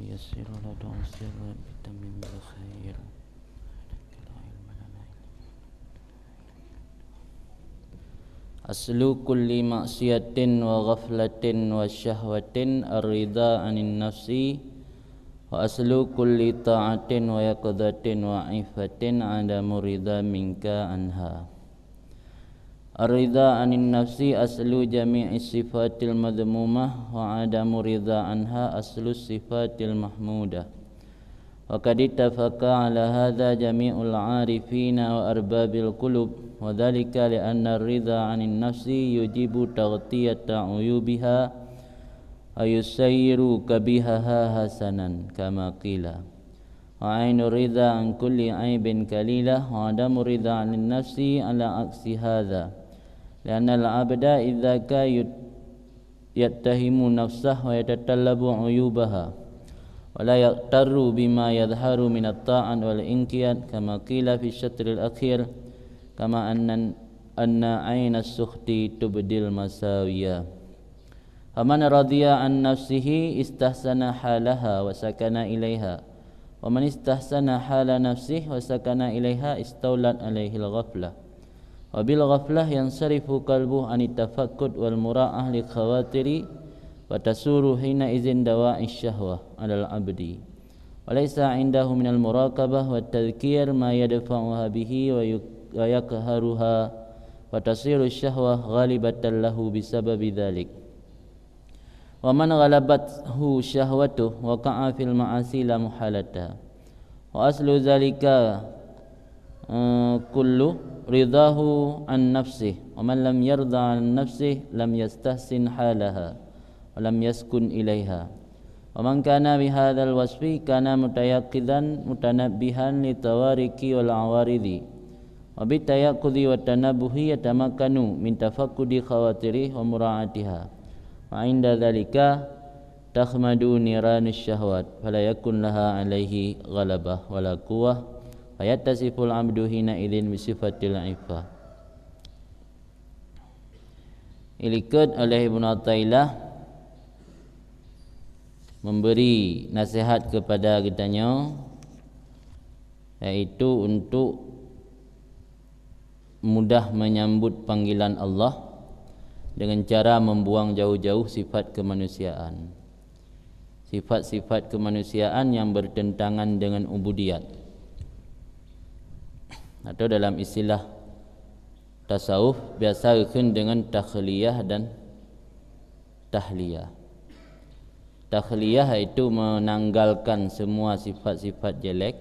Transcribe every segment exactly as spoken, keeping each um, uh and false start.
يسر ولا تعسر وتمم بالخير. أصل كل معصية وغفلة وشهوة الرضا عن النفس، وأصل كل طاعة ويقظة وعفة عدم الرضا منك عنها. الرضا عن النفس أصل جميع الصفات المذمومة، وعدم الرضا عنها أصل الصفات المحمودة. وقد اتفق على هذا جميع العارفين وأرباب القلوب، وذلك لأن الرضا عن النفس يوجب تغطية عيوبها ويصير قبيحها حسنا، كما قيل: وعين الرضا عن كل عيب كليلة، وعدم الرضا عن النفس على عكس هذا، لأن العبد إذا كان يت-، يتهم نفسه ويتطلب عيوبها، ولا يغتر بما يظهر من الطاعة والانقياد، كما قيل في الشطر الأخير: كما أن، أن عين السخط تبدي المساوية. فمن رضي عن نفسه استحسن حالها وسكن إليها، ومن استحسن حال نفسه وسكن إليها استولت عليه الغفلة، وبالغفلة ينصرف قلبه عن التفقد والمراعاة للخواطر، وتصور حينئذ دواعي الشهوة على العبد، وليس عنده من المراقبة والتذكير ما يدفعها به ويك-، ويقهرها، وتصير الشهوة غالبة له بسبب ذلك. ومن غلبته شهوته وقع في المعاصي لا محالة. وأصل ذلك، آه، كله رضاه عن نفسه، ومن لم يرض عن نفسه لم يستحسن حالها ولم يسكن إليها. ومن كان بهذا الوصف كان متيقظا متنبها للطوارق والعوارض، وبالتيقظ والتنبه يتمكن من تفقد خواطره ومراعاتها، وعند ذلك تخمد نيران الشهوات فلا يكون لها عليه غلبة ولا قوة، فيتصف العبد حينئذ بصفة العفة. Ilikot oleh Ibnu Athaillah memberi nasihat kepada geutanyoe, yaitu untuk mudah menyambut panggilan Allah dengan cara membuang jauh-jauh sifat kemanusiaan. Sifat-sifat kemanusiaan yang bertentangan dengan ubudiyat. Atau dalam istilah tasawuf biasa geukheun dengan takhliyah dan tahliyah. Takhliyah yaitu menanggalkan semua sifat-sifat jelek.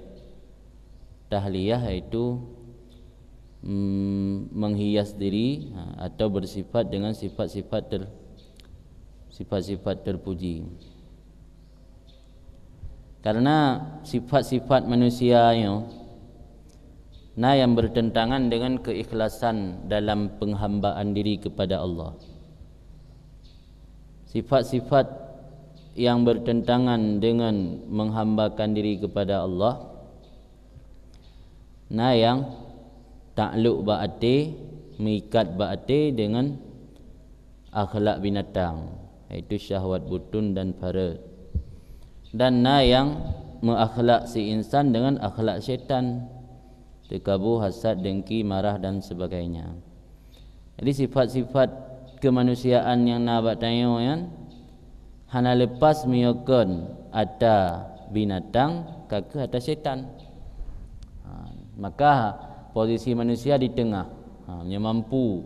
Tahliyah yaitu, mm, menghias diri, ha, atau bersifat dengan sifat-sifat ter-, sifat-sifat terpuji. Karena sifat-sifat manusia nyoe na yang bertentangan dengan keikhlasan dalam penghambaan diri kepada Allah. Sifat-sifat yang bertentangan dengan menghambakan diri kepada Allah, na yang takluk bak até, meuikat bak até dengan akhlak binatang, yaitu syahwat butun dan faraj. Dan na yang meuakhlak si insan dengan akhlak syaitan, teukabu, hasad, dengki, marah dan sebagainya. Jadi sifat-sifat kemanusiaan nyang na bak tanyoe nyan hana lepas meunyoe kon ata binatang ka kheueh ata syaitan. Ha, maka posisi manusia di tengah. Ha, meunyoe mampu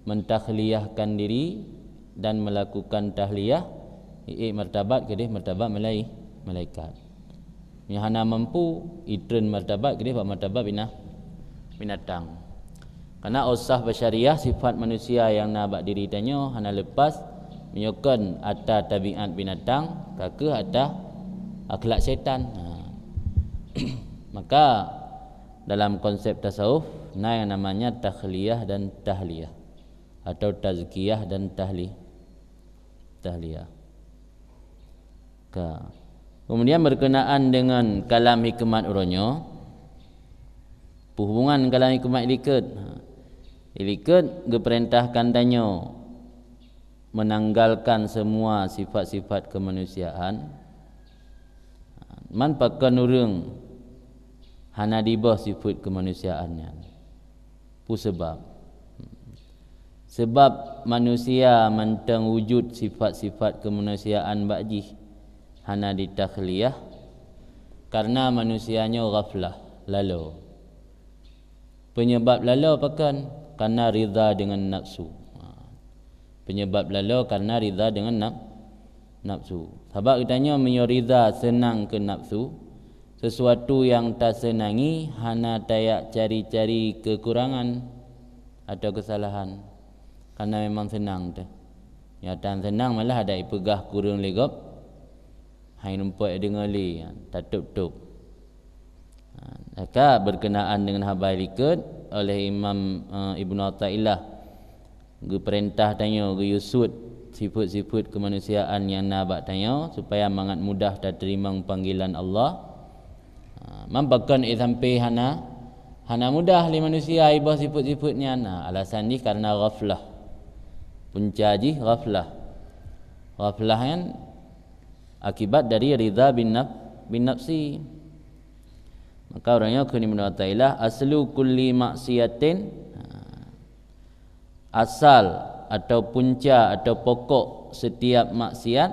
mentakhliyahkan diri dan melakukan tahliyah, iék martabat keudeh martabat malai-, malaikat. Nyang hana mampu, itreun martabat keudeh bak martabat bina-, binatang. Karena ausaf basyariah, sifat manusia nyang na bak diri tanyoe hana lepas meunyoe kon ata tabiat binatang, ka kheueh ata akhlak syaitan. Ha. Maka dalam konsep tasawuf na yang namanya takhliyah dan tahliyah, atau tazkiyah dan tahli-, tahliyah. Ka. Kemudian berkenaan dengan kalam hikmat uroe nyoe, hubungan kalam hikmat ilikot. Ha. Ilikot geupeurintahkan tanyoe menanggalkan semua sifat-sifat kemanusiaan, Man pakon ureuëng hana diboh sifeuet keumanusiaan nyan? Peue sabab? Sabab manusia mantong wujud sifat-sifat keumanusiaan bak jih hana jitakhliyah, kareuna manusia nyoe ghaflah, lalo. Peunyeubab lalo pakon? Kareuna ridha deungon nafsu. Ha. Peunyeubab lalo kareuna ridha deungon naf-, nafsu. Sabab geutanyoe meunyoe ridha, seunang keu nafsu, sesuatu nyang taseunangi hana tajak cari-cari keukurangan atau keusalahan, kareuna memang seunang teuh. Nyata seunang malah adak jipeugah kureueng lé gob, hai numpok deungoe lé, tatôb-tôb. Ha, maka berkenaan dengan haba likot, oleh Imam, eh, Ibnu Athaillah geupeurintah tanyoe geuyue suet sifeuet-sifeuet keumanusiaan nyang na bak tanyoe, supaya mangat mudah tateurimong panggilan Allah. Ha, man pakon ék sampai hana, hana mudah lé manusia jiboh sifeuet-sifeuet nyan? Ha, alasan jih kareuna ghaflah. Punca jih ghaflah. Ghaflah nyan akibat dari ridha bin naf-, bin nafsi. Maka ureuëng nyoe kheun Ibnu Athaillah, "Aslu kulli maksiatin," ha, asal atau punca atau pokok setiap maksiat,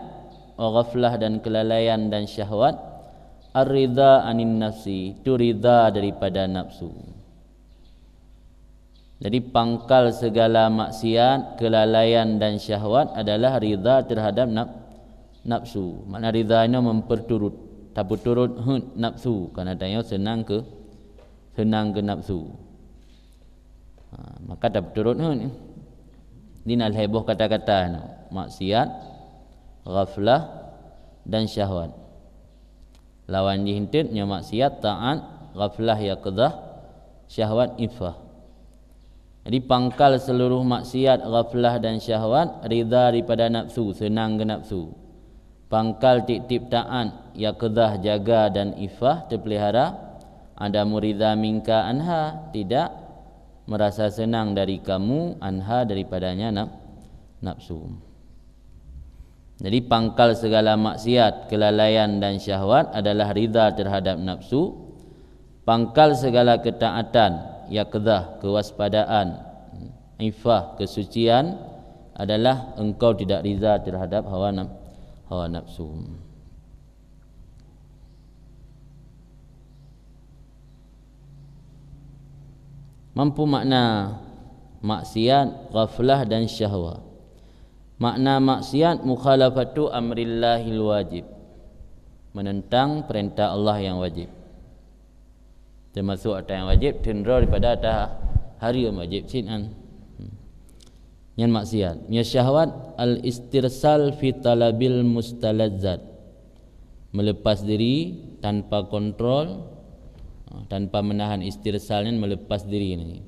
wa ghaflah dan kelalaian dan syahwat, ar-ridha anin nafsi, itu ridha daripada nafsu. Jadi, pangkal segala maksiat, kelalaian dan syahwat adalah ridha terhadap naf-, nafsu. Makna ridha nyoe memperturut, tapeuturot heuet nafsu, kareuna tanyoe seunang keu, seunang keu nafsu. Ha, maka tapeuturot heuet. Di na lhée boh kata-kata nyoe, maksiat, ghaflah, dan syahwat. Lawan jih enteuk nyoe maksiat, taat, ghaflah, yaqdhah, syahwat, iffah. Jadi, pangkal seluruh maksiat, ghaflah, dan syahwat ridha daripada nafsu, seunang keu nafsu. Pangkal tieb-tieb taat, yaqdhah, jaga, dan iffah, teupeulihara, adamu ridha minka anha, tidak merasa senang dari kamu, anha, daripadanya naf-, nafsu. Jadi, pangkal segala maksiat, kelalaian, dan syahwat adalah ridha terhadap nafsu. Pangkal segala ketaatan, yaqdhah, kewaspadaan, iffah, kesucian, adalah engkau tidak ridha terhadap hawa naf-, hawa nafsu. Man peue makna maksiat, ghaflah, dan syahwat? Makna maksiat, mukhalafatu amrillahil wajib, menentang perintah Allah yang wajib. Termasuk ata nyang wajib, teunroe daripada ata hareuem, wajib cit nyan. Nyan maksiat. Nyan syahwat, al-istirsal fi talabil mustaladzat. Melepas diri tanpa kontrol, tanpa menahan, istirsal nyan melepas diri nyan.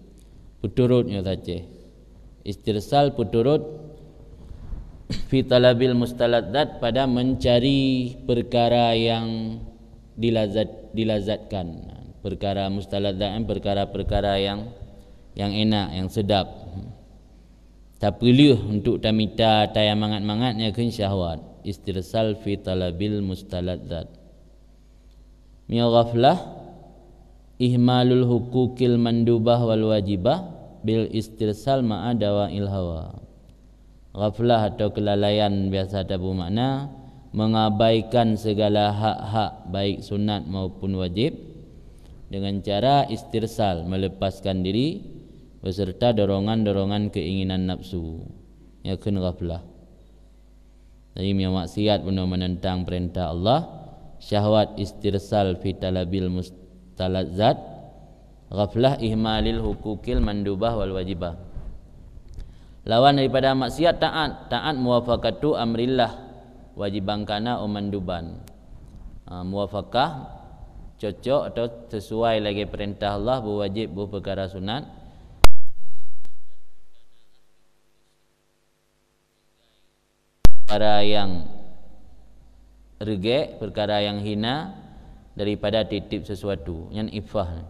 Peuturot nyoe saja. Istirsal peuturot fi talabil mustaladzat, pada mencari perkara yang dilazat-, dilazatkan. Perkara mustaladzat nyan perkara-perkara yang, yang enak, yang sedap. Tapeuleueh untuk tamita, tayang mangat-mangat, nyan kheun syahwat. Istirsal fi talabil mustaladzat. Meunyoe ghaflah, ihmalul huquqil mandubah wal wajibah bil istirsal ma'a dawa'il hawa. Ghaflah atau kelalaian biasa tabeumakna mengabaikan segala hak-hak, baik sunat maupun wajib, dengan cara istirsal, melepaskan diri, beserta dorongan-dorongan keinginan nafsu. Nyan kheun ghaflah. Jadi, meunyoe maksiat bunoe menentang perintah Allah, syahwat istirsal fi talabil mustaladzat, ghaflah ihmalil huquqil mandubah wal wajibah. Lawan daripada maksiat taat, taat muwafaqatu amrillah, wajiban kana au manduban. Ha, muwafaqah, cocok atau sesuai lagée perintah Allah, beuwajib, beupeukara sunat. Peukara nyang reugek, peukara nyang hina daripada tieb-tieb sesuatu. Nyan iffah.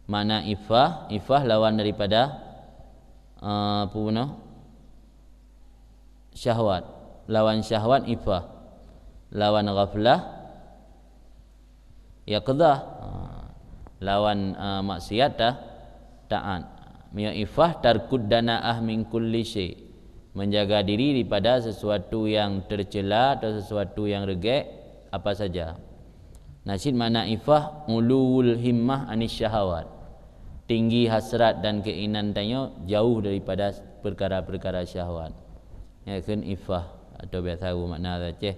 Makna iffah, iffah lawan daripada, eh, apa bunoe? Syahwat. Lawan syahwat iffah. Lawan ghaflah Yaqdhah, ha, lawan, eh, maksiat ta-, taat. Meunyoe iffah, tarkud dana'ah min kulli syai', menjaga diri daripada sesuatu yang tercela atau sesuatu yang regek apa saja. Nah, cit makna iffah, uluwul himmah anis syahawat, tinggi hasrat dan keinginan tanyoe jauh daripada perkara-perkara syahwat. Nyan kheun iffah, atau biasa geumakna Aceh,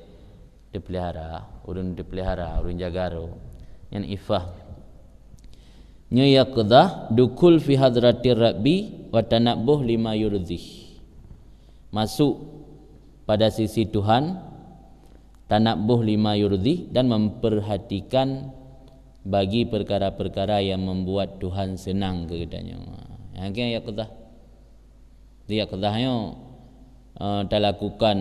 teupelihara, ureuëng teupelihara, ureuëng jaga droe. Nyan iffah. Nyoe yaqdhah, dukhul fi hadratir Rabbi wa tanabbuh lima yurdhih. Masuk pada sisi Tuhan, tanabbuh lima yurdhih, dan memperhatikan bagi perkara-perkara yang membuat Tuhan senang keu geutanyoe. Nyan keuh yaqdhah. Di yaqdhah nyoe, eh, talakukan,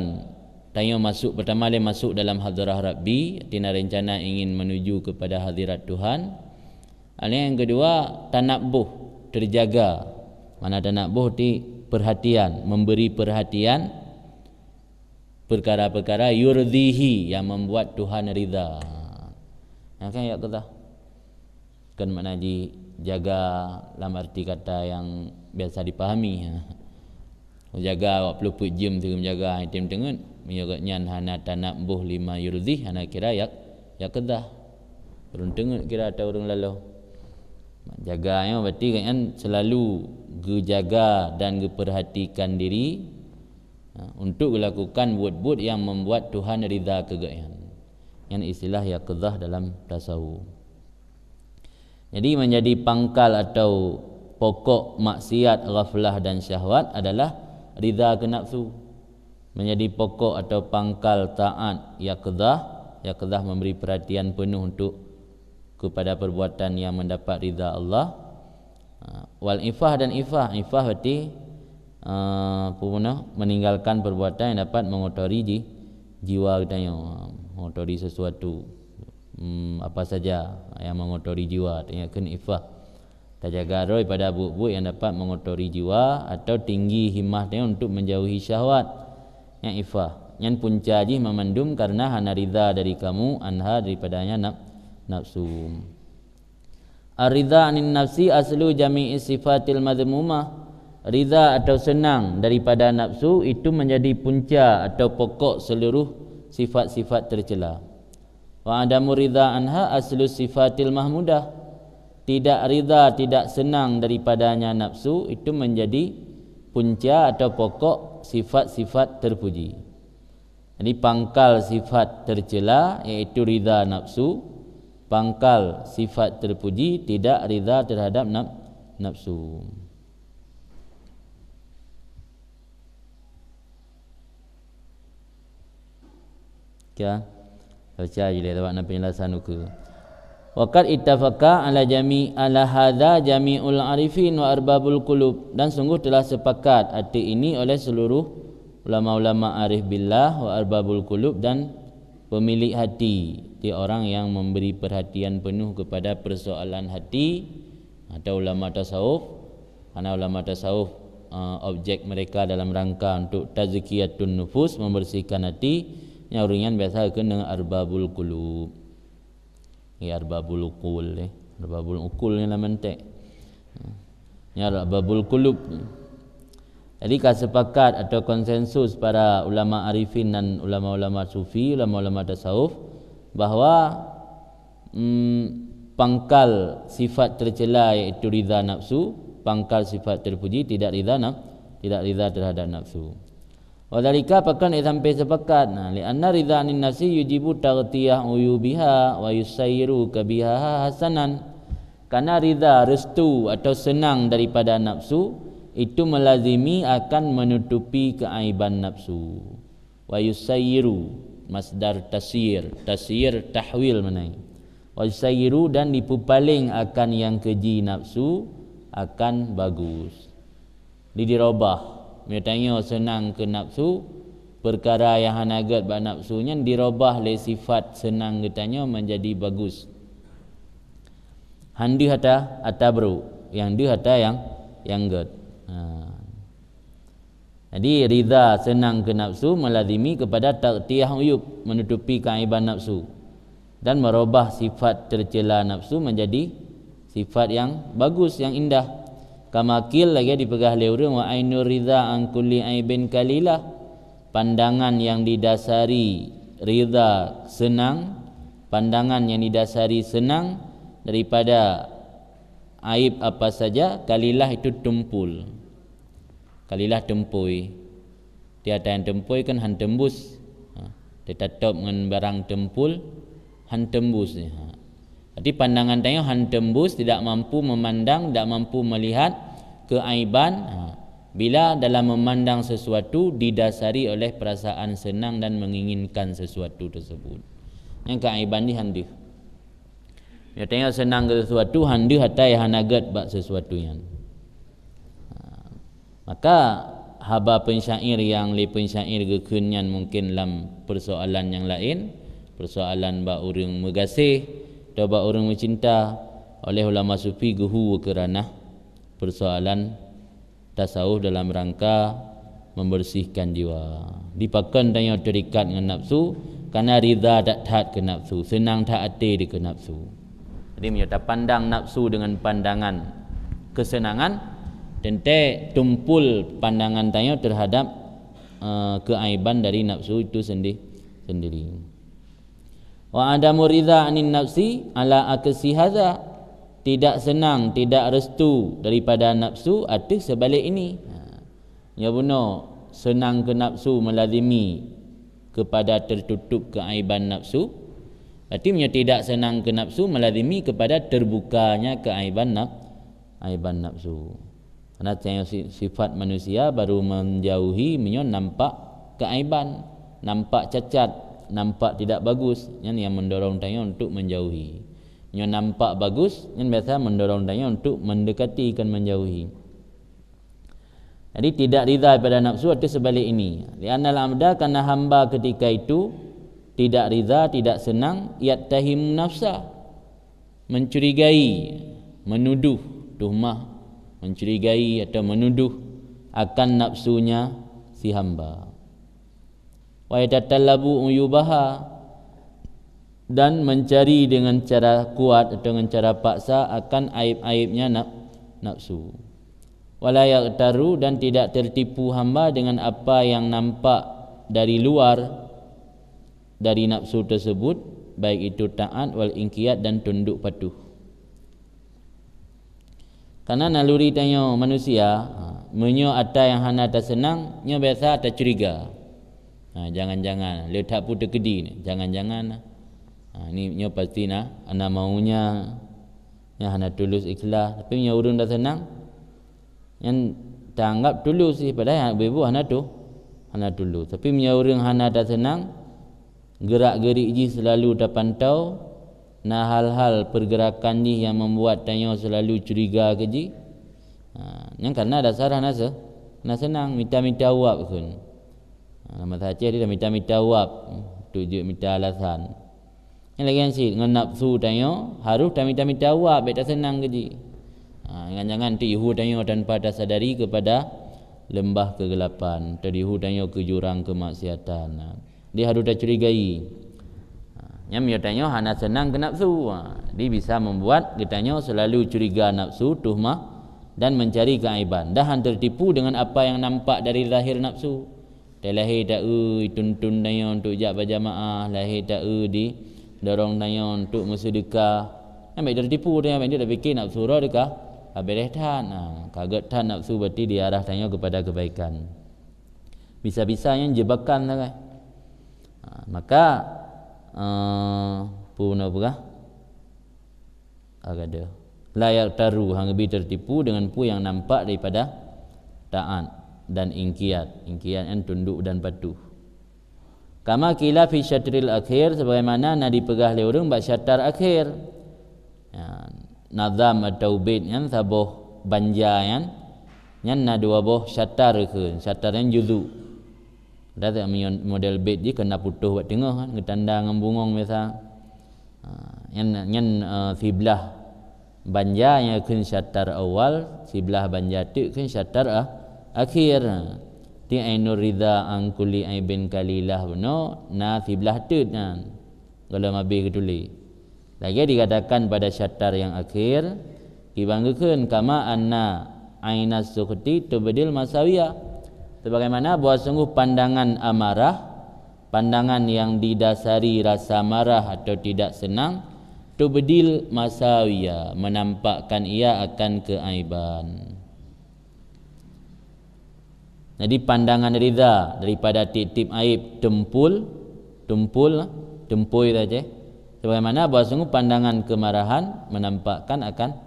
tanyoe masuk, pertama lé masuk dalam hadrah Rabbi, artinya rencana ingin menuju kepada hadirat Tuhan. Lalu yang kedua, tanabbuh, terjaga. Mana tanabbuh ti perhatian, memberi perhatian perkara-perkara yurdhihi, yang membuat Tuhan ridha. Nyan keuh yaqdhah. Kon makna jih jaga lam arti kata yang biasa dipahami. Jaga awak peuet jeuem sigoe jaga item teungeut, meunyoe gobnyan hana tanabbuh lima yurdhih, hana kira yak-, yaqdhah. Ureuëng teungeut kira atau ureuëng laloe. Jaga nyoe berarti gobnyan selalu geujaga dan geuperhatikan diri, ha, untuk gelakukan buet-buet yang membuat Tuhan ridha keu gobnyan. Nyan istilah yaqdhah dalam tasawuf. Jadi, menjadi pangkal atau pokok maksiat, ghaflah dan syahwat adalah ridha keu nafsu. Menjadi pokok atau pangkal taat yaqdhah, yaqdhah memberi perhatian penuh untuk kepada perbuatan yang mendapat ridha Allah. Ha, wal iffah dan iffah. Iffah berarti, eh, apa guna? Meninggalkan perbuatan yang dapat mengotori ji-, jiwa geutanyoe, mengotori sesuatu. Hmm, apa saja yang mengotori jiwa, nyan kheun iffah. Tajaga droe daripada buet-buet yang dapat mengotori jiwa atau tinggi himmah tanyoe untuk menjauhi syahwat. Nyan iffah. Nyan punca jih mamandum karena hana ridha dari kamu anha daripadanya naf-, nafsu. Ar-ridha anin nafsi aslu jami'i sifatil madhmumah. Ridha atau senang daripada nafsu itu menjadi punca atau pokok seluruh sifat-sifat tercela. Wa adamu ridha anha aslu sifatil mahmudah. Tidak ridha, tidak senang daripadanya nafsu itu menjadi punca atau pokok sifat-sifat terpuji. Jadi, pangkal sifat tercela, yaitu ridha nafsu. Pangkal sifat terpuji, tidak ridha terhadap naf-, nafsu. Ya. Baca je lé, sebab na penjelasan ukeue. Wa qad ittafaqa ala jami-, ala hadza jami'ul arifin wa arbabul qulub, dan sungguh telah sepakat atas ini oleh seluruh ulama-ulama arif billah wa arbabul qulub, dan pemilik hati, ti orang yang memberi perhatian penuh kepada persoalan hati, atau ulama tasawuf. Karena ulama tasawuf, eh, objek mereka dalam rangka untuk tazkiyatun nufus, membersihkan hati, nyan ureuëng nyan biasa keuneuk arbabul qulub. Ya, arbabul uqul, eh. Arbabul uqul ni lah mantek. Ya, arbabul qulub. Jadi, ka sepakat atau konsensus para ulama arifin dan ulama-ulama sufi, ulama-ulama tasawuf, bahwa, mm, pangkal sifat tercela yaitu ridha nafsu, pangkal sifat terpuji tidak ridha naf-, tidak ridha terhadap nafsu. Wa dzalika, pakon sampai sepakat. Nah, li anna ridha anin nafsi yujibu taghtiyah uyubiha wa yusayyiru qabihaha hasanan. Karena ridha, restu atau senang daripada nafsu itu melazimi akan menutupi keaiban nafsu. Wa yusayyiru, masdar tasyir, tasyir tahwil maknanya. Wa yusayyiru, dan dipupaleng akan nyang keji nafsu akan bagus. Di dirobah, meunyoe tanyoe seunang keu nafsu, peukara nyang hana gét bak nafsu nyan dirobah lé sifat seunang geutanyoe manjadi bagus. Han deuh ata, ata brôk, nyang deuh ata nyang, nyang gét. Ha. Jadi, ridha seunang keu nafsu meulazimi keupada taghtiyah uyub, meunutupi keuaiban nafsu. dan merubah sifat tercela nafsu menjadi sifat yang bagus, yang indah. Kama qil, lagée dipeugah lé ureuëng, wa ainur ridha an kulli aibin kalilah. Pandangan yang didasari ridha, senang, pandangan yang didasari senang daripada aib apa saja, kalilah, itu tumpul. Kalilah, tumpui. Tiada yang tumpui kan han tembus. Ha, teutatop ngon barang tumpul, han tembus. Ha. Jadi pandangan tanyoe han tembus, tidak mampu memandang, tidak mampu melihat keaiban. Ha. Bila dalam memandang sesuatu didasari oleh perasaan senang dan menginginkan sesuatu tersebut. Nyang keaiban di han deuh. Nyatanya senang ke sesuatu, han deuh ata nyang hana gét bak sesuatu nyan. Ha, maka haba pensyair nyang lé pensyair geukheun nyan mungkin lam persoalan nyang laén, persoalan bak ureuëng meugaséh atau bak ureuëng meucinta, oleh ulama sufi geuhu keu ranah persoalan tasawuf dalam rangka membersihkan jiwa. Dipakon tanyoe terikat ngon nafsu, karena ridha that-that keu nafsu, senang that até di keu nafsu. Jadi meunyoe tapandang nafsu dengan pandangan kesenangan, teuntée tumpul pandangan tanyoe terhadap, eh, keaiban dari nafsu itu sendi-, sendiri. Wa adamu ridha anin nafsi ala aksi hadza, tidak senang, tidak restu daripada nafsu ateueh seubalik ini. Ha. Nyoe bunoe senang keu nafsu melazimi kepada tertutup keaiban nafsu. Berarti meunyoe tidak senang keu nafsu melazimi kepada terbukanya keaiban naf-, aiban nafsu. Karena tanyoe si-, sifat manusia baru menjauhi meunyoe nampak keaiban, nampak cacat, nampak tidak bagus. Nyan yang mendorong tanyoe untuk menjauhi. Meunyoe nampak bagus, nyan biasa mendorong tanyoe untuk mendekati, kon menjauhi. Jadi tidak ridha pada nafsu ateueh seubalik ini. Li'annal abda, karena hamba ketika itu tidak ridha, tidak senang, yattahimu nafsa, mencurigai, menuduh, tuhmah, mencurigai atau menuduh akan nafsunya si hamba. Wa yatatallabu uyubaha, dan mencari dengan cara kuat atau dengan cara paksa akan aib-aibnya naf-, nafsu. Wala yaghtaru, dan tidak tertipu hamba dengan apa yang nampak dari luar dari nafsu tersebut, baik itu taat wal inqiyad dan tunduk patuh. Karena naluri tanyoe manusia, ha, meunyoe ata nyang hana taseunang, nyoe biasa tacuriga. Ha, jangan-jangan, le that peue teukeudi ni, jangan-jangan. Ha, ni nyoe pasti na, ana maunya, nyang hana tulus ikhlas. Tapi meunyoe ureuëng dah seunang, nyan taanggap tulus sih, padahai ibu-ibu hana tu, hana tulus. Tapi meunyoe ureuëng hana taseunang, gerak-gerik jih selalu tapantau, na hal-hal pergerakan jih nyang membuat tanyoe selalu curiga keu jih. Ha, nyan karena dasar hana se-, hana seunang, mita-mita uap kheun. Ha, lam bahasa Aceh dia mita-mita uap, tu jeuet mita alasan. Nyan lagée nyan cit ngon nafsu tanyoe, harôh tamita-mita uap, bék taseunang keu jih. Ha, jangan-jangan teuihu tanyoe tanpa tasadari kepada lembah kegelapan, teuihu tanyoe keu jurang kemaksiatan. Ha, di harôh tacurigai. Ha, nyan meunyoe tanyoe hana seunang keu nafsu. Ha, di bisa membuat geutanyoe selalu curiga nafsu, tuhmah, dan mencari keaiban. Dah han tertipu dengan apa yang nampak dari zahir nafsu. Teu lahé ta-eu tuntun tanyoe untuk jak bajamaah, lahé ta-eu didorong tanyoe untuk meuseudeukah. Nyan bék tertipu tanyoe, bék tapike nafsu droe deukah, ka beureh that. Ha, ka gét that nafsu, berarti diarah tanyoe kepada kebaikan. Bisa-bisa nyan jebakan sagai. Ha, maka, eh, peue na peugah? Agada. La yaghtaru, hana geubri tertipu dengan peue nyang nampak daripada taat dan inqiyad. Inqiyad nyan tunduk dan patuh. Kama qila fi syatril akhir, sebagaimana na dipeugah lé ureuëng bak syatar akhir. Ya, nazam atau bait nyan saboh banja nyan, nyan na dua boh syatar kheun, syatar nyan juzu. Dah tak meunyoe model bait jih keu na putôh bak teungoh kan, geutanda ngon bungong biasa. Ha, nyan, nyan, eh, siblah banja nyang kheun syatar awal, siblah banja teuk kheun syatar a-, akhir. Ti ainur ridha an kulli aibin kalilah bunoe, na siblah teuk nyan. Gohlom habéh geutuléh. Lagée dikatakan pada syatar nyang akhé, kiban geukheun, "Kama anna ainas sukhti tubdil masawiyah." Sebagaimana bahwa sungguh pandangan amarah, pandangan yang didasari rasa marah atau tidak senang, tubdil masawiyah, menampakkan ia akan keaiban. Jadi pandangan ridha daripada tieb-tieb aib, tumpul, tumpul, tumpul saja. Sebagaimana bahwa sungguh pandangan kemarahan menampakkan akan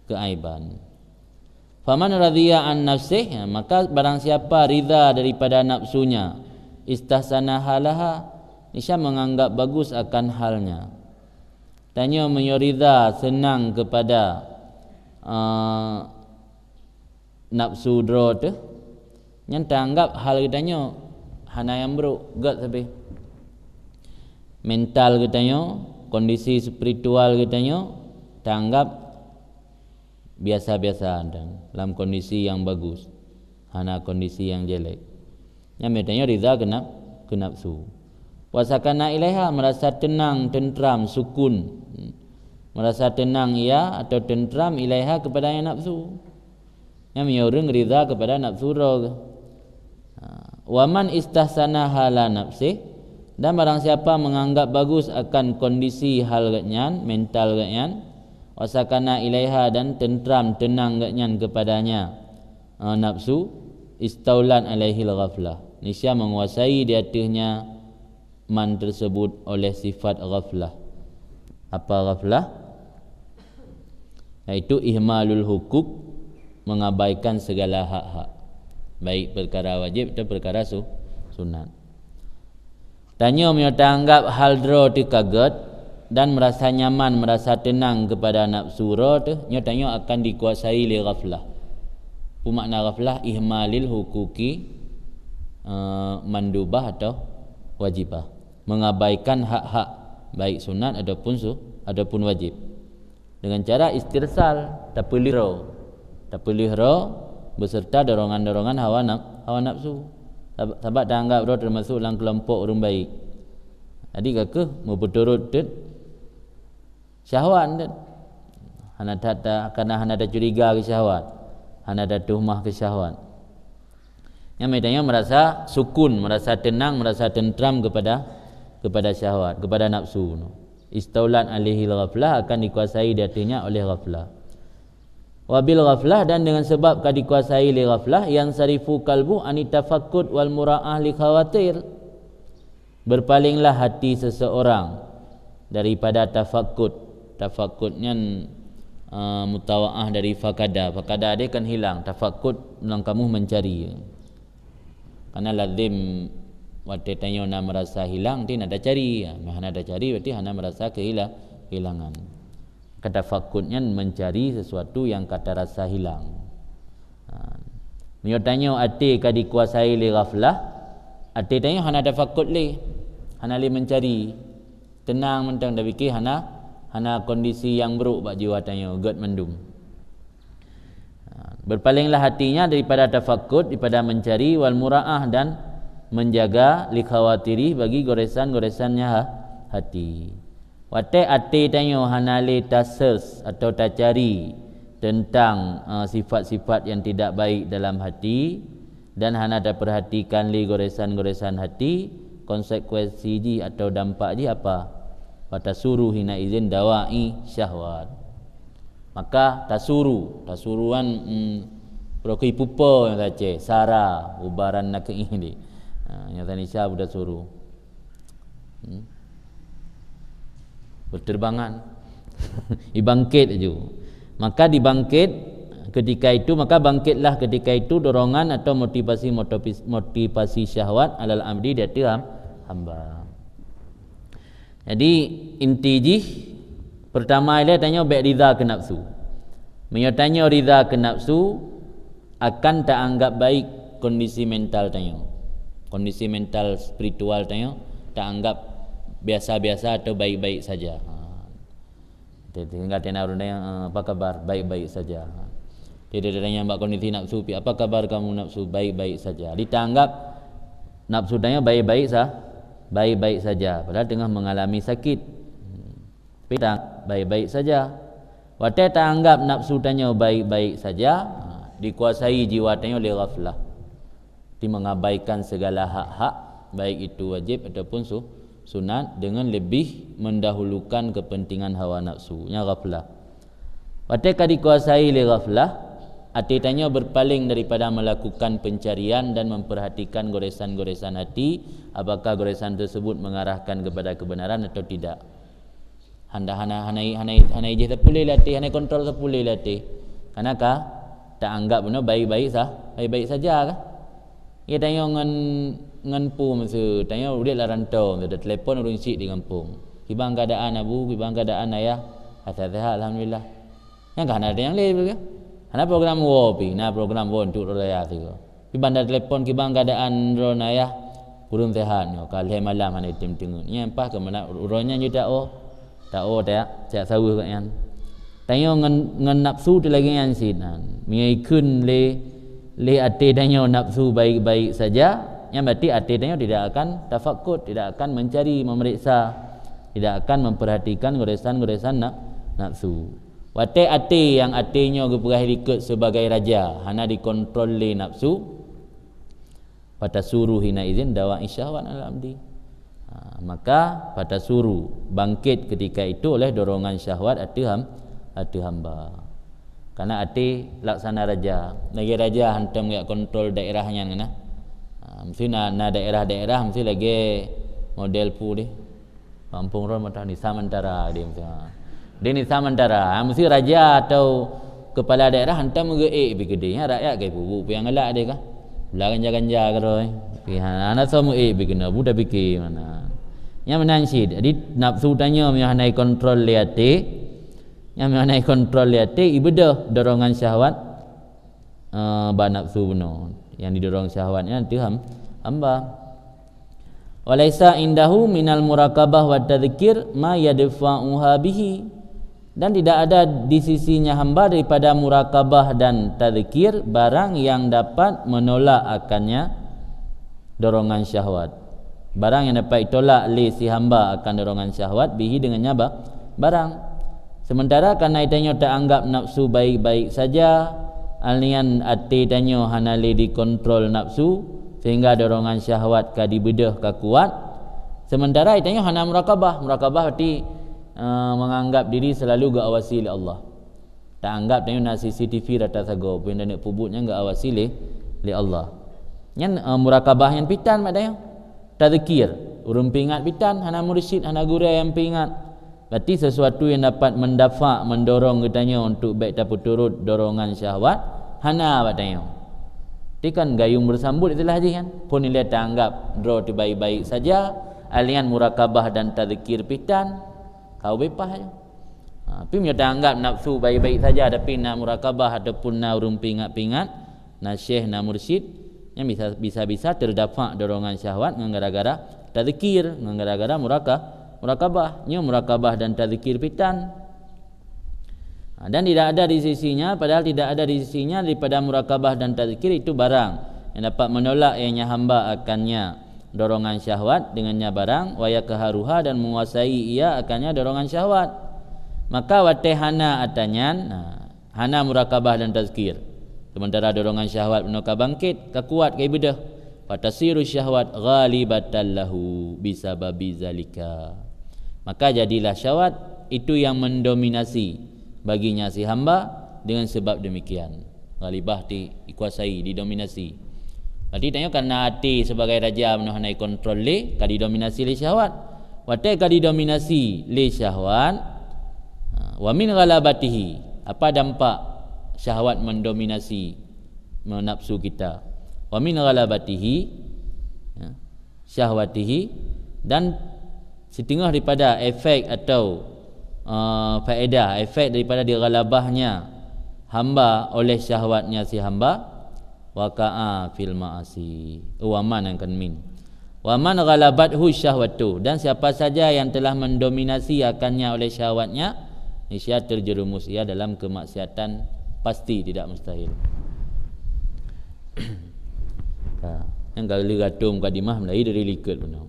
keaiban. Faman radhiya an nafsih, ya, maka barang siapa ridha daripada nafsunya, istahsana halaha, niscaya menganggap bagus akan halnya. Tanyoe meunyoe ridha, seunang keupada, eh, nafsu droe teuh, nyan taanggab hal geutanyoe hana nyang brok, gét sabe. Mental geutanyoe, kondisi spiritual geutanyoe taanggab biasa-biasa dan lam kondisi nyang bagus, hana kondisi nyang jelek. Nyan meutanyoe ridha keu naf-, keu nafsu. Wa sakana ilaiha, merasa tenang, tentram, sukun. Merasa tenang ia atau tentram ilaiha kepadanya nafsu. Nyan meunyoe ureuëng ridha kepada nafsu droe. Ha. Wa man istahsana hala nafsih, dan barang siapa menganggap bagus akan kondisi hal geuhnyan, mental geuhnyan, wa sakana ilaiha, dan tentram, tenang geuhnyan kepadanya, eh, nafsu, istaulat alaihil ghaflah, niscaya menguasai di ateuhnya man tersebut oleh sifat ghaflah. Apa ghaflah? Yaitu ihmalul hukuk, mengabaikan segala hak-hak, baik perkara wajib atau perkara su-, sunat. Tanyoe meunyoe taanggab hal droe teuh ka gét dan merasa nyaman, merasa tenang kepada nafsu droe teuh, nyoe tanyoe akan dikuasai lé ghaflah. Peue makna ghaflah? Ihmalil hukuki, eh, mandubah atau wajibah. Mengabaikan hak-hak, baik sunat ataupun su-, ataupun wajib. Dengan cara istirsal, tapeuleueh droe. Tapeuleueh droe beserta dorongan-dorongan hawa naf-, hawa nafsu. Sab-, sabab taanggab droe termasuk lam kelompok ureuëng baik. Jadi ka kheueh meupeuturot teuk syahwat teuk. Hana that ta-, karena hana tacuriga keu syahwat. Hana tatuhmah keu syahwat. Nyan meutanyoe merasa sukun, merasa tenang, merasa tentram kepada, kepada syahwat, kepada nafsu. Istaulat alaihil ghaflah, akan dikuasai di ateuhnya oleh ghaflah. Wabil ghaflah, dan dengan sebab ka dikuasai lé ghaflah, yansarifu qalbuh anit tafakkud wal mura'ah li khawatir. Berpalinglah hati seseorang daripada tafakkud. Tafakkud nyan, eh, mutawaah dari fakada. Fakada dia kan hilang. Tafakkud nang kamu mencari. Karena lazim watée tanyoe na merasa hilang, ti na tacari. Meuhana tacari berarti hana merasa kehila-, kehilangan. Kata tafakkud nyan mencari sesuatu yang ka tarasa hilang. Ha. Meunyoe tanyoe até ka dikuasai lé ghaflah, até tanyoe hana tafakkud lé, hana lé mencari. Tenang mantong, tapike hana, hana kondisi nyang brok bak jiwa tanyoe, gét mandum. Ha, berpalinglah hatinya daripada tafakkud, daripada mencari, wal mura'ah, dan menjaga, li khawatiri, bagi goresan-goresannya ha-, hati. Watée até tanyoe hana lé ta-search atau tacari tentang, eh, sifat-sifat yang tidak baik dalam hati dan hana taperhatikan lé goresan-goresan hati, konsekuensi jih atau dampak jih apa? Fatasuru hina izin dawa'i syahwat. Maka tasuru, tasuruan, mm, brokui pupo nyang tacé, sara, ubaran nakeuih di. Ha, nyang tani sa buta suru. Hmm. Berterbangan. Dibangkit laju. Maka dibangkit ketika itu, maka bangkitlah ketika itu dorongan atau motivasi, motivasi, motivasi syahwat alal abdi di ateueh ham-, hamba. Jadi, inti jih, pertama ilée tanyoe bék ridha keu nafsu. Meunyoe tanyoe ridha keu nafsu, akan taanggab baik kondisi mental tanyoe. Kondisi mental spiritual tanyoe taanggab biasa-biasa atau baik-baik saja. Ha. Tinggai tena ureuëng nyan, eh, "Apa kabar?" "Baik-baik saja." Tidak ada yang bak kondisi nafsu pi, "Apa kabar kamu nafsu?" "Baik-baik saja." Ditaanggab nafsu tanyoe baik-baik sa-, baik-baik saja, padahal teungoh mengalami sakit. Tapi ta-, baik-baik saja. Watée taanggap nafsu tanyoe baik-baik saja, ha, dikuasai jiwa tanyoe lé ghaflah. Di mengabaikan segala hak-hak, baik itu wajib ataupun su-, sunat, dengan lebih mendahulukan kepentingan hawa nafsu. Nyan ghaflah. Watée ka dikuasai lé ghaflah, até tanyoe berpaling daripada melakukan pencarian dan memperhatikan goresan-goresan hati, apakah goresan tersebut mengarahkan kepada kebenaran atau tidak. Hana, hana, hana, hana, hana ijih sapeue lé até, hana kontrol sapeue lé até. Karena ka taanggap bunoe baik-baik sa-, baik-baik saja kah? Ya, tanyoe ngon, ngon pu meusu, tanyoe udeb lam rantau, meusu telepon ureuëng syik di gampông. Kiban keadaan abu, kiban keadaan ayah, sehat-sehat, alhamdulillah. Nyang ka hana nyang lé, betul ke? Hana program wo pi, na program wo untuk raya sigo. Kiban telepon, kiban keadaan droe ayah, kureueng sehat nyoe, ka lhée malam hana item teungeut. Nyang paih keu meunan uroe nyan jeuet taoh. Taoh tajak, tajak saweue gobnyan. Tanyoe ngon, ngon nafsu teuh lagée nyan cit nan. Meunyoe ikheun lé, lé até tanyoe nafsu baik-baik saja, nyan berarti até tanyoe tidak akan tafakkur, tidak akan mencari, memeriksa, tidak akan memperhatikan goresan-goresan na-, nafsu. Watée até nyang até nyoe geupeugah likot sebagai raja, hana dikontrol lé nafsu, fatasuru hina izin dawa'i syahwat alal abdi. Ha, maka fatasuru, bangkit ketika itu oleh dorongan syahwat ateueh ham-, ateueh hamba. Karena até laksana raja. Lagée raja hantom geujak kontrol daerah nyan kan. Ha, meusti na, na daerah-daerah meusti lagée model pu deh. Kampung Ron mantong di Samantara di meusti. Di ni Samantara, ha, meusti raja atau kepala daerah hantom geuék pi keudeh, ha, rakyat ka ipubuet peue nyang galak deh kah. Bela ganja-ganja keudroe. Tapi hana, hana soe meuék pi keunoe, bu tapike mana. Nyang meunan cit. Jadi nafsu tanyoe meunyoe hana ikontrol lé até, nyang meunyoe hana ikontrol lé até, ibeudôh dorongan syahwat, eh, bak nafsu bunoe. Nyang didorong syahwat nyan ateueh ham-, hamba. Walaisa indahu minal murakabah wa tadzkir ma yadfa'uha bihi. Dan tidak ada di sisinya hamba daripada murakabah dan tadzkir barang yang dapat menolak akannya dorongan syahwat. Barang yang dapat ditolak lé si hamba akan dorongan syahwat bihi dengannya ba-, barang. Sementara karena tanyoe taanggap nafsu baik-baik saja, alnyan até tanyoe hana lé dikontrol nafsu, sehingga dorongan syahwat ka dibeudôh ka kuat. Sementara tanyoe hana murakabah. Murakabah berarti, eh, menganggap diri selalu geuawasi lé Allah. Taanggap tanyoe na C C T V rata sagoe, peue nyang taneuk peubuet nyan geuawasi lé, lé Allah. Nyan, eh, murakabah nyan pitan mak tanyoe. Tazkir, ureuëng peuingat pitan, hana mursyid, hana gurée nyang peuingat. Berarti sesuatu yang dapat mendafa, mendorong geutanyoe untuk bék tapeuturot dorongan syahwat, hana bak tanyoe. Ti kan gayung bersambut istilah jih kan. Pun ilée taanggap droe teuh baik-baik saja, alnyan murakabah dan tazkir pitan, ka ubé paih nyoe. Ha, tapi meunyoe taanggap nafsu baik-baik saja, tapi na murakabah ataupun na ureuëng peuingat-peuingat, na syekh, na mursyid, nyan bisa, bisa-bisa teudafa dorongan syahwat ngon gara-gara tazkir, ngon gara-gara muraka-, murakabah. Nyoe murakabah dan tazkir pitan. Ha, dan tidak ada di sisinya, padahal tidak ada di sisinya daripada murakabah dan tazkir itu barang yang dapat menolak ianya hamba akannya dorongan syahwat dengannya barang, wa yaqharuha, dan menguasai ia akannya dorongan syahwat. Maka watée hana ata nyan, nah, hana murakabah dan tazkir, sementara dorongan syahwat bunoe ka bangkit, ka kuat, ka ibeudôh, fatasiru syahwat ghalibatan lahu bisababi zalika. Maka jadilah syahwat itu yang mendominasi baginya si hamba dengan sebab demikian. Ghalibah ti dikuasai, didominasi. Berarti tanyoe karena até sebagai raja meunyoe hana ikontrol lé, ka didominasi lé syahwat. Watée ka didominasi lé syahwat, ha, wa min ghalabatihi, apa dampak syahwat mendominasi nafsu kita? Wa min ghalabatihi, ya, syahwatihi, dan siteungoh daripada efek atau, eh, faedah, efek daripada dighalabahnya hamba oleh syahwatnya si hamba, waqa'a fil ma'asi. Oh, wa man nyang kon min. Wa man ghalabathu syahwatu, dan siapa saja yang telah mendominasi akannya oleh syahwatnya, niscaya terjerumus ia dalam kemaksiatan pasti, tidak mustahil. Ha, nyang kali geutanyoe mukadimah mulai dari likot bunoe.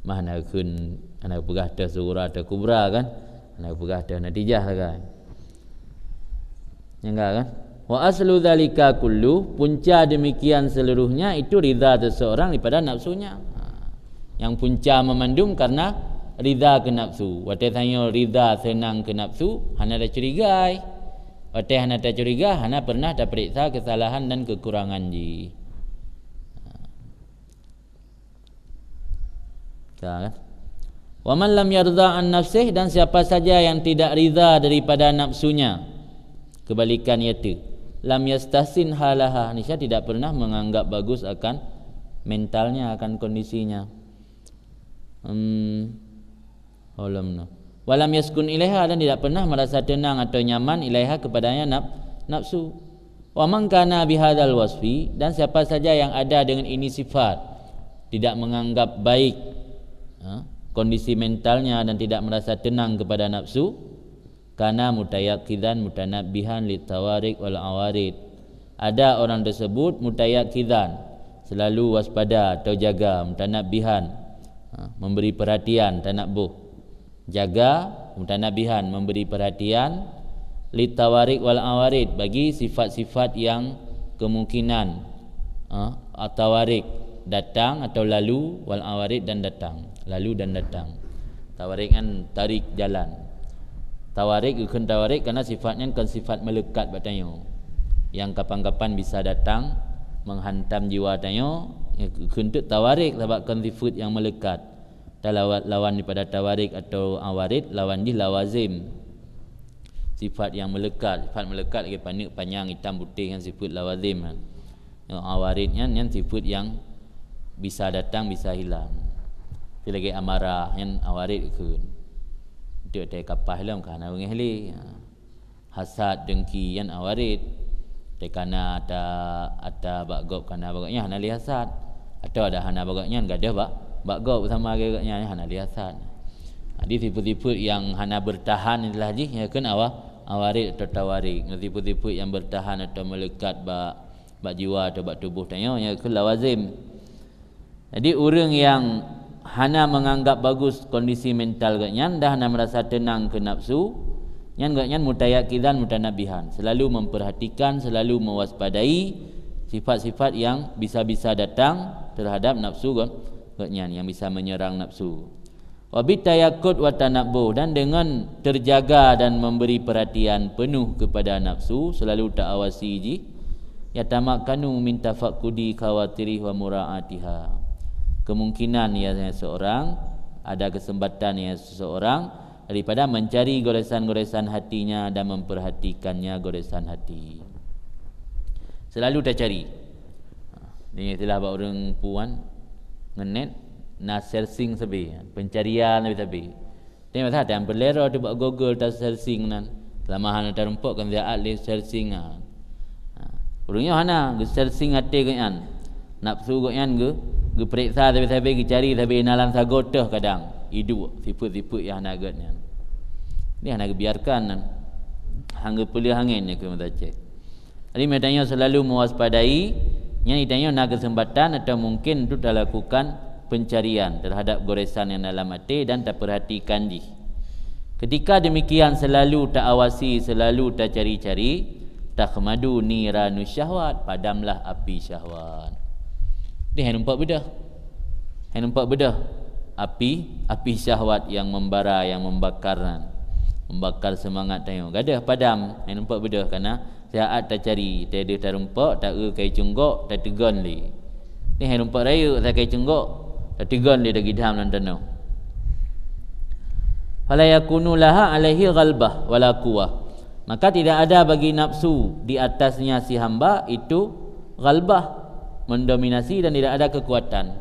Mah hana kheun, hana peugah teuh sughra teuh kubra kan? Hana peugah teuh natijah sagai. Nyang ka kan? Wa aslu dzalika kullu, punca demikian seluruhnya itu ridha seseorang daripada nafsunya. Ha. Nyang punca memandum karena ridha keu nafsu. Watée tanyoe ridha seunang keu nafsu, hana tacurigai. Watée hana tacuriga, hana pernah tapeuriksa kesalahan dan kekurangan jih. Ha. Ka, kan? Wa man lam yarda an nafsih, dan siapa saja yang tidak ridha daripada nafsunya, kebalikan yaitu, lam yastahsin halaha, niscaya tidak pernah menganggap bagus akan mentalnya, akan kondisinya. Hmm. Holom no. Wa lam yaskun ilaiha, dan tidak pernah merasa tenang atau nyaman ilaiha kepadanya naf-, nafsu. Wa man kana bihadzal wasfi, dan siapa saja yang ada dengan ini sifat, tidak menganggap baik, ha, kondisi mentalnya dan tidak merasa tenang kepada nafsu, kana mutayaqidzan mutanabbihan litawarik wal awarid. Ada orang tersebut mutayaqidzan, selalu waspada atau jaga, mutanabbihan, ha, memberi perhatian, tanabbuh. Jaga, mutanabbihan, memberi perhatian, litawarik wal awarid, bagi sifat-sifat yang kemungkinan, ha, atawarik, datang atau lalu, wal awarid, dan datang, lalu dan datang. Tawarik kan tarik jalan. Tawarik, geukheun tawarik karena sifat nyan kon sifat meulekat bak tanyoe. Nyang kapan-kapan bisa datang menghantam jiwa tanyoe, geukheun teuk tawarik sabab kon sifat nyang meulekat. Talawa-, lawan daripada tawarik atau awarid, lawan jih lawazim. Sifat nyang meulekat, sifat meulekat lagée paneuk panyang, itam, putéh, nyan sifat lawazim nyan. Nyang awarid nyan, nyan sifat nyang bisa datang, bisa hilang. Seulagée amarah, nyan awarid kheun. Teuk teuh kapah lom ka hana beungéh lé. Ha. Hasad, dengki, nyan awarid. Teukana ata, ata bak gob, kana bak gobnyan hana lé hasad. Atawa dah hana bak gobnyan, gadôh bak, bak gob sama lagée gobnyan, hana lé hasad. Jadi sifat-sifat nyang hana bertahan itulah jih, nyan kheun awa-, awarid atau tawarik. Ngon sifat-sifat nyang bertahan atau meulekat bak bak jiwa atau bak tuboh tanyoe, nyan keuh lawazim. Jadi, ureuëng nyang hana menganggap bagus kondisi mental gobnyan dan hana merasa tenang keu nafsu, nyan gobnyan mutayakidan mutanabbihan, selalu memperhatikan, selalu mewaspadai sifat-sifat yang bisa-bisa datang terhadap nafsu gob-, gobnyan, yang bisa menyerang nafsu. Wa bitayakkud wa tanabbuh, dan dengan terjaga dan memberi perhatian penuh kepada nafsu, selalu taawasi jih, yatamakkanu min tafakkudi khawatirih wa mura'atiha. Kemungkinan ia seseorang, ada kesempatan ia seseorang daripada mencari goresan-goresan hatinya dan memperhatikannya goresan hati. Selalu tacari. Ni istilah bak ureuëng puan ngenet, na searching sabe, pencarian sabe-sabe. Tapi masa ada yang berlero tu bak Google ta searching nan. Selama hana tarumpok kan dia alih searching ha. Ha. Ureuëng nyoe hana geu searching até gobnyan. Nafsu gobnyan geu geupereksa sabe-sabe, geucari sabe na lam sagoe teuh kadang. Iduek sifeuet-sifeuet nyang hana gét nyan. Ni hana geubiarkan nan. Hang geupeuleueh angén nyan keu meuta cek. Jadi, meunyoe tanyoe selalu mewaspadai, nyan tanyoe na keuseumpatan atau mungkin untuk talakukan pencarian terhadap goresan nyang dalam até dan tapeurhatikan jih. Ketika demikian selalu taawasi, selalu tacari-cari, takhmadu niranu syahwat, padamlah api syahwat. Deh, hai nampak beudôh. Hai nampak beudôh api, api syahwat yang membara, yang membakar nan. Membakar semangat tanyoe. Gadôh padam, hai nampak beudôh, karena siat tacari, teuh deuh tarumpok, ta-eu kai cunggok, tateugon lé. Ni hai rumpok rayeuk, sa kai cunggok, tateugon lé dagidam lam tanoh. Fala yakunu laha alaihi ghalbah wala quwwah. Maka tidak ada bagi nafsu di atasnya si hamba itu ghalbah, mendominasi, dan tidak ada kekuatan.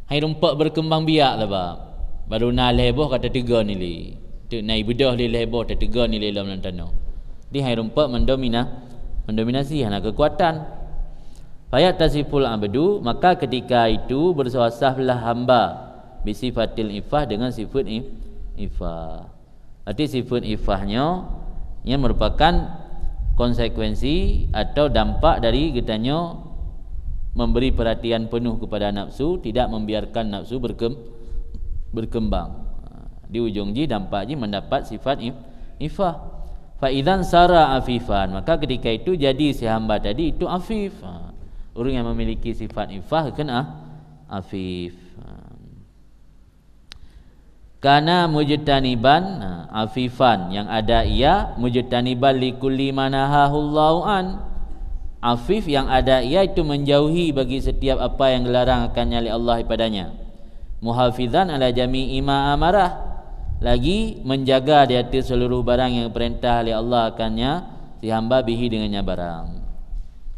Hai rumpok berkembang biak saba. Baru na lhée boh ka tateugon ilée. Teuk na ibeudôh lé lhée boh tateugon ilée lom lam tanoh. Di hai rumpok mendomina-, mendominasi, hana kekuatan. Fayattasiful abdu, maka ketika itu berwasaflah hamba bisifatil ifah, dengan sifat if-, ifah. Berarti sifat ifah nyoe, nyan merupakan konsekuensi atau dampak dari geutanyoe memberi perhatian penuh kepada nafsu, tidak membiarkan nafsu berkem-, berkembang. Ha, di ujong jih, dampak jih mendapat sifat if-, ifah. Fa idzan sara afifan, maka ketika itu jadi si hamba tadi itu afif. Ha, ureuëng yang memiliki sifat ifah kheun ah, afif. Ha. Kana mujtaniban, ha, afifan, yang ada ia mujtaniban likulli ma nahahullahu an. Afif yang ada ia itu menjauhi bagi setiap apa yang dilarang akannya oleh Allah padanya. Muhafizan ala jami'i ma amarah, lagi menjaga di atas seluruh barang yang perintah oleh Allah akannya si hamba bihi dengannya barang.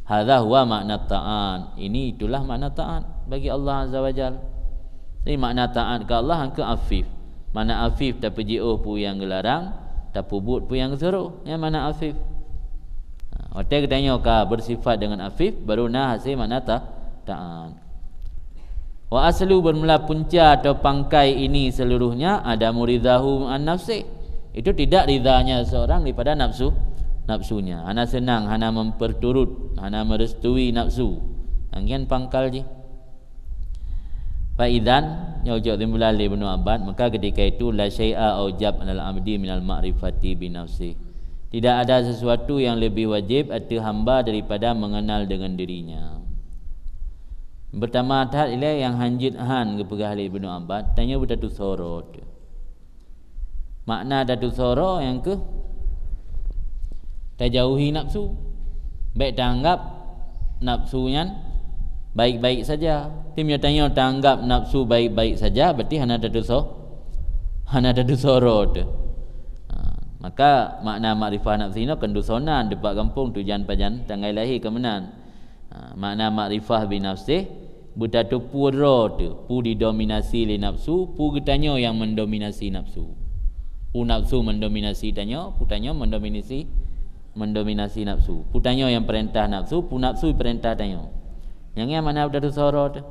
Hadza huwa makna taat. Ini itulah makna taat bagi Allah Azza wa Jal. Jadi makna taat ke Allah angka afif. Makna afif tapeujiôh peue nyang geularang, tapeubuet peue nyang geusuroh. Nyan makna afif. Ha, watée geutanyoe ka bersifat dengan afif, baru na hase makna ta-, taat. Wa aslu, bermula punca atau pangkai ini seluruhnya adamu ridahu an nafsi. Itu tidak ridhanya seorang daripada nafsu, nafsunya. Hana senang, hana memperturut, hana merestui nafsu. Anggian pangkal jih. Fa idzan, nyang ucok simpulan lé Ibnu Abbas, maka ketika itu la syai'a aujab alal abdi minal ma'rifati bi nafsi. Tidak ada sesuatu yang lebih wajib ateueh hamba daripada mengenal dengan dirinya. Pertama that ilée nyang hanjeuet han geupeugah lé Ibnu Abbas, tanyoe beutatusoe droe teuh. Makna tatusoe droe nyang keuh tajauhi nafsu. Bék taanggab nafsu nyan baik-baik saja. Tapi meunyoe tanyoe taanggab nafsu baik-baik saja, berarti hana tatusoe, hana tatusoe droe teuh. Ha, maka makna makrifah nafsi nyoe kon dusoe nan, teumpat gampông, tujan pajan tanggai lahé ka meunan. Ha, makna makrifah bi nafsih, beutatupeue droe teuh, peue didominasi lé nafsu, peue geutanyoe nyang mendominasi nafsu. Peue nafsu mendominasi tanyoe, peue tanyoe mendominasi, mendominasi nafsu. Peue tanyoe nyang peurintah nafsu, peue nafsu peurintah tanyoe. Nyang nyan makna beutatusoe droe teuh.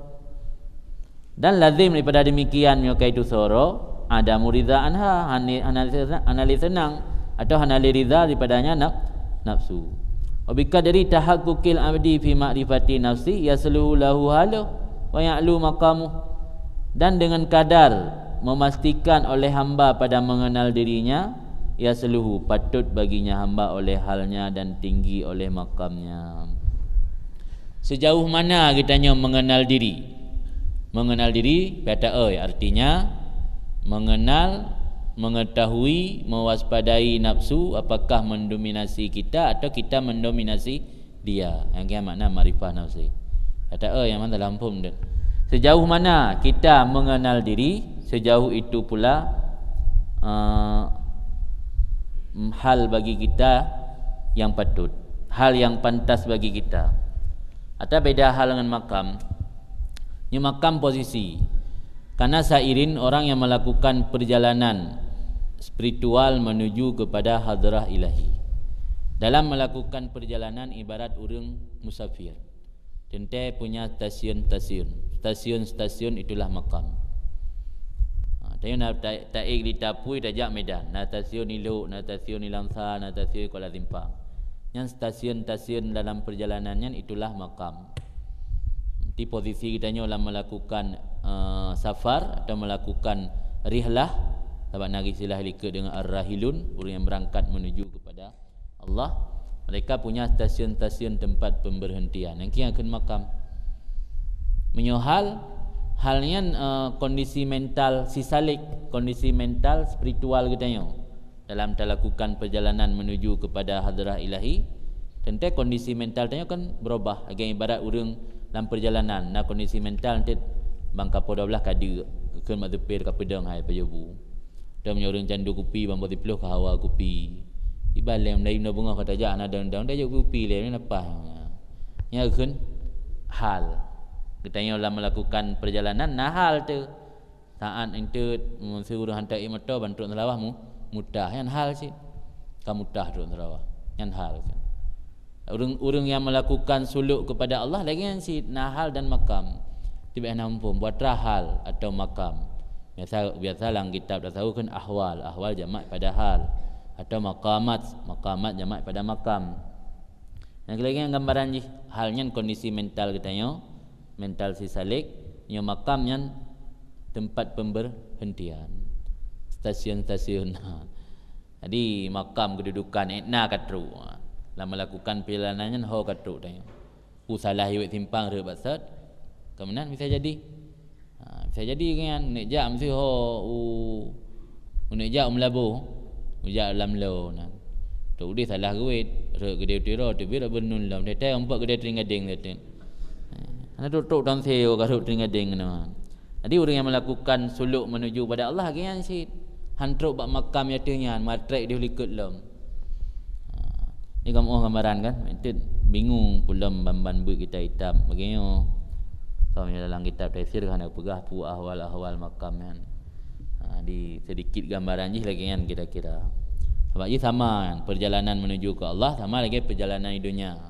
Dan lazim daripada demikian, meunyoe ka tatusoe droe, adamu ridha anha, hana, hana, hana lé seunang atau hana lé ridha daripadanya naf-, nafsu. Wa biqadri tahaqqquqil abdi fi ma'rifati nafsi yasluhu lahu haluh wa ya'lu maqamuh. Dan dengan kadar memastikan oleh hamba pada mengenal dirinya, yasluhu, patut baginya hamba oleh halnya dan tinggi oleh makamnya. Sejauh mana geutanyoe mengenal diri? Mengenal diri, kata oi, artinya mengenal, mengetahui, mewaspadai nafsu, apakah mendominasi kita atau kita mendominasi dia. Nyang keu makna makrifah nafsi. Kata oi, nyang mana dalam phom deh. Sejauh mana kita mengenal diri, sejauh itu pula, eh, hal bagi kita yang patut, hal yang pantas bagi kita. Atau beda hal dengan makam. Nyoe makam posisi. Karena sairin orang yang melakukan perjalanan spiritual menuju kepada hadrah ilahi. Dalam melakukan perjalanan ibarat ureuëng musafir. Teuntée punya stasiun-stasiun. Stasiun-stasiun itulah makam. Ha, tanyoe na ta-, taék di Tapui tajak Medan. Na stasiun di Lhok, na stasiun di Langsa, na stasiun di Kuala Simpang. Nyan stasiun-stasiun dalam perjalanan nyan itulah makam. Di posisi geutanyoe lam melakukan, eh, safar atau melakukan rihlah, sabab na istilah likot dengan ar-rahilun, ureuëng yang berangkat menuju kepada Allah, mereka punya stasiun-stasiun tempat pemberhentian. Nyang keu nyan kheun makam. Meunyoe hal, hal nyan, eh, kondisi mental sisalek, kondisi mental spiritual geutanyoe. Dalam talakukan perjalanan menuju kepada hadrah ilahi, teuntée kondisi mental tanyoe kan berubah. Lagée ibarat ureuëng lam perjalanan, na kondisi mental enteuk bang kapoe dua belas ka deuk, kheun mak supir ka peudong hai pajoh bu. Atau meunyoe ureuëng candu kupi, bang boh siploh ka hawa kupi. Iban lé meunyoe beungoh ka tajak hana dong-dong, tajak kupi lé, nyan apa? Nyan kheun hal. Geutanyoe lam melakukan perjalanan na hal teuh. Saát enteuk, meuseu ureuëng hantom ék meuto, ban trok seulawah mu-, mutah. Nyan hal cit. Ka mutah trok seulawah. Nyan hal cit. Ureuëng-ureuëng yang melakukan suluk kepada Allah lagée nyan cit, na hal dan makam. Tibak hana muphom, buat hal atau makam. Biasa, biasa lam kitab tasawuf kan ahwal, ahwal jamak pada hal. Atau maqamat, maqamat jamak pada makam. Nyang lagée nyan gambaran jih, hal nyan kondisi mental geutanyoe, mental sisalek, nyoe makam nyan tempat pemberhentian, stasiun-stasiun. Jadi makam kedudukan, eh, na ka trok. Lam melakukan perjalanan nyan ho ka trok tanyoe. Ku salah iwet simpang rhot bak sot, keumeunang bisa jadi. Ha, bisa jadi kan, neuk jak meusiho u, neuk jak u Meulaboh, ujak lam lo na. Trok udeh salah geuwet, rhot keudeh Tiro, teubiet rhot Beureunuen lom. Teutai umpok keudeh Teuinggadeng teuteuet. Ha, hana trok-trok Tongse ka rhot Teuinggadeng keunoe. Jadi ureuëng nyang melakukan suluk menuju pada Allah, geuh nyan cit. Han trok bak makam nyang ateueh nyan, matrek deuh likot lom. Ha, ni kamoe gambaran kan, enteuk bingung pulom ban-ban buet kitab-kitab bagée nyoe. Ka meunyoe dalam kitab tafsir ka hana peugah peue ahwal-ahwal makam nyan. Ha, di sedikit gambaran jih lagée nyan kira-kira. Sabab jih sama, perjalanan menuju ke Allah sama lagée perjalanan di dunia.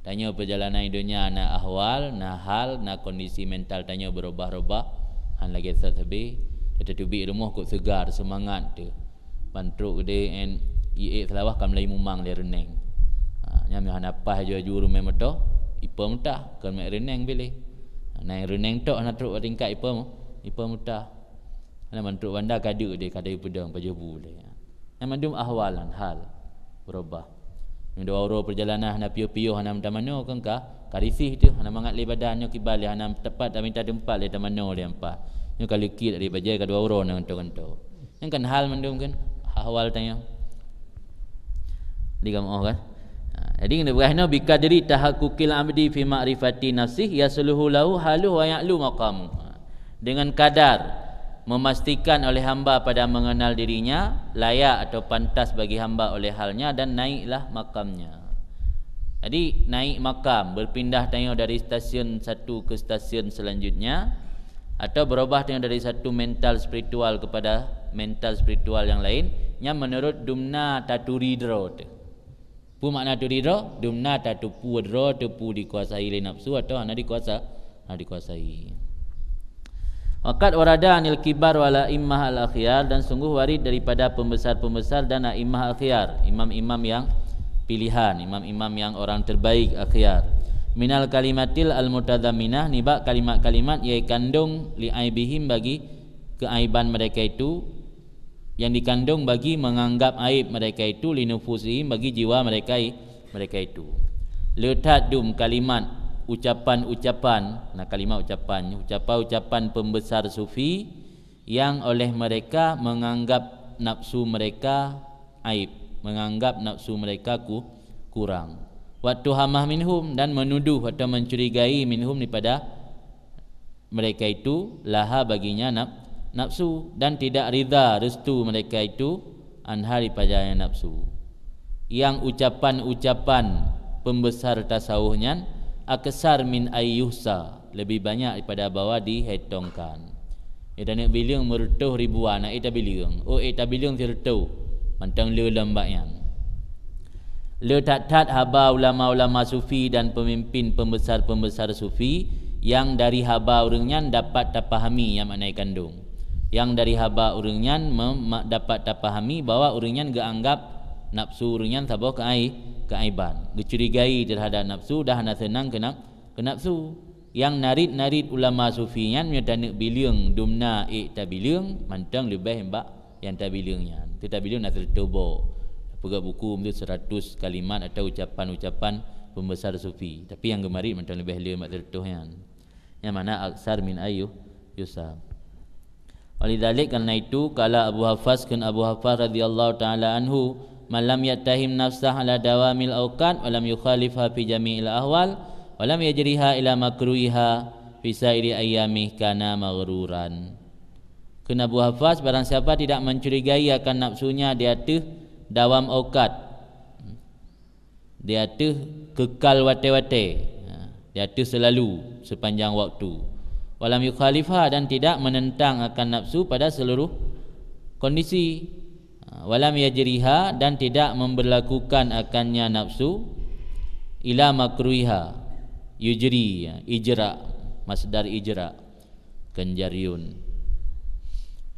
Tanyoe perjalanan di dunia na ahwal, na hal, na kondisi mental tanyoe berubah-ubah. Han lagée sot sabe, teutubiet rumoh kok segar, semangat teuh. Ban trok keudeh en, iék seulawah ka mulai mumang lé reuneng. Ha, nyan meuhana paih aju-aju rumeng moto, ipe mutah, kon mek reuneng piléh. Ha, na reuneng tok hana trok bak tingkat ipe mu-, ipe mutah. Hana ban trok banda ka deuk deh, ka deuh peudong pajoh bu lé. Nyan mandum ahwal nyan, hal, berubah. Nyoe dua uroe perjalanan hana piôh-piôh, hana meutamanoe, kon ka, ka risih teuh, hana mangat lé badan nyoe kiban lé, hana teumpat, taminta teumpat lé tamanoe lé ampa. Nyoe ka leukit dari bajée ka dua uroe na gantoe-gantoe. Nyan kan hal mandum kan, ahwal tanyoe. Di kamoe kan. Ha, jadi keuneuk peugah inoe, "Biqadri tahaqqukil abdi fi ma'rifati nafsih yasluhu lahu haluh wa ya'lu maqamuh." Ha, dengan kadar memastikan oleh hamba pada mengenal dirinya, layak atau pantas bagi hamba oleh halnya, dan naiklah makamnya. Jadi, naik makam, berpindah tanyoe dari stasiun satu ke stasiun selanjutnya, atau berubah tanyoe dari satu mental spiritual kepada mental spiritual yang lain, nyan menurut dumna taturi droe teuh. Peue makna turi droe? Dumna tateupeue droe teuh peue dikuasai lé nafsu atau hana dikuasa-, hana dikuasai. Wa qad warada anil kibar wal a'immah al akhyar, dan sungguh warid daripada pembesar-pembesar dan a'immah akhyar, imam-imam yang pilihan, imam-imam yang orang terbaik akhyar. Minal kalimatil al mutadzaminah, nibak kalimat-kalimat nyang kandong li aibihim, bagi keaiban mereka itu, yang dikandung bagi menganggap aib mereka itu, linufusihim, bagi jiwa mereka, mereka itu. Le that dum kalimat, ucapan-ucapan, na kalimat ucapan, ucapan-ucapan pembesar sufi yang oleh mereka menganggap nafsu mereka aib, menganggap nafsu mereka ku-, kurang. Wattuhamah minhum, dan menuduh atau mencurigai minhum daripada mereka itu, laha, baginya naf-, nafsu, dan tidak ridha, restu, mereka itu anha, daripadanya nafsu. Yang ucapan-ucapan pembesar tasawuf nyan aksar min ayyuhsa, lebih banyak daripada bahwa dihetongkan. Ita neuk bileueng meureutoh ribuan, na ita bileueng. Oh, ita bileueng sireutôh, mantong le lom bak nyan. Le that-that haba ulama-ulama sufi dan pemimpin pembesar-pembesar sufi, yang dari haba ureuëng nyan dapat tapahami nyang makna kandong. Yang dari haba ureuëng nyan mem-, ma-, dapat tapahami bahwa ureuëng nyan geuanggap nafsu ureuëng nyan saboh keai-, keaiban. Geucurigai terhadap nafsu dan hana seunang keu naf-, keu nafsu. Nyang narit-narit ulama sufi nyan meunyoe taneuk bileueng dumna ék tabileueng, mantong leubeh bak nyang tabileueng nyan. Teuh tabileueng na teutobo. Peugah buku meutu seratus kalimat atau ucapan-ucapan pembesar sufi. Tapi nyang geumarit mantong leubeh le bak teutoh nyan. Nyang mana aksar min ayyuh yusab. Walidzalik, karena itu, qala Abu Hafs, kheun Abu Hafs radhiyallahu ta'ala anhu, "Man lam yattahim nafsah ala dawamil awqat, wa lam yukhalifha fi jami'il ahwal, wa lam yajriha ila makruhiha fi sa'iri ayyamih, kana maghruran." Kheun Abu Hafs, barang siapa tidak mencurigai akan nafsunya di ateueh dawam awqat, di ateueh keukal watée-watée, ha, di ateueh seulalu, sepanjang waktu. Walam yukhalifha, dan tidak menentang akan nafsu pada seluruh kondisi. Ha, walam yajriha, dan tidak memberlakukan akannya nafsu, ila makruhiha, yujri, ya, ijra, masdar ijra. Keunjariun.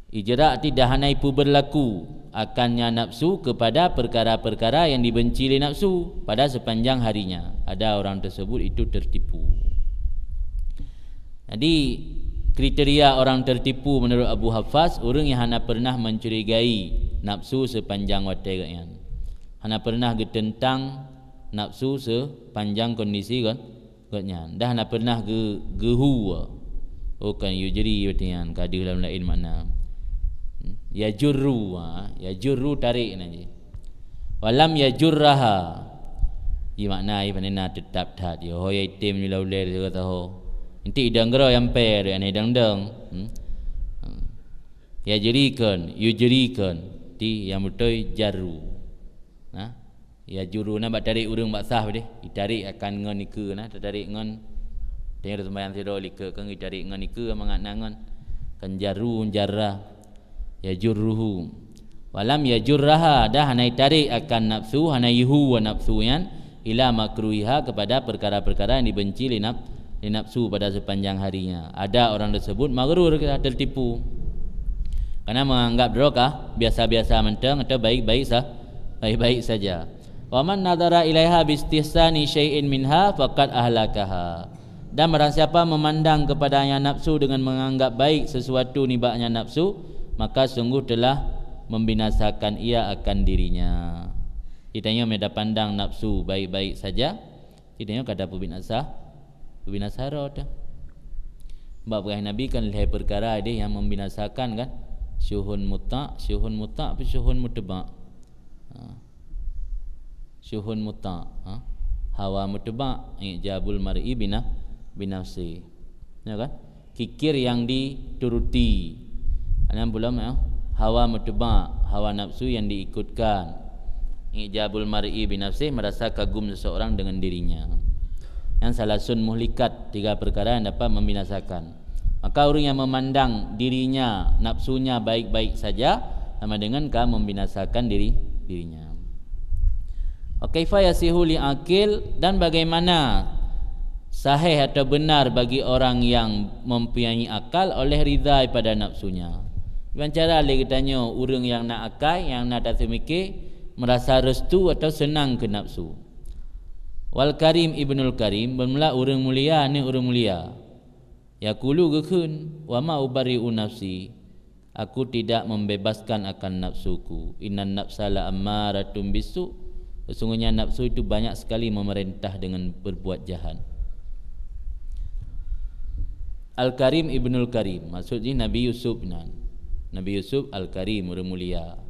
Ijra tidak hana ipeubeureulaku akannya nafsu kepada perkara-perkara yang dibenci lé nafsu pada sepanjang harinya. Ada orang tersebut itu tertipu. Jadi, Kriteria orang tertipu menurut Abu Hafas, ureuëng nyang hana pernah mencurigai nafsu sepanjang watée geuhnyan. Hana pernah geuteuntang nafsu sepanjang kondisi geuhnyan. Dan hana pernah geu-, geuhu. Oh, kan yujri berarti nyan, ka deuh lam laén makna. Ya jurru, ha, ya jurru tarék na jih. Walam ya jurraha. Ji makna ji panena teutap that. Yo ho ya item ni laulée sigoe taho. Enti idang gero nyang per, aneh dang-dang. Hmm? Hmm. Ya jerikan, yu jerikan. Ti yang beutôi jarru. Nah, ya jurru na bak tarék ureuëng bak sah deh. Ditarék akan ngon ikeue na, tatarék ngon. Tengah sembahyang sidroe likot kan ditarék ngon ikeue mangat na ngon. Kan jarru, jarra. Ya jurruhu. Walam ya jurraha, dah hana tarék akan nafsu, hana yuhu wa nafsu nyan, ila makruhiha, kepada perkara-perkara yang dibenci lé naf-, lé nafsu pada sepanjang harinya. Ada orang tersebut maghrur, kita tertipu. Karena menganggap droe ka biasa-biasa mantong atau baik-baik sa-, baik-baik saja. Wa man nadhara ilaiha bistihsani syai'in minha faqad ahlakaha. Dan barang siapa memandang kepadanya nafsu dengan menganggap baik sesuatu nibaknya nafsu, maka sungguh telah membinasakan ia akan dirinya. Kita nyoe meunyoe tapandang nafsu baik-baik saja, kita nyoe ka tapeubinasa, peubinasa rot. Bak peugah Nabi kan lhée peukara deh nyang membinasakan kan? Syuhun muta, syuhun muta, apa syuhun mutaba. Ha. Syuhun muta, ha. Hawa mutaba, ijabul mar'i bina-, binafsi. Ya kan? Kikir yang dituruti. Anan belum ya. Hawa mutaba, hawa nafsu yang diikutkan. Ijabul mar'i binafsi, merasa kagum seseorang dengan dirinya. Yang salasun muhlikat, tiga perkara yang dapat membinasakan. Maka ureuëng yang memandang dirinya, nafsunya baik-baik saja, sama dengan ka membinasakan diri, dirinya. Wa kaifa yasihu li aqil, dan bagaimana sahih atau benar bagi orang yang mempunyai akal oleh ridha pada nafsunya. Dengan cara lé geutanyoe ureuëng yang na akai, yang na taseumiké, merasa restu atau senang ke nafsu. Wal Karim Ibnul Karim, bermula ureuëng mulia ni ureuëng mulia. Yaqulu geukheun, "Wa ma ubarri'u nafsi, aku tidak membebaskan akan nafsuku. Innan nafsa la ammaratun bisu, sesungguhnya nafsu itu banyak sekali memerintah dengan berbuat jahat." Al-Karim Ibnul Karim, maksud jih Nabi Yusuf nyan. Nabi Yusuf Al-Karim, ureuëng mulia.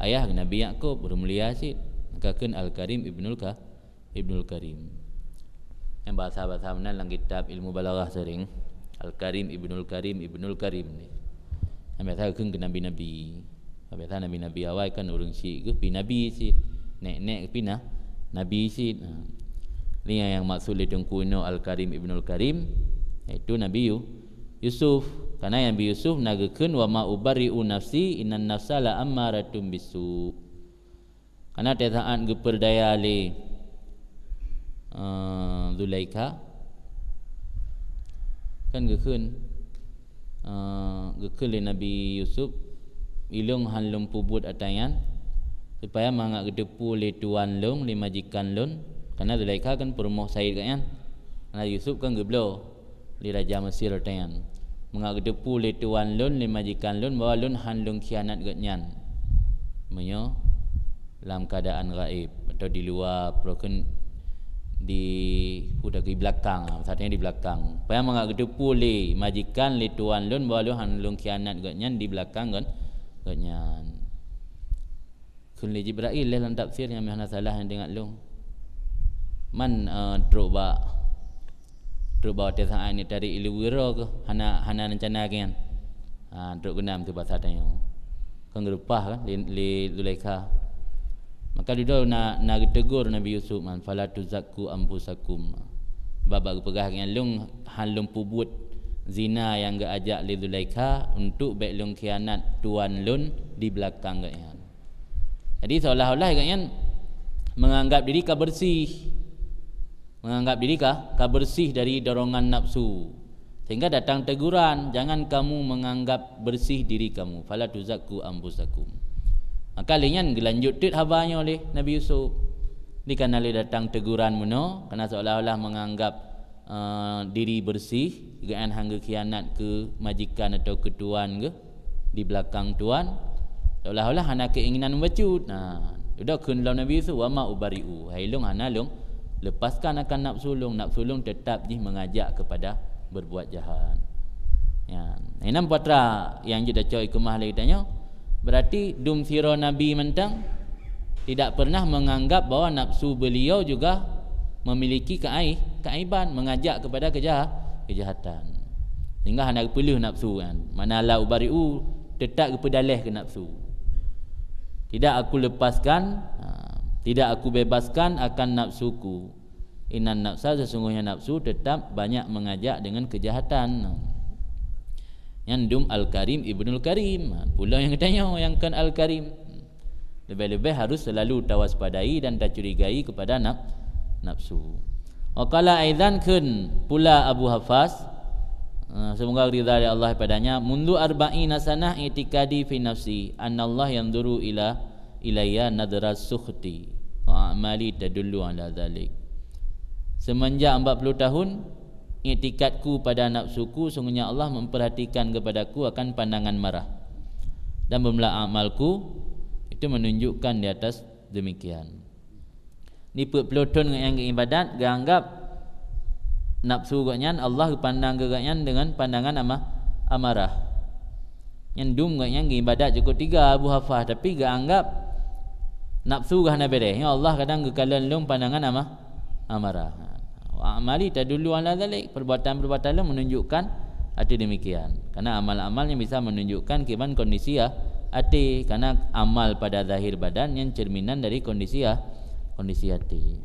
Ayah Nabi Yakub, ureuëng mulia cit. Maka kheun Al-Karim Ibnul Ka-, Ibnul Karim. Nyang bahasa-bahasa meunan lam kitab ilmu balaghah sering, Al-Karim Ibnul Karim, Ibnul Karim ni. Nyang biasa geukheun keu nabi-nabi. Biasa nabi-nabi awai kan ureuëng syiek geuh pi nabi cit. Nek-nek pi na-, nabi cit. Ha. Ni nyang maksud lé Teungku inoe Al-Karim Ibnul Karim, yaitu Nabi Yu-, Yusuf. Karena Nabi Yusuf na geukheun, "Wa ma ubarri'u nafsi, innan nafsa la ammaratun bisu." Karena watée saát geupeurdaya lé, eh, Zulaikha, kan geukheun, eh, geukheun lé Nabi Yusuf, "Ilong han lôn peubuet ata nyan, supaya mangat geuteupeue lé tuan lôn, lé majikan lôn." Karena Zulaikha kan peurumoh sayid geuhnyan. Karena Yusuf kan geubloe lé raja Mesir watée nyan. Mangat geuteupeue lé tuan lôn, lé majikan lôn, bahwa lôn han lôn khianat geuhnyan. Meunyoe lam keadaan gaib atau di luwa, peue kheun di, peue di belakang, maksudnya di belakang. Supaya mangat geuteupeue lé majikan, lé tuan lôn, bahwa lôn han lôn khianat geuhnyan di belakang geuh-, geuhnyan. Kheun lé Jibrail lé lam tafsir nyang meuhana salah nyang teuingat lôn. Man, eh, trok bak, trok bak watée saát ni tarék ileue wiro keuh hana, hana rencana keu nyan. Ha, trok geunam tu basa tanyoe. Kan geureupah kan lé, lé Zulaikha. Maka dudoe na, na geutegur Nabi Yusuf man, "Fala tuzakku anfusakum." Bak, bak geupeugah keu nyan, "Lôn han lôn peubuet zina nyang geuajak lé Zulaikha untuk bék lôn khianat tuan lôn di belakang geuhnyan." Jadi seolah-olah geuhnyan menganggap diri ka bersih. Menganggap diri ka, ka bersih dari dorongan nafsu. Sehingga datang teguran, "Jangan kamu menganggap bersih diri kamu. Fala tuzakku anfusakum." Maka lé nyan geulanjut teuk haba nyoe lé Nabi Yusuf. Di kana lé datang teguran meunoe, kana seolah-olah menganggap eh, diri bersih, geuh nyan han geukhianat keu majikan atau keu tuan geuh di belakang tuan, seolah-olah hana keinginan membacut. Nah, udah kheun lom Nabi Yusuf, "Wa ma ubari'u." Hai lôn hana lôn lepaskan akan nafsu lôn, nafsu lôn tetap jih mengajak kepada berbuat jahat. Ya, inan putra yang jeuet tacok hikmah lé geutanyoe. Berarti dum sidroe nabi mantong tidak pernah menganggap bahwa nafsu beliau juga memiliki keai-, keaiban, mengajak kepada kejaha-, kejahatan. Sehingga hana geupeuleuh nafsu nyan. Mana la ubari'u, tetap geupeudaleh keu nafsu. Tidak aku lepaskan, ha, tidak aku bebaskan akan nafsuku. Innan nafsa, sesungguhnya nafsu tetap banyak mengajak dengan kejahatan. Nyan dum Al-Karim Ibnul Karim. Pulo nyang geutanyoe nyang kon Al-Karim. Leubeh-leubeh harus selalu tawaspadai dan tacurigai kepada naf-, nafsu. Wa qala aidan, kheun pula Abu Hafas, eh, semoga ridha dari Allah padanya, "Mundu arba'ina sanah i'tikadi fi nafsi annallaha yanzuru ila, ilayya nadra sukhti wa a'mali tadullu ala dzalik." Semenjak empat puluh tahun, iktikadku pada nafsuku, sungguhnya Allah memperhatikan kepadaku akan pandangan marah. Dan bermula amalku itu menunjukkan di atas demikian. Di peuet ploh thon nyang geuibadat, geuanggap nafsu gobnyan, Allah geupandang keu gobnyan dengan pandangan ama-, amarah. Nyan dum gobnyan geuibadat cukôp tiga Abu Hafas, tapi geuanggap nafsu geuh hana béreh. Ya Allah kadang geukalon lôn pandangan ama-, amarah. Wa amali tadullu ala dzalik, perbuatan-perbuatan lôn menunjukkan hati demikian. Karena amal-amal yang bisa menunjukkan kiban kondisi ha-, hati, karena amal pada zahir badan yang cerminan dari kondisi ha-, kondisi hati.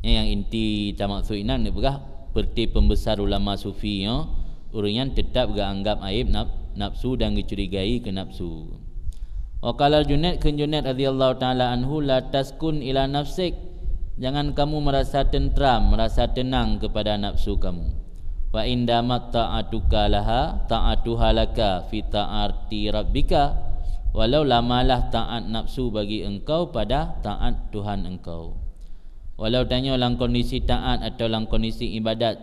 Nyan nyang inti tamaksud inan neupeugah, seperti pembesar ulama sufi nyoe, ureuëng nyan tetap geuanggap aib naf-, nafsu dan geucurigai keu nafsu. Wa qala Junaid, kheun Junaid radhiyallahu taala anhu, "La taskun ila nafsik." Jangan kamu merasa tentram, merasa tenang kepada nafsu kamu. "Wa indamat ta'atuka laha, ta'atuha laka fi ta'ati rabbika." Walau lamalah taat nafsu bagi engkau pada taat Tuhan engkau. Walau tanyoe lam kondisi taat atau lam kondisi ibadat,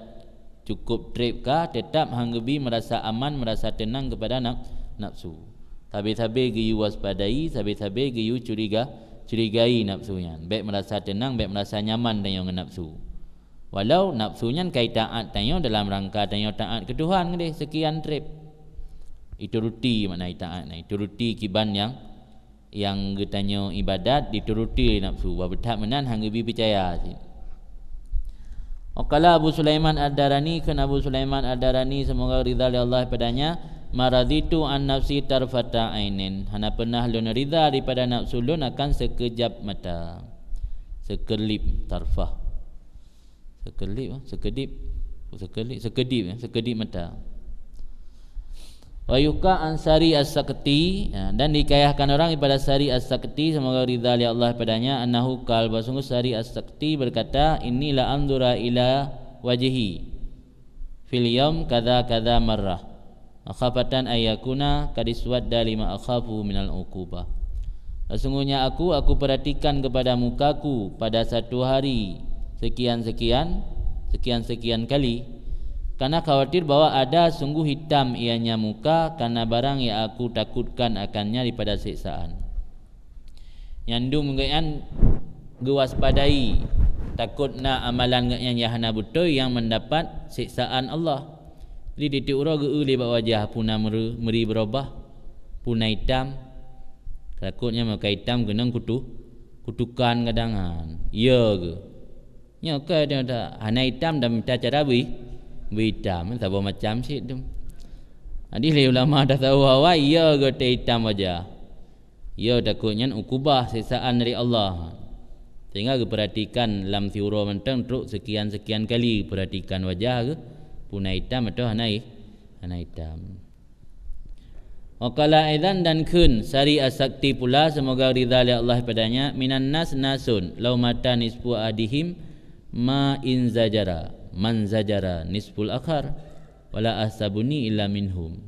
cukup treb ka, tetap han geubi merasa aman, merasa tenang kepada naf-, nafsu. Sabe-sabe geuyue waspadai, sabe-sabe geuyue curiga, curigai nafsu nyan. Bék merasa tenang, bék merasa nyaman tanyoe ngon nafsu. Walau nafsu nyan ka itaat tanyoe dalam rangka tanyoe taat keu Tuhan keudeh, sekian treb. Ituruti makna itaat nyan, ituruti kiban nyang nyang geutanyoe ibadat dituruti lé nafsu, bah beuthat meunan han geubi peucaya cit. Wa qala Abu Sulaiman Ad-Darani, kheun Abu Sulaiman Ad-Darani, semoga ridha lé Allah padanya, "Ma raditu an nafsi tarfata ainin." Hana pernah lôn ridha daripada nafsu lôn akan sekeujap mata. Sekelip, tarfah. Sekelip, sekedip, sekelip, sekedip, ya, sekedip mata. Wa yuhka an Sari As-Sakti, ya, dan dihikayahkan orang daripada Sari As-Sakti, semoga ridha lé Allah padanya, annahu qal, bahwa sungguh Sari As-Sakti berkata, "Inni la anzura ila wajhi fil yaum kadza kadza marrah, makhafatan ayyakuna qad iswadda lima akhafu minal uqubah." Sesungguhnya aku, aku perhatikan kepada mukaku pada satu hari sekian-sekian, sekian-sekian kali, karena khawatir bahwa ada sungguh hitam ianya muka karena barang yang aku takutkan akannya daripada siksaan. Nyandum gobnyan geuwaspadai, takot na amalan gobnyan nyang hana beutôi nyang mendapat siksaan Allah. Jadi tieb-tieb uroe geu-eu lé bak wajah, peue na meuri, meuri beurubah, peue na itam. Takot nyan meuka itam keunong kutu-, kutukan kadang nyan. Iya geuh. Nyoe ka dia dah hana itam dan mita cara beu, beu itam, saboh macam cit tu. Jadi lé ulama tasawuf awai, iya geuh teu itam wajah. Iya takot nyan ukubah siksaan dari Allah. Sehingga geupeuratikan lam siuroe mantong trok sekian-sekian kali, peuratikan wajah geuh, peue na itam atawa hana i-, hana itam. Wa qala aidan, dan kheun Sari As-Sakti pula, semoga ridha lé Allah padanya, "Minan nas nasun, lau mata nisfu ahadihim ma in zajara, man zajara nisful akhar, wala ahsabuni illa minhum."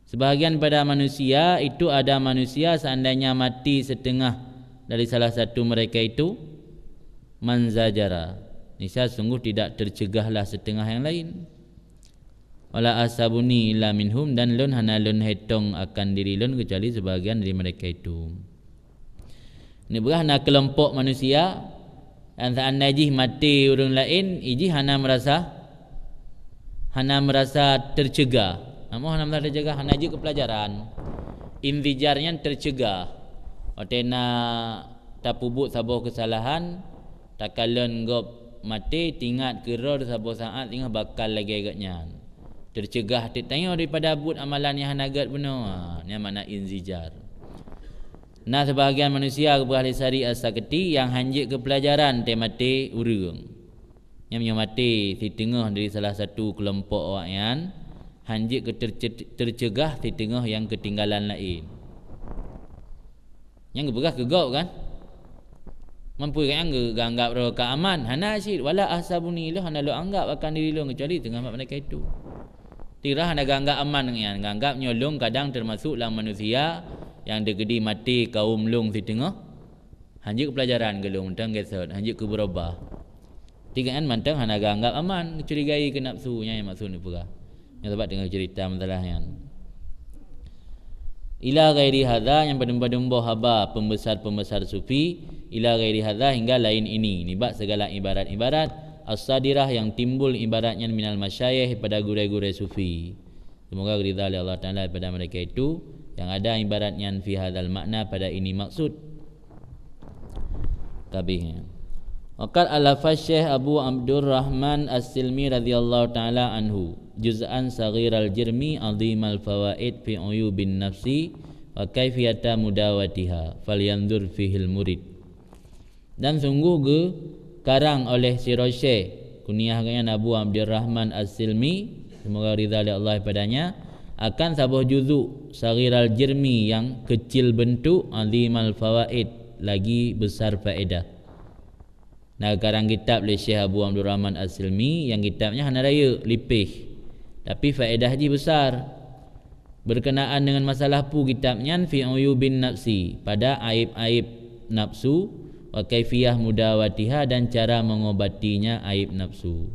Sebahagian pada manusia, itu ada manusia seandainya mati setengah dari salah satu mereka itu, man zajara, Nisa sungguh tidak tercegahlah setengah yang lain. Wala ahsabuni illa minhum, dan lôn hana lôn hetong akan diri lôn kecuali sebahagian dari mereka itu. Neupeugah na keulompok manusia, dan seandai jih maté ureuëng laén, ijih hana meurasa, hana meurasa tercegah. Namoh hana meurasa tercegah, hana jeuet keu peulajaran. Inzijar nyan tercegah. Watée na tapeubuet saboh keusalahan, takalon gob maté, tingat keudroe saboh saát singoh bakal lagée gobnyan. Tercegah teuk tanyoe daripada buet amalan nyang hana gét bunoe. Ha, nyan makna inzijar. Na seubahagian manusia geupeugah lé Sari As-Saketi nyang hanjeuet keu peulajaran teumaté ureuëng. Nyang meunyoe maté siteungoh dari salah satu keulompok awaknyan, hanjeuet keu terce-, tercegah siteungoh nyang keutinggalan laén. Nyang geupeugah keu gob kan? Mampu nyang geu-, geuanggab droe ka aman, hana cit, wala ahsabuni, lôn hana lôn anggab akan diri lôn kecuali teungoh mat malaikat itu. Tira hana geuanggab aman nyan, geuanggab nyoe lôn kadang teumasuk lam manusia nyang dikeudi maté kaum lôn siteungoh. Hanjeuet keu peulajaran keu lôn, mantong gét sot, hanjeuet keu beurubah. Tiga nyan mantong hana geuanggab aman, geucurigai keu nafsu, nyan nyang maksud neupeugah. Nyan sabab teungoh cerita masalah nyan. Ila ghairi hadza, nyang padum-padum boh haba pembesar-pembesar sufi, ila ghairi hadza, hingga lain ini, nibak segala ibarat-ibarat, as-sadirah, yang timbul ibarat nyan minal masyayikh, pada gurée-gurée sufi. Semoga ridha lé Allah Taala pada mereka itu, yang ada ibarat nyan fi hadzal makna, pada ini maksud. Tabih. Waqad alafa Syekh Abu Abdurrahman As-Silmi radhiyallahu taala anhu juz'an saghiral jirmi adhimal fawaid fi uyubin nafsi wa kaifiyata mudawatiha, falyanzur fihil murid. Dan sungguh geukarang oleh sidroe syekh, kunyah geuhnyan Abu Abdurrahman As-Silmi, semoga ridha lé Allah padanya, akan saboh juzuk saghiral jirmi nyang kecil bentuk, adhimal fawaid, lagi besar faedah. Na geukarang kitab lé Syekh Abu Abdurrahman As-Silmi, nyang kitab nyan hana rayeuk, lipéh, tapi faedah jih besar. Berkenaan dengan masalah peue kitab nyan, fi uyubin nafsi, pada aib-aib nafsu, wa kaifiyah mudawatiha, dan cara mengobatinya aib nafsu.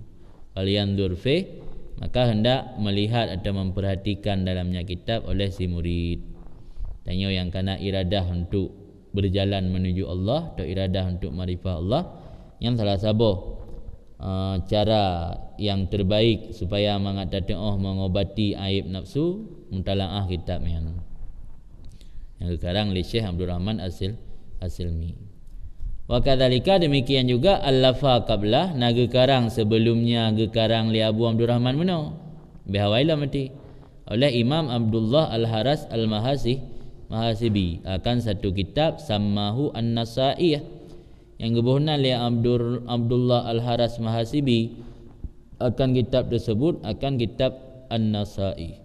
Falyanzur fih, maka hendak melihat atau memperhatikan dalamnya kitab oleh si murid. Tanyoe nyang kana iradah untuk berjalan menuju Allah atau iradah untuk makrifah Allah, nyan salah saboh, eh, cara yang terbaik supaya mangat tateuoh mengobati aib nafsu, mutalaah kitab nyan. Nyang geukarang lé Syekh Abdurrahman Asil, Asilmi. Wa kadzalika, demikian juga, allafa qablah, na geukarang sebelumnya geukarang lé Abu Abdurrahman meunoe. Beh awai lom meuti. Oleh Imam Abdullah Al-Haras Al-Mahasi-, Mahasibi akan satu kitab sammahu An-Nasaiyah, nyang geuboh nan lé Abdur-, Abdullah Al-Haras Mahasibi akan kitab tersebut akan kitab An-Nasai.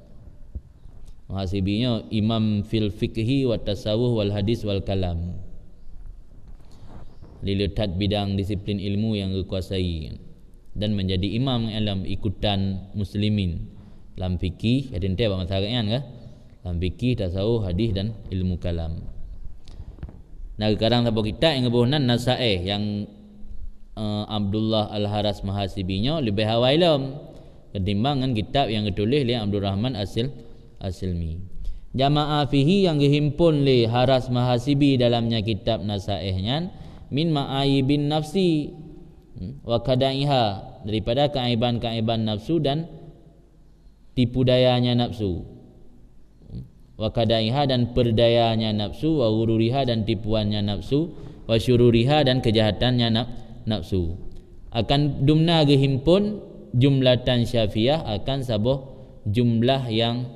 Mahasibi nyoe imam fil fiqhi wa tasawuf wal hadis wal kalam. Lileutat bidang disiplin ilmu yang geukuasai dan menjadi imam alam ikutan muslimin lam fikih, jadi ente bak masalah nyan ka? Lam fikih, tasawuf, hadis dan ilmu kalam. Nah, geukarang saboh kitab nyang geuboh nan Nasaih nyang, eh, Abdullah Al-Haras Mahasibi nyoe leubeh awai lom ketimbang ngon kitab nyang geutuléh lé Abdurrahman Asil, Asilmi. Jama'a fihi nyang geuhimpon lé Haras Mahasibi dalamnya kitab Nasaih nyan min ma'ayibin nafsi, hmm, wa kadaiha, daripada keaiban-keaiban nafsu dan tipu dayanya nafsu. Wa kadaiha, dan perdayanya nafsu, wa ghururiha, dan tipuannya nafsu, wa syururiha, dan kejahatannya naf-, nafsu. Akan dumna geuhimpon jumlatan syafiyah, akan saboh jumlah yang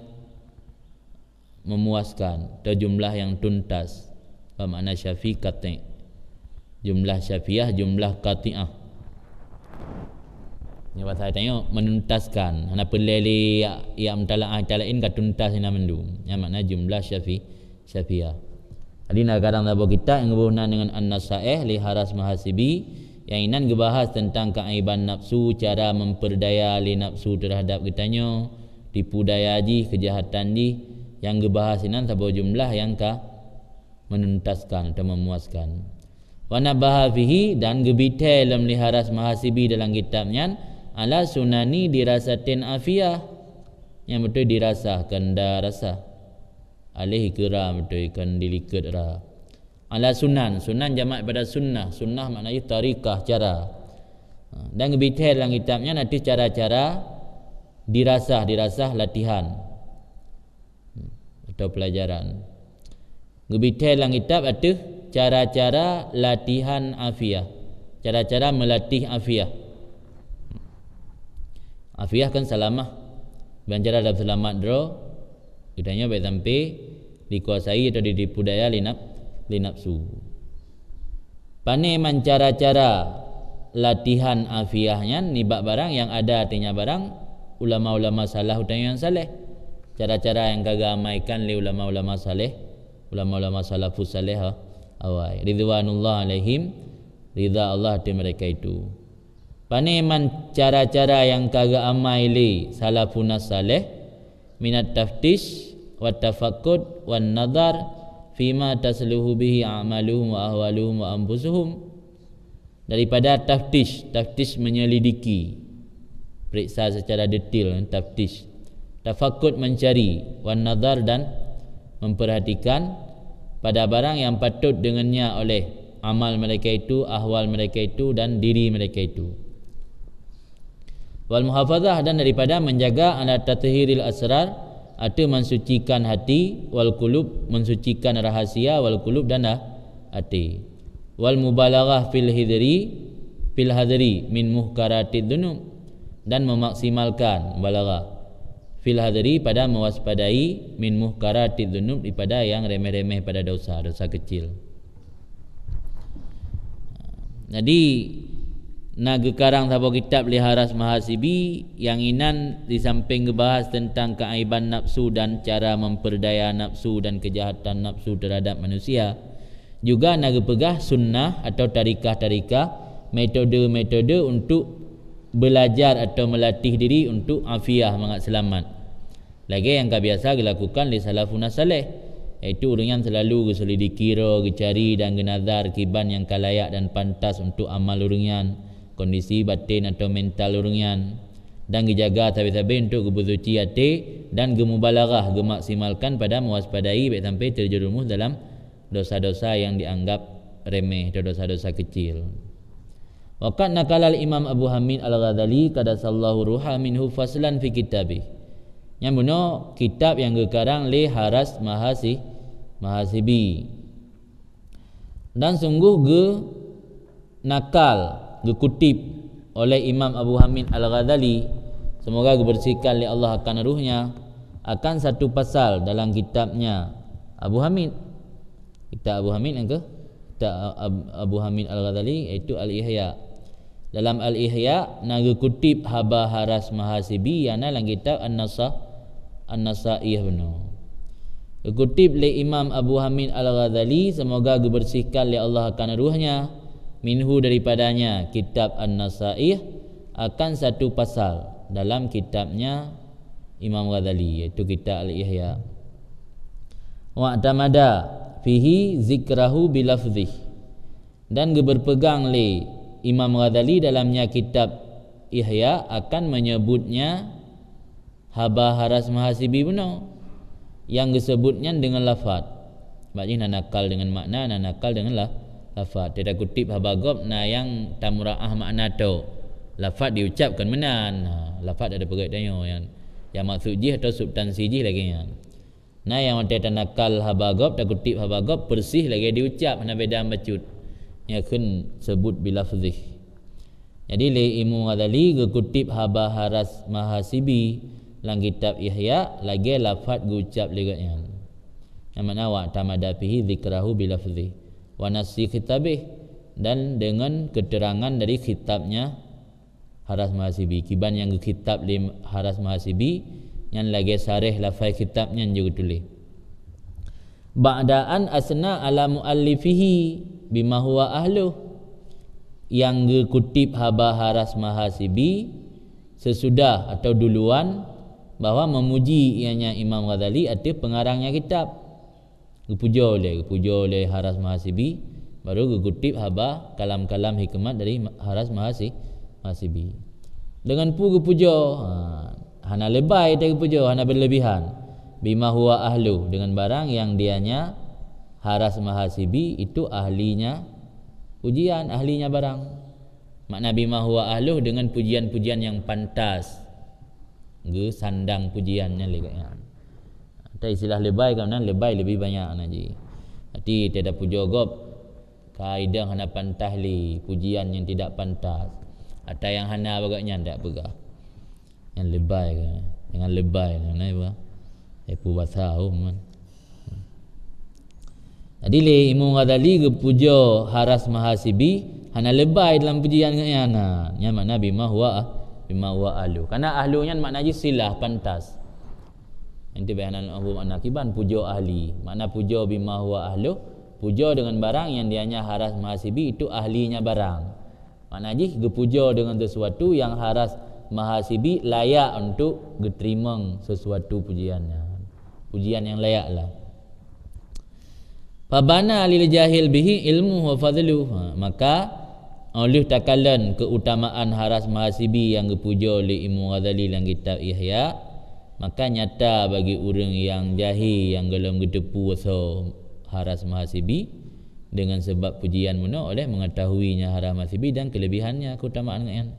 memuaskan atau jumlah yang tuntas. Apa makna syafi? Qati'. Jumlah syafiyah, jumlah qati'ah. Nyoe bahasa tanyoe menuntaskan. Hana peureulée lé jak, jak mutalaah kitab laén ka tuntas inan mandum. Nyan makna jumlah syafi-, syafiyah. Jadi na geukarang saboh kitab nyang geuboh nan deungon An-Nasaih lé Haras Mahasibi, nyang inan geubahas teuntang keaiban nafsu, cara memperdaya lé nafsu terhadap geutanyoe, tipu daya jih, keujahatan jih, nyang geubahas inan saboh jumlah nyang ka menuntaskan atau memuaskan. Wa nabbaha fihi, dan geubithée lom lé Haras Mahasibi dalam kitab nyan, ala sunani dirasatin afiyah. Nyang beutôi dirasah, kon darasah. Alif ikeura beutôi, kon dilikot ra. Ala sunan, sunan jamak pada sunnah. Sunnah makna jih tariqah, cara. Ha, dan geubithée dalam kitab nyan ateueh cara-cara dirasah, dirasah latihan. Hmm, atau pelajaran. Geubithée lam kitab ateueh cara-cara latihan afiah. Cara-cara meulatih afiah. Afiah kan salamah. Ban cara dap seulamat droe, geutanyoe bék sampai dikuasai atau ditipu daya lé naf-, lé nafsu. Pane man cara-cara latihan afiah nyan nibak barang nyang ada, artinya barang ulama-ulama salaf utawa nyang saleh. Cara-cara nyang ka geuamaikan lé ulama-ulama saleh, ulama-ulama salafus saleh, ha, awai. Ridwanullah alaihim, ridha Allah ateueh mereka itu. Pane man cara-cara nyang ka geuamai lé salafuna saleh, minat taftish wa tafakkud wan nadhar fima tasluhu bihi a'maluhum wa ahwaluhum wa anfusuhum. Daripada taftish, taftish menyelidiki, periksa secara detail, taftish. Tafakkud mencari, wan nadhar dan memperhatikan pada barang yang patut dengannya oleh amal mereka itu, ahwal mereka itu, dan diri mereka itu. Wal muhafazah, dan daripada menjaga ala tathhiril asrar, ateueh mensucikan hati, wal qulub, mensucikan rahasia, wal qulub, dan ha-, hati. Wal mubalaghah fil hidri, fil hadri min muhkaratid dunub, dan memaksimalkan mubalaghah fil hadri pada mewaspadai min muhkaratid dunub daripada yang remeh-remeh pada dosa, dosa kecil. Jadi, na geukarang saboh kitab lé Haras Mahasibi nyang inan di samping geubahas teuntang keaiban nafsu dan cara memperdaya nafsu dan kejahatan nafsu terhadap manusia, juga na geupeugah sunnah atau tarikah-tarikah, metode-metode untuk belajar atau melatih diri untuk afiah, mangat seulamat. Lagée nyang ka biasa geulakukan lé salafuna saleh, yaitu ureuëng nyan seulalu geuselidiki droe, geucari dan geunadhar kiban nyang ka layak dan pantas untuk amal ureuëng nyan, kondisi baten atau mental ureuëng nyan, dan geujaga sabe-sabe untuk geubeusuci até dan geumubalaghah, geumaksimalkan pada mewaspadai bék sampai terjerumus dalam dosa-dosa yang dianggap remeh atau dosa-dosa kecil. Wa qad naqalal Imam Abu Hamid Al-Ghazali qaddasallahu ruha minhu faslan fi kitabih. Nyang bunoe kitab nyang geukarang lé Haras Mahasi-, Mahasibi. Dan sungguh geu-, nakal, geukutip oleh Imam Abu Hamid Al-Ghazali, semoga geubersihkan lé Allah akan ruhnya, akan satu pasal dalam kitabnya Abu Hamid. Kitab Abu Hamid nyang keu? Kitab Ab-, Abu Hamid Al-Ghazali, yaitu Al-Ihya. Dalam Al-Ihya na geukutip haba Haras Mahasibi nyang na lam kitab An-Nasa-, An-Nasaih bunoe. Geukutip lé Imam Abu Hamid Al-Ghazali, semoga geubersihkan lé Allah akan ruhnya, minhu daripadanya kitab An-Nasaih, akan satu pasal dalam kitabnya Imam Ghazali, yaitu kitab Al-Ihya. Wa'tamada fihi zikrahu bilafzih. Dan geuberpegang lé Imam Ghazali dalamnya kitab Ihya akan menyebutnya haba Haras Mahasibi bunoe nyang geuseubut nyan deungon lafat. Bak jih na nakal deungon makna, na nakal deungon la-, lafat. Teutakutip haba gob na nyang tamuraah makna tok. Lafat diucapkan meunan. Ha, lafat ada peugét tanyoe nyan. Nyang maksud jih atau substansi jih lagée nyan. Na nyang watée tanakal haba gob, takutip haba gob, peureusih lagée diucap, hana beda bacut. Nyan kheun seubut bilafzih. Jadi lé Imam Ghazali geukutip haba Haras Mahasibi lam kitab Ihya lagée lafat geucap lé gobnyan. Nyang makna wa'tamada fihi zikrahu bilafzih wa nassi khitabih, dan deungon keuterangan dari khitabnya Haras Mahasibi. Kiban nyang geukhitab lé Haras Mahasibi nyan lagée sareh lafai khitab nyan geutuléh. Ba'da an asna ala muallifihi bima huwa ahluh. Nyang geukutip haba Haras Mahasibi sesudah atau duluan bahwa memuji ianya Imam Ghazali ateueh pengarangnya kitab. Geupujoe lé, geupujoe lé Haras Mahasibi Baru geukutip haba kalam-kalam hikmat dari Haras Mahasi-, Mahasibi. Dengan peue geupujoe? Ha, hana lebai teuh geupujoe, hana berlebihan. Bima huwa ahlu, dengan barang yang dianya Haras Mahasibi itu ahlinya pujian, ahlinya barang. Makna bima huwa ahlu, dengan pujian-pujian yang pantas geusandang pujian nyan lé gobnyan. Tapi istilah lebai ka meunan, lebai lebih banyak na jih. Arti teudah pujoe gob, ka idang hana pantas lé, pujian yang tidak pantas. Ata nyang hana bak gobnyan dak peugah. Nyang lebai ka, jangan lebai na, na iba. Ipu basa oh man. Jadi lé Imam Ghazali geupujoe Haras Mahasibi hana lebai dalam pujian gobnyan na. Nyan makna bima huwa, bima huwa ahlu. Karena ahlu nyan makna jih silah, pantas. Nanti bayanan ahlu makna kiban pujoe ahli. Makna pujoe bima huwa ahlu, pujoe dengan barang yang dianya Haras Mahasibi itu ahlinya barang. Makna jih geupujoe dengan sesuatu yang Haras Mahasibi layak untuk geuteurimong sesuatu pujian nyan. Pujian yang layak lah. Fabana lil jahil bihi ilmu wa fadlu. Ha, maka, óh lheueh takalon keutamaan Haras Mahasibi nyang geupujoe lé Imam Ghazali lam kitab Ihya, maka nyata bagi ureuëng nyang jahé nyang gohlom geuteupeue soe Haras Mahasibi dengan sebab pujian meunoe oleh mengetahuinya Haras Mahasibi dan kelebihannya keutamaan nyan.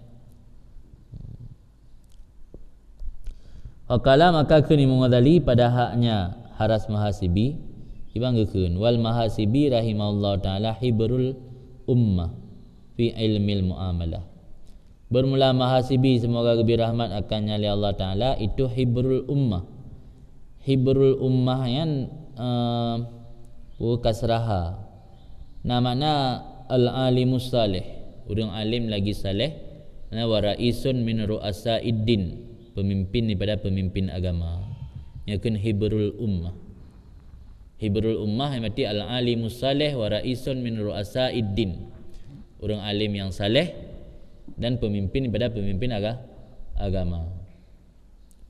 Faqala, maka kheun Imam Ghazali pada haknya Haras Mahasibi, kiban geukheun, wal Mahasibi rahimahullahu taala hibrul ummah fi ilmil muamalah. Bermula Mahasibi, semoga geubri rahmat akannya lé Allah Taala, itu hibrul ummah. Hibrul ummah nyan, eh, peue kasrah ha. Na makna al-alimus saleh, ureuëng alim lagi saleh, na wa raisun min ru'asaiddin, pemimpin daripada pemimpin agama. Nyan kheun hibrul ummah. Hibrul ummah nyan berarti al-alimus saleh wa raisun min ru'asaiddin. Ureuëng alim yang saleh dan pemimpin daripada pemimpin aga-, agama.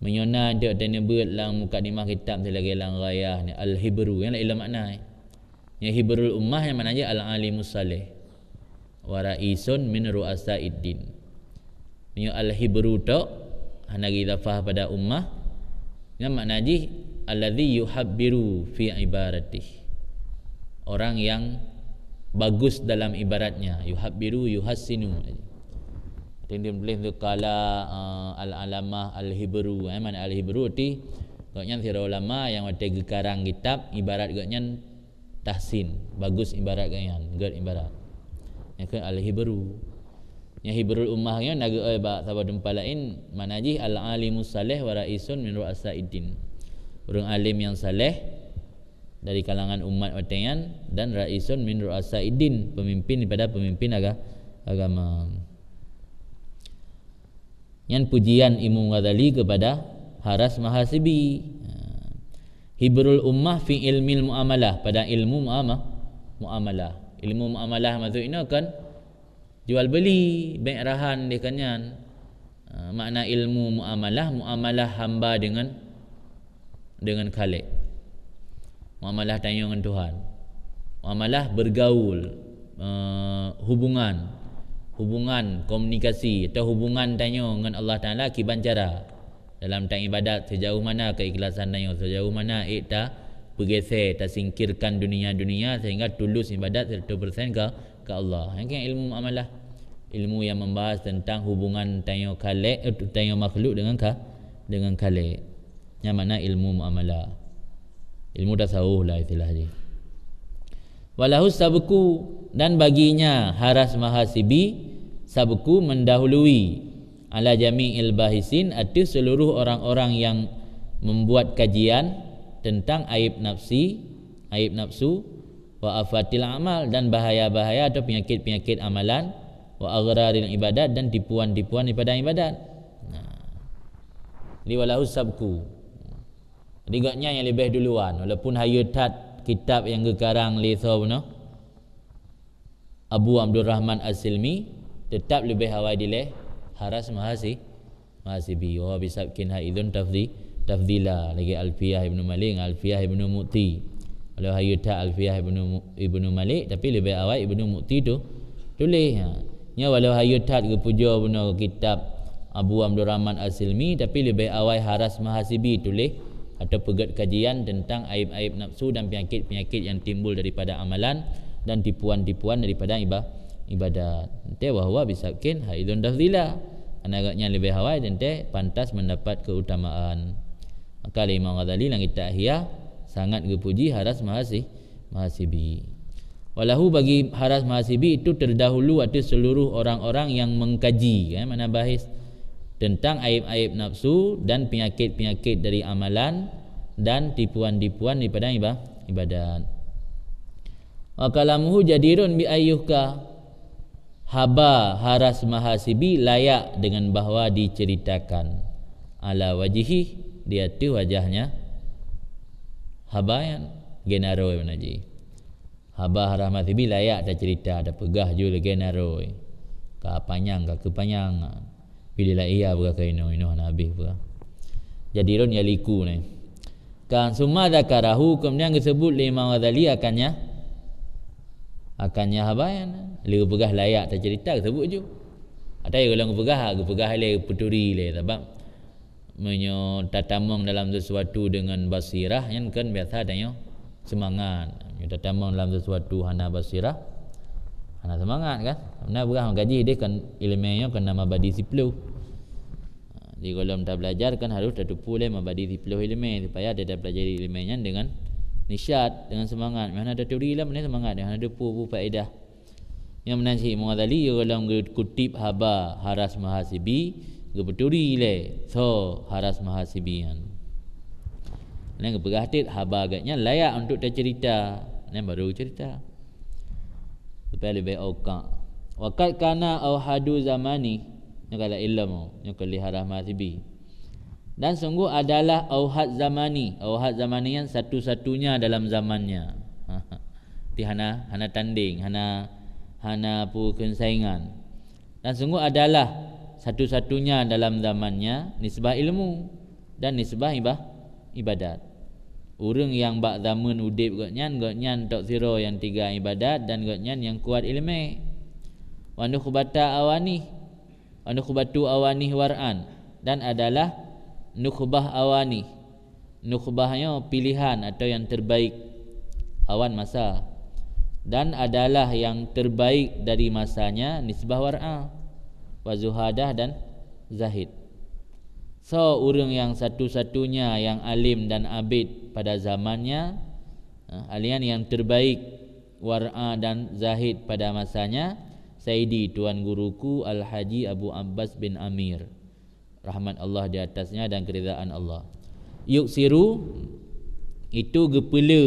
Meunyoe na teuh taneubeuet lam mukadimah kitab teuh lagée lam Ghayah ni, al-hibru, nyan laén makna. Nyan hibrul ummah nyan makna jih al-alimus saleh. Wa raisun min ru'asaiddin. Meunyoe al-hibru tok, hana geuidafah pada ummah, nyan makna jih alladzi yuhabbiru fi ibaratih. Orang yang bagus dalam ibaratnya, yuhabbiru, yuhassinu. Artinya tuléh tu kala, eh, al-alamah al-hibru. Eh, makna al-hibru ti gobnyan sidroe ulama nyang watée geukarang kitab, ibarat gobnyan tahsin, bagus ibarat gobnyan, gét ibarat. Nyan kheun al-hibru. Nyan hibrul ummah nyan na geuék bak saboh teumpat laén, makna jih al-alimus saleh wa raisun min ru'asaiddin. Ureuëng alim yang saleh dari kalangan umat watée nyan dan raisun min ru'asaiddin, pemimpin daripada pemimpin aga-, agama. Nyan pujian Imam Ghazali kepada Haras Mahasibi. Ha. Hibrul ummah fi ilmil muamalah, pada ilmu muama-, muamalah. Ilmu muamalah maksud inoe kan jual beli, bék rahan deh kan nyan. Ha, makna ilmu muamalah, muamalah hamba dengan dengan Khalik. Muamalah tanyoe ngon Tuhan. Muamalah bergaul, eh, hubungan. Hubungan komunikasi atau hubungan tanyoe ngon Allah Taala kiban cara. Dalam taibadat, sejauh mana keikhlasan tanyoe, sejauh mana ék ta peugése, tasingkirkan dunia-dunia sehingga tulus ibadat seratus persen ke, ke Allah. Nyan kan ilmu muamalah. Ilmu yang membahas tentang hubungan tanyoe Khalik, eh, tanyoe makhluk dengan ka-, dengan Khalik. Nyan makna ilmu muamalah. Ilmu tasawuf lah istilah jih. Walahu sabqu, dan baginya Haras Mahasibi sabqu mendahului ala jami'il bahisin, atas seluruh orang-orang yang membuat kajian tentang aib nafsi, aib nafsu, wa afatil amal, dan bahaya-bahaya atau penyakit-penyakit amalan, wa aghraril ibadat, dan tipuan-tipuan daripada ibadat. Nah. Jadi walahu sabqu. Jadi gobnyan nyang leubeh duluan, walaupun hayeue that kitab nyang geukarang lé soe bunoe, Abu Abdurrahman As-Silmi, teutap leubeh awai dilée Haras Mahasi-, Mahasibi. Wa bisabqin haizun tafdi-, tafdila, lagée Alfiyah Ibnu Malik ngon Alfiyah Ibnu Mu'ti. Walau hayeu that Alfiyah Ibnu, Ibnu Malik, tapi leubeh awai Ibnu Mu'ti tu tuléh. Ha. Nyoe walau hayeu that geupujoe bunoe kitab Abu Abdurrahman As-Silmi, tapi leubeh awai Haras Mahasibi tuléh atau peugét kajian tentang aib-aib nafsu dan penyakit-penyakit yang timbul daripada amalan dan tipuan-tipuan daripada iba-, ibadat. Teuntée bahwa bisabqin haizun tafdila. Karena gobnyan leubeh awai, teuntée pantas mendapat keutamaan. Maka lé Imam Ghazali lam kitab Ihya sangat geupuji Haras Mahasi-, Mahasibi. Walahu, bagi Haras Mahasibi itu terdahulu atas seluruh orang-orang yang mengkaji, kan, makna bahis tentang aib-aib nafsu dan penyakit-penyakit dari amalan dan tipuan-tipuan daripada iba-, ibadat. Wa kalamuhu jadirun bi ayyuhka. Haba Haras Mahasibi layak dengan bahwa diceritakan. Ala wajihi, di ateueh wajahnya haba nyan, genaroi mana ji. Haba Haras Mahasibi layak tacerita, tapeugah ju lé genaroi. Ka panyang, ka keupanyang. Pilih lah iya peugah keu inoe, inoe hana habéh peugah. Jadirun yaliku nyan. Kan summa dzakarahu, kemudian geusebut lé Imam Ghazali akannya, akannya haba nyan. Lé peugah layak tacerita, geusebut ju. Atai golom geupeugah, geupeugah lé, peuturi lé, sabab meunyoe tatamong dalam sesuatu dengan basirah, nyan kan biasa tanyoe seumangat. Meunyoe tatamong dalam sesuatu hana basirah, hana seumangat kan. Meunan peugah maka jih deh kan ileumé nyoe kan na mabadi siploh. Ha, di golom tabelajar kan harôh tateupeue lé mabadi siploh ileumé supaya tapeulajari ileumé nyan dengan nisyat, dengan seumangat. Meuhana taturi lam ni seumangat, meuhana tateupeue peue faedah. Nyang meunan cit Imam Ghazali, golom geukutip haba Haras Mahasibi, geupeuturi lé soe Haras Mahasibi nyan. Nyan geupeugah cit haba gobnyan layak untuk tacerita. Nyan baru cerita. Supaya leubeh auka. Wa qad kana auhadu zamani, nyoe kala ilmu, nyoe keu lé Haras Mahasibi. Dan sungguh adalah auhad zamani. Auhad zamani nyan satu-satunya dalam zamannya. Ti hana, hana tanding, hana, hana peukheun saingan. Dan sungguh adalah satu-satunya dalam zamannya nisbah ilmu dan nisbah ibah-, ibadat. Ureuëng nyang bak zameun udeb gobnyan, gobnyan tok sidroe nyang teuga ibadat dan gobnyan nyang kuat ileumé. Wa nukhbata awani, wa nukhbatu awani war'an, dan adalah nukhbah awani. Nukhbah nyoe pilihan atau yang terbaik awan masa, dan adalah yang terbaik dari masanya nisbah war'a, wa zuhadah dan zahid. Soe ureuëng nyang satu-satunya nyang alim dan abid pada zamannya, ha, alian yang terbaik war'a dan zahid pada masanya, Saidi Tuan Guruku Al-Haji Abu Abbas bin Amir, rahmat Allah di atasnya dan keridaan Allah. Yuksiru, itu geupeule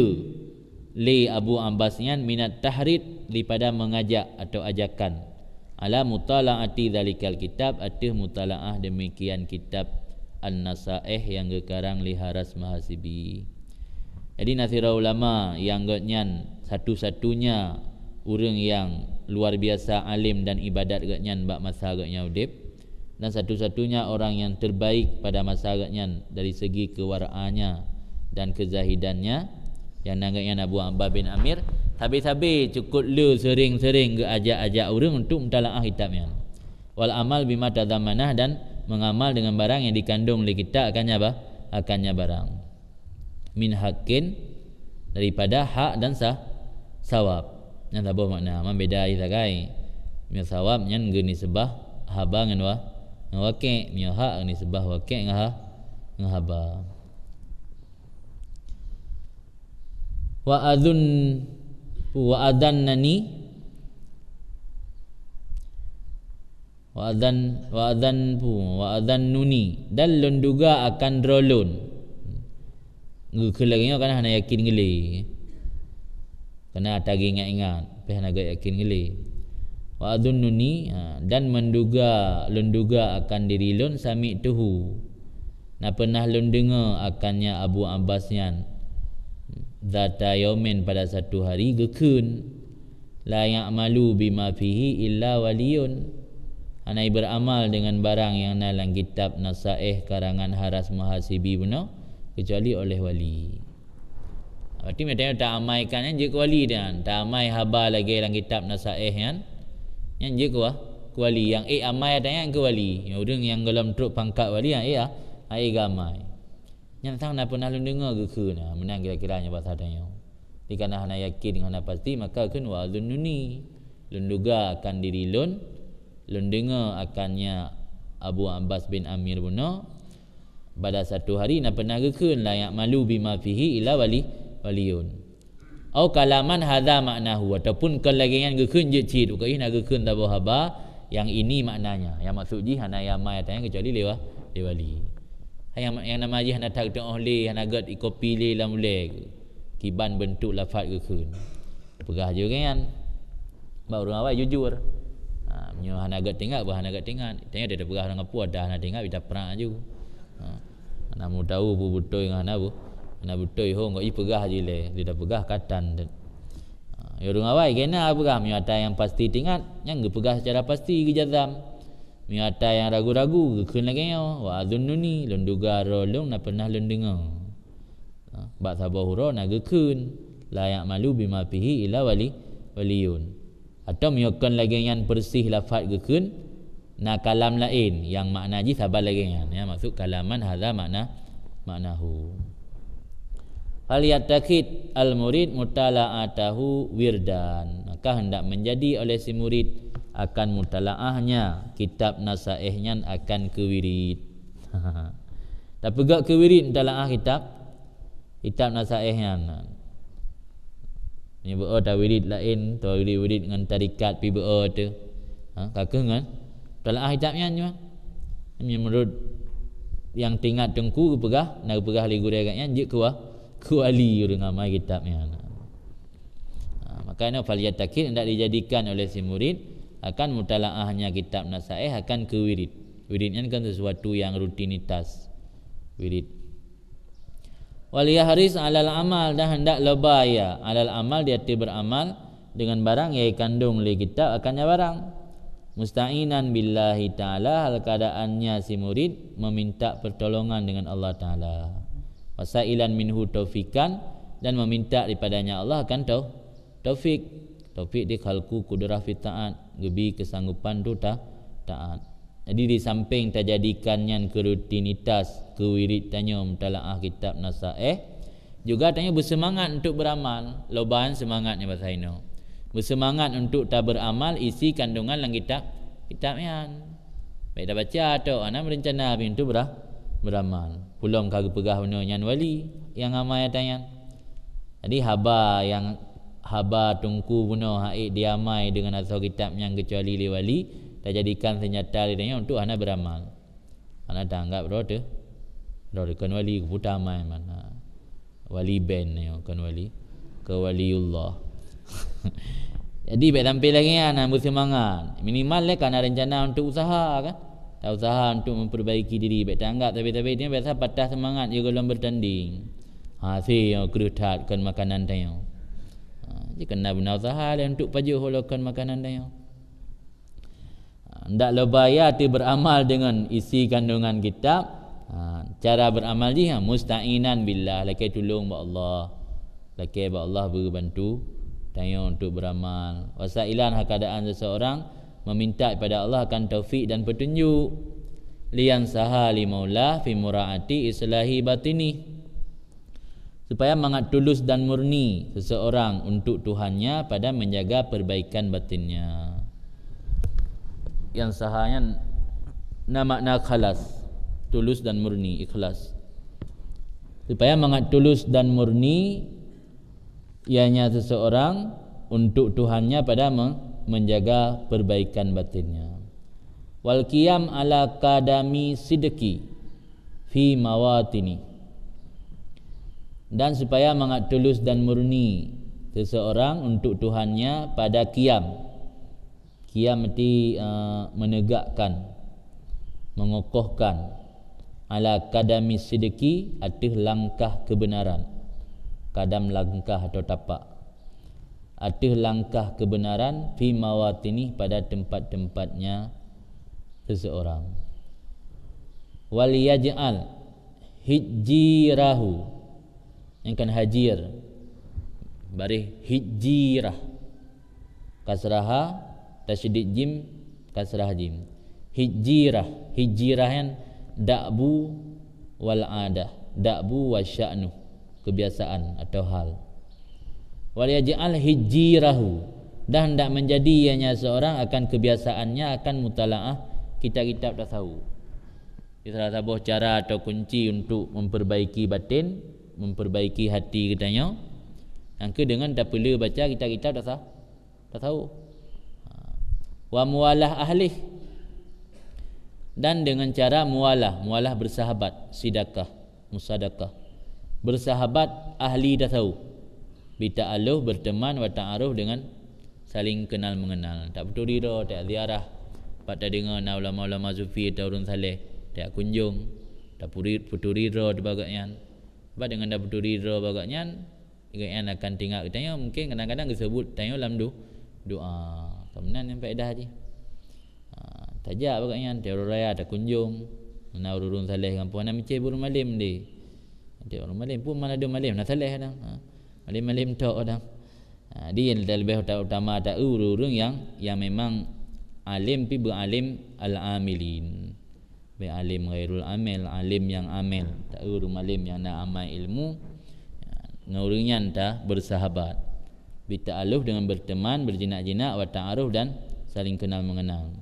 lé Abu Abbas nyan, minat tahrid, daripada mengajak atau ajakan, ala mutalaati dzalikal kitab, ateueh mutalaah demikian kitab An-Nasaih yang geukarang lé Haras Mahasibi. Jadi na sidroe ulama yang gobnyan satu-satunya ureuëng yang luar biasa alim dan ibadat gobnyan bak masa gobnyan udeb, dan satu-satunya orang yang terbaik pada masa gobnyan dari segi kewara'annya dan kezahidannya, yang nan gobnyan Abu Abbas bin Amir, sabe-sabe cukop le sering-sering geuajak-ajak ureuëng untuk mutalaah kitab nyan. Wal amal bima tadammanah, dan mengamal dengan barang yang dikandung lé kitab akannya ba-, akannya barang. Min haqqin, daripada hak dan sa-, sawab. Nyan saboh makna, man beda sagai. Meunyoe sawab nyan geunisbah haba ngon wa-, ngon waqi', meunyoe hak geunisbah waqi' ngon ha-, ngon haba. Wa adzun-, wa adzannani, wa adzan-, wa adzan-, wa adzannuni, dan lôn duga akan droe lôn. Geukheun lagée nyoe kan hana yakin geulé. Kana ata geuingat-ingat, pih hana gét yakin geulé. Wa adzunnuni, ha, dan menduga, lôn duga akan diri lôn, sami'tuhu, na peunah lôn deungoe akannya Abu Abbas nyan, zata yaumin, pada satu hari, geukheun, la ya'malu bima fihi illa waliyun, hana beramal dengan barang nyang na lam kitab Nasaih karangan Haras Muhasibi bunoe, kecuali oleh wali. Berarti meunyoe ta amaikan nyan jeuet keu wali dan ta amai haba lagée lam kitab nasaih nyan, nyan jeuet keu wa-, keu wali. Nyang ék amai ata nyan keu wali. Nyang ureuëng nyang gohlom trok pangkat wali nyang ék a-, nyang ék geuamai. Nyan sang na pernah lôn deungoe geukheun, ha, meunan kira-kira nyoe basa tanyoe. Di kana hana yakin, hana pasti, maka kheun wa azunnuni. Lôn duga akan diri lôn, lôn deungoe akan nyak Abu Abbas bin Amir bunoe, pada satu hari na pernah geukheun, "La ya'malu bima fihi illa wali, waliyun." Au kalaman hadza ma'nahu, ataupun kon lagée nyan geukheun jeuet cit, ukeue na geukheun saboh haba nyang ini maknanya. Nyang maksud jih hana yamai ata nyan keucuali lé wa-, lé wali. Nyang, nyang nama jih hana that teuoh lé, hana gét ikopi lé lam ulée. Kiban beuntuk lafaz geukheun. Peugah jih nyan. Bak ureuëng awai jujur. Ha, meunyoe hana gét teuingat, bah hana gét teuingat. Tanyoe tapeugah ureuëng apui dah hana teuingat, bita prang aju. Ha. Hana meudawu bu beutôi ngon hana bu-, hana beutôi ho, ngon jih peugah jih lé, lé tapeugah katan. Ha, ya ureuëng awai kena peugah, meunyoe ata nyang pasti teuingat, nyan geupeugah secara pasti geujazam. Meunyoe ata nyang ragu-ragu geukheun lagée nyoe, wa azunnuni, lôn duga droe lôn na pernah lôn deungoe. Ha, bak saboh uroe na geukheun, la ya'malu bima fihi illa wali, waliyun. Atau meunyoe kon lagée nyan peureusih lafaz geukheun, na kalam laén nyang makna jih saban lagée nyan, ya, maksud kalaman hadza makna, maknahu. Falyattakhid al-murid mutala'atahu wirdan. Maka hendak menjadi oleh si murid akan mutalaahnya kitab nasaih nyan akan keu wirid. Tapeugét keu wirid mutalaah kitab, kitab nasaih nyan. Nyoe beu ta wirid laén, ta wirid-wirid ngon tarekat pi beu teuh. Ha, ka keuh ngon mutalaah kitab nyan nyoe. Meunurot nyang teuingat teungku geupeugah, na geupeugah lé gurée geuh nyan jeuet keu wa-, keu wali ureuëng amai kitab nyan. Ha, makanya falyattakhid hendak dijadikan oleh si murid akan mutalaahnya kitab nasaih akan keu wirid. Wirid nyan kan sesuatu yang rutinitas. Wirid. Wal yahris alal amal, dan hendak loba ia alal amal, di ateueh beramal dengan barang nyang kandong lé kitab akan nyan barang. Musta'inan billahi ta'ala, hal keadaannya si murid meminta pertolongan dengan Allah Ta'ala. Wasailan minhu taufikan, dan meminta daripadanya Allah akan tau-, taufik. Taufik di khalqu qudrah fi taat, geubi keusanggupan tu ta-, taat. Jadi di samping tajadikan nyan keu rutinitas, keu wirid tanyoe mutalaah kitab nasaih, juga tanyoe beuseumangat untuk beuramal. Loban seumangat nyoe basa inoe. Beuseumangat untuk tabeuramal isi kandungan lam kitab, kitab nyan. Baik tabaca atau hana meurencana pih untuk beura-, beuramal. Pulom ka geupeugah bunoe nyan wali nyang amai ata nyan. Jadi haba nyang, haba teungku bunoe hana ék diamai deungon asoe kitab nyan keucuali lé wali, tajadikan seunjata lé tanyoe untuk hana beuramal. Hana taanggap droe teuh, droe teuh kon wali, keupeue tamai man. Ha. Wali ben nyoe kon wali, kon waliullah. Jadi bék sampai lagée nyan, hana beuseumangat. Minimal lé ka na rencana untuk usaha kan. Ta usaha untuk memperbaiki diri, bék taanggap sabe-sabe nyan biasa patah seumangat ya gohlom bertanding. Ha, si nyoe kreueh that kon makanan tanyoe. Ha, jadi kena beuna usaha lé untuk pajoh ulo kon makanan tanyoe. Ha, ndak loba ia ti beuramal dengan isi kandungan kitab. Ha, cara beuramal jih, ha, musta'inan billah, lakée tulông bak Allah. Lakée bak Allah beubantu tanyoe untuk beuramal. Wasailan, hal keadaan seseorang meminta kepada Allah akan taufik dan petunjuk. Liyansaha li maulah fi muraati islahi batini. Supaya mangat tulus dan murni seseorang untuk Tuhannya pada menjaga perbaikan batinnya. Yansaha nyan na makna khalas, tulus dan murni, ikhlas. Supaya mangat tulus dan murni ianya seseorang untuk Tuhannya pada me-, menjaga perbaikan batinnya. Wal qiyam ala qadami sidqi fi mawatini. Dan supaya mangat tulus dan murni seseorang untuk Tuhannya pada qiyam. Qiyam arti, eh, menegakkan, mengokohkan. Ala qadami sidqi, ateueh langkah kebenaran. Qadam langkah atau tapak. Ateueh langkah kebenaran, fi mawatini, pada tempat-tempatnya seseorang. Wal yaj'al hijjirahu, nyang kan hajir, Baréh hijjirah. Kasrah ha, tasydid jim, kasrah jim. Hijjirah. Hijjirah nyan da'bu wal adah. Da'bu wa sya'nu. Kebiasaan atau hal. Wal yaj'al hijjirahu. Dan hendak menjadi ianya seorang akan kebiasaannya akan mutalaah kitab-kitab tasawuf. Jadi, salah saboh cara atau kunci untuk memperbaiki batin, memperbaiki hati geutanyoe, nyang keu dengan tapeulé baca kitab-kitab tasa-, tasawuf. Ha. Wa muwalah ahlih. Dan dengan cara muwalah, muwalah bersahabat, sidakah, musadakah. Bersahabat ahli tasawuf. Bita'alluh, berteman, wa ta'aruf, dengan saling kenal mengenal. Tapeuturi droe, taziarah. Pat tadeungoe na ulama-ulama sufi atau ureuëng saleh, takunjung, tapuri-, peuturi droe bak gobnyan. Sebab dengan tapeuturi droe bak gobnyan, gobnyan akan teuingat geutanyoe, mungkin kadang-kadang geuseubut tanyoe lam du-, doa. Keunan nyang faedah jih. Ha, tajak bak gobnyan, tiep raya takunjung. Na ureuëng saleh gampông, na meucé ureuëng malem deh. Tiep ureuëng malem pun mana ada malem, na saleh kadang. Ha, malem-malem tok kadang. Ha, di yang lebih uta-, utama ta ureuëng nyang, nyang memang alim pi beualim al-amilin. Beu alim ghairul amil, alim nyang amil. Ta ureuëng alim nyang na amai ilmu, ngon ureuëng nyan ta bersahabat. Bita'alluh, dengan berteman, berjinak-jinak, wa ta'aruf, dan saling kenal mengenal.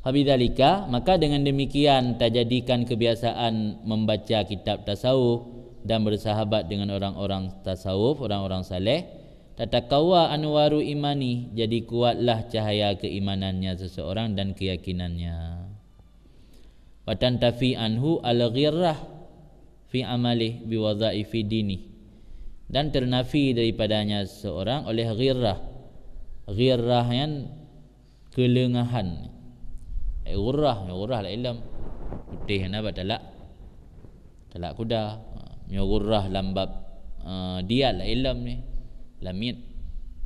Fabidzalika, maka dengan demikian tajadikan kebiasaan membaca kitab tasawuf dan bersahabat dengan orang-orang tasawuf, orang-orang saleh, tataqawwa anwaru imani, jadi kuatlah cahaya keimanannya seseorang dan keyakinannya. Wa tantafi anhu al-ghirrah fi amalih biwadhaifi dini. Dan ternafi daripadanya seseorang oleh ghirrah. Ghirrah nyan keuleungahan. Eh, ghurrah, ghurrah lam ilmu. Putéh na bak talak. Talak kuda. Ha, nyoe ghurrah lam bab, eh, diat lam ilmu ni. Lamiet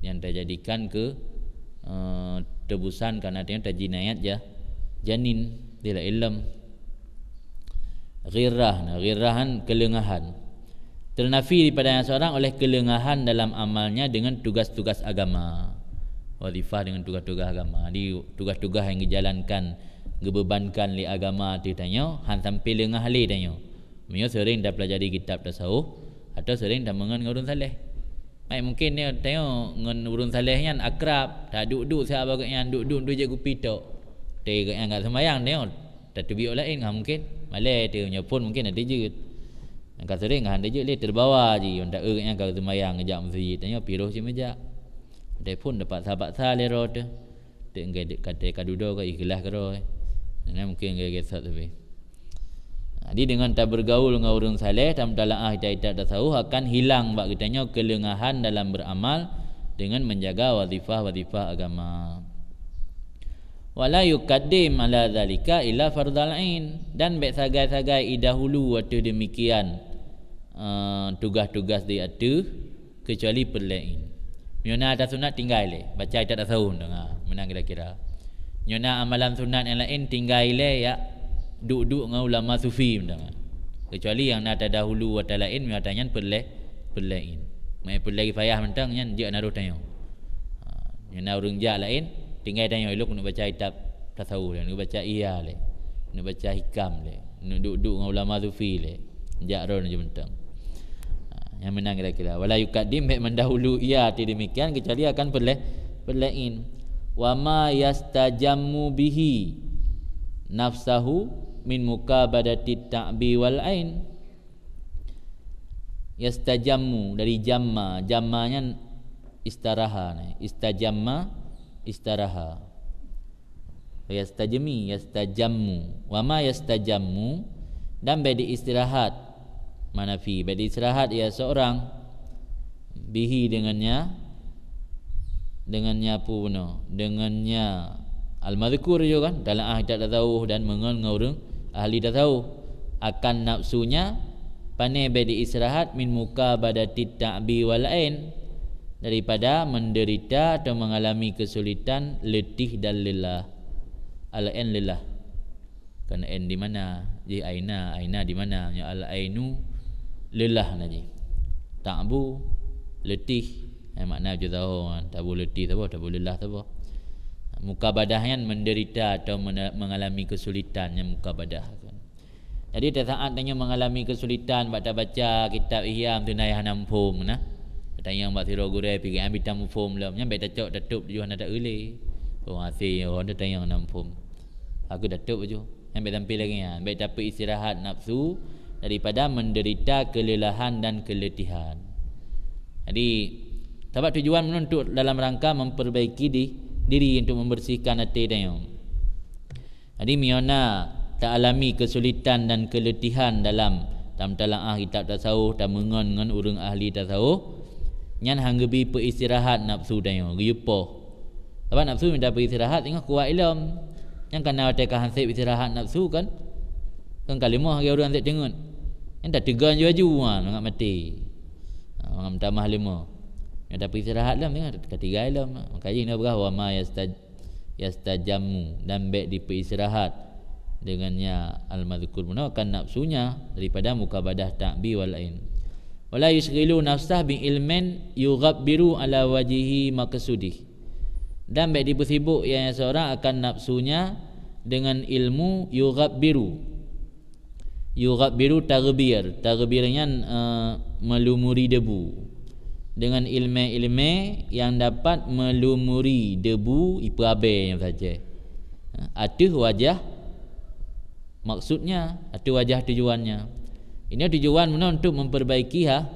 yang tajadikan keu, eh, tebusan karena teuh tajinayat ja-, janin di lam ilmu. Ghirrah, nah, ghirrahan keuleungahan. Ternafi daripada yang seorang oleh keuleungahan dalam amalnya dengan tugas-tugas agama. Wazifah dengan tugas-tugas agama. Di tugas-tugas yang dijalankan, geubebankan lé agama ateueh tanyoe, han sampai leungah lé tanyoe. Meunyoe sering tapeulajari kitab tasawuf atau sering tameungon ngon ureuëng saleh. Mai mungkin nyoe tanyoe ngon ureuëng saleh nyan akrab, taduek-duek siat bak gobnyan, duek-duek, duek jak kupi tok. Teuh gobnyan ka seumayang tanyoe. Tateubiet laén ka mungkin. Malée teuh nyoe phon mungkin na teujeuet. Nyang ka sering ka han teujeuet lé, terbawa jih, nyoe ta-, eh, nyang ka seumayang geujak meuseujid, tanyoe piroh cit meujak. Telepon dapat sahabat sa lé roh teuh. Teuk enggai dek katé ka dudoe ka ikhlas keudroe. Nah, mungkin enggai gesat tapi. Jadi dengan tabergaul ngon ureuëng saleh, tamutalaah kitab-kitab tasawuf akan hilang bak geutanyoe keuleungahan dalam beramal dengan menjaga wazifah-wazifah agama. Wala yuqaddim ala zalika illa fardal ain, dan bék sagai-sagai idahulu ateueh demikian, eh, tugas-tugas di ateueh kecuali peureulée ain. Nyoe na ata sunat tinggai lé, baca kitab tasawuf meunan kira-kira. Nyoe na amalan sunat nyang laén tinggai lé, ya, duek-duek ngon ulama sufi meunan. Kecuali nyang na tadahulu ata laén, nyoe ata nyan peureulée, peureulée ain. Mai peureulée kifayah mantong nyan jeuet naroh tanyoe. Ha, nyoe na ureuëng jak laén, tinggai tanyoe ilok keuneuk baca kitab tasawuf lé, keuneuk baca Ihya lé, keuneuk baca Hikam lé, keuneuk duek-duek ngon ulama sufi lé. Jak droe nyoe mantong. Ha, nyang meunan kira-kira. Wala yuqaddim, bék mendahului ateueh demikian kecuali akan peureulée, peureulée ain. Wa ma yastajammu bihi nafsahu min mukabadatit ta'bi wal ain. Yastajammu dari jamma, jamma nyan istaraha, nah. Istajamma, istaraha. Yastajmi, yastajammu. Wa ma yastajammu, dan bék diistirahat. Manafi, bék diistirahat ia seorang. Bihi dengannya, dengannya apa bunoe? Dengannya al-mazkur juga kan, dalam ahli tasawuf dan mengon ngon ureuëng ahli tasawuf. Akan nafsunya, pane bék diistirahat min mukabadatit ta'bi wal ain, daripada menderita atau mengalami kesulitan, letih dan lelah. Al-ain lelah. Kan ain di mana? Jih aina, aina di mana? Nya al-ainu lelah na jih. Ta'bu, letih. Eh, makna jeuet tahu, tabu letih tabu, tabu lelah tabu. Mukabadah nyan menderita atau mena-, mengalami kesulitan nyan mukabadah. Jadi, di saat tanyoe mengalami kesulitan bak tabaca kitab Ihya, meunteuna hana muphom nah. Tanyong bak sidroe gurée, pikiran bita muphom lom. Nyan bék tacok tatôb tujoh hana ta-eu lé. Oh, hase, oh, tanyong hana muphom. Aku tatôb tujoh. Nyan bék sampai lagée nyan. Bék tapeuistirahat nafsu daripada menderita kelelahan dan keletihan. Jadi, sabab tujuan meunyoe untuk dalam rangka memperbaiki di, diri, untuk membersihkan até tanyoe. Jadi, meunyoe na ta-alami kesulitan dan keletihan dalam tamtalaah kitab tasawuf, tameungon ngon ureuëng ahli tasawuf, nyan han geubi peuistirahat nafsu tanyoe, geuyue poh. Sabab nafsu minta peuistirahat, singoh kuat ilom. Nyan kana watée ka han sép istirahat nafsu kan, kan ka leumoh lagée ureuëng han sép teungeut. Nyan tateugon laju-laju, ha, mangat maté. Ha, mangat meutamah leumoh. Nyan tapeuistirahat lom, singoh ka tinggai lom. Maka jih na beurah, "Wa ma yastaj-, yastajammu," dan bék dipeuistirahat dengannya al-mazkur bunoe akan nafsunya daripada mukabadah ta'bi wal ain. "Wala yusyghilu nafsah bi ilmin yughabbiru ala wajhi maqsudih." Dan bék dipeusibuk ia seorang akan nafsunya dengan ilmu yughabbiru. Yughabbiru taghbir. Taghbir nyan, eh, melumuri debu. Dengan ilmé-ilmé yang dapat melumuri debu, ipeuabée nyan saja. Ateueh wajah maksudnya, ateueh wajah tujuannya. Ini tujuan bunoe untuk memperbaiki ha-,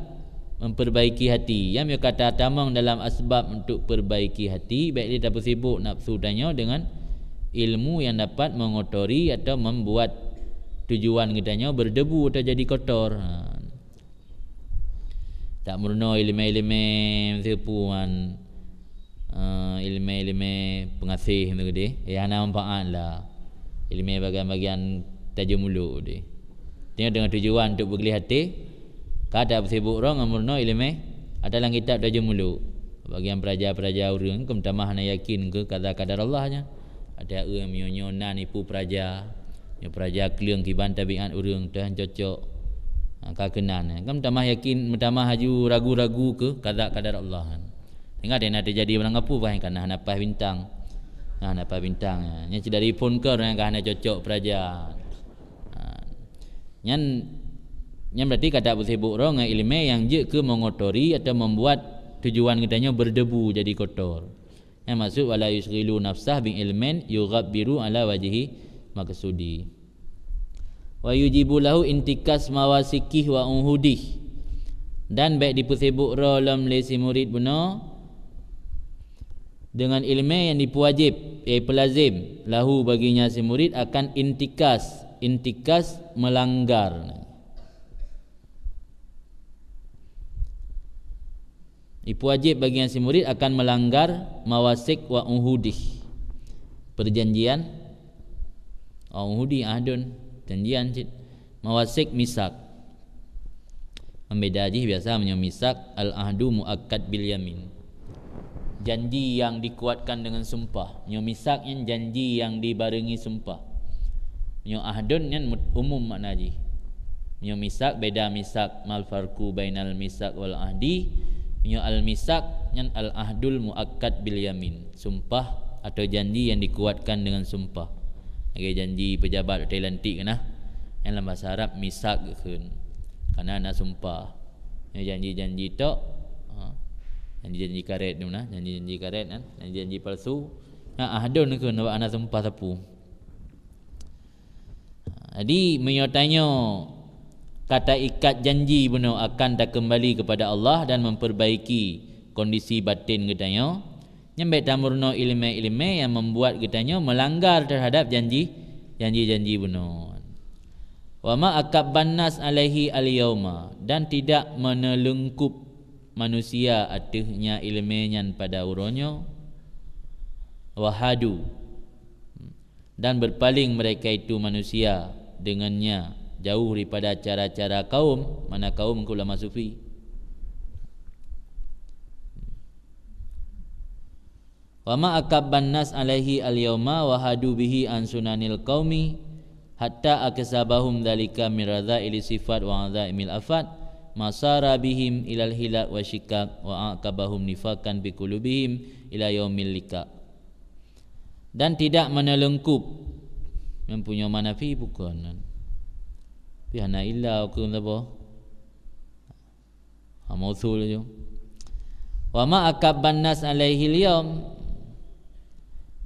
memperbaiki hati. Nyang meunyoe ka tatamong dalam asbab untuk perbaiki hati, bék lé tapeusibuk nafsu tanyoe dengan ilmu yang dapat mengotori atau membuat tujuan geutanyoe berdebu atau jadi kotor. Ha. Tak meurunoe ileumé-ileumé meuseupue nyan, eh, ileumé-ileumé peungaséh meuseupue deh, eh, hana manfaat lah. Ileumé bagian-bagian tajeuem ulok deh. Tanyoe deungon tujuan untuk beugleh até, ka tapeuseubut droe ngon meurunoe ileumé, ata lam kitab tajeuem ulok. Bagian peuraja-peuraja ureuëng, keu meutamah hana yakin keu qada qadar Allah nyan. Ada ureuëng meunyoe nyoe nan ipu peuraja, nyoe peuraja kleueng kiban tabiat ureuëng teuh cocok. Ha, ka keunan, kan meutamah yakin, meutamah laju ragu-ragu keu qada qadar Allah. Ingat, na teujadi barang gapu bah nyang ka na hana paih bintang. Na hana paih bintang, ya. Nyan cit dari phon keu ureuëng nyang ka hana cocok peuraja. Ha. Nyan, nyan berarti ka tapeuseubut droe ngon ileumé nyang jeuet keu mengotori atau membuat tujuan geutanyoe berdebu jadi kotor. Nyang maksud, "Wala yusyghilu nafsah bi ilmin yughabbiru ala wajhi maqsudi." "Wa yujibu lahu intikas mawasikih wa uhudih." Dan bék dipeuseubut droe lom lé si murit bunoe deungon ileumé nyang dipeuwajéb, eh, peulazém, lahu baginya si murit akan intikas, intikas melanggar. Ipeuwajéb baginya si murit akan melanggar mawasik wa uhudih, perjanjian, wa uhudi ahdun, janjian cit, mawasik misak. Membeda jih biasa meunyoe misak al-ahdu muakkad bil yamin. Janji yang dikuatkan dengan sumpah. Nyoe misak nyan janji yang dibarengi sumpah. Nyoe ahdun nyan mut-, umum makna jih. Nyoe misak beda misak, mal farqu bainal misak wal ahdi. Nyoe al-misak nyan al-ahdul muakkad bil yamin. Sumpah atau janji yang dikuatkan dengan sumpah. Lagée janji pejabat hotel lantik keunan. Nyan lam bahasa Arab misak geukheun. Karena na sumpah. Nyoe janji-janji tok. Ha. Janji-janji karet tu nah, janji-janji karet kan, janji-janji palsu. Ha, ahdun keu na, na sumpah sapeue. Ha, jadi meunyoe tanyoe ka taikat janji bunoe akan takeumbali kepada Allah dan memperbaiki kondisi batin geutanyoe, nyan bék tameurunoe ileumé-ileumé nyang membuat geutanyoe melanggar terhadap janji, janji-janji bunoe. "Wa ma akabban nas alaihi al-yauma," dan tidak meneulungkup manusia ateueh nya ileumé nyan pada uroe nyoe. "Wahadu," dan berpaling mereka itu manusia dengannya jauh daripada cara-cara kaum, mana kaum keu ulama sufi. "Wa ma akabban nas alaihi al-yauma wa hadu bihi an sunanil qaumi hatta aksabahum dzalika min radzaili sifat wa adzaimil afat." ma sara bihim ilal hilak wa syikak wa aqabahum nifakan bi qulubihim ila yaumil liqa. Dan tidak menyelungkup, mempunyai manafi bukan. Tapi hana illa ukeue saboh. Ha, mausul ju. Wa ma aqabban nas alaihil yaum,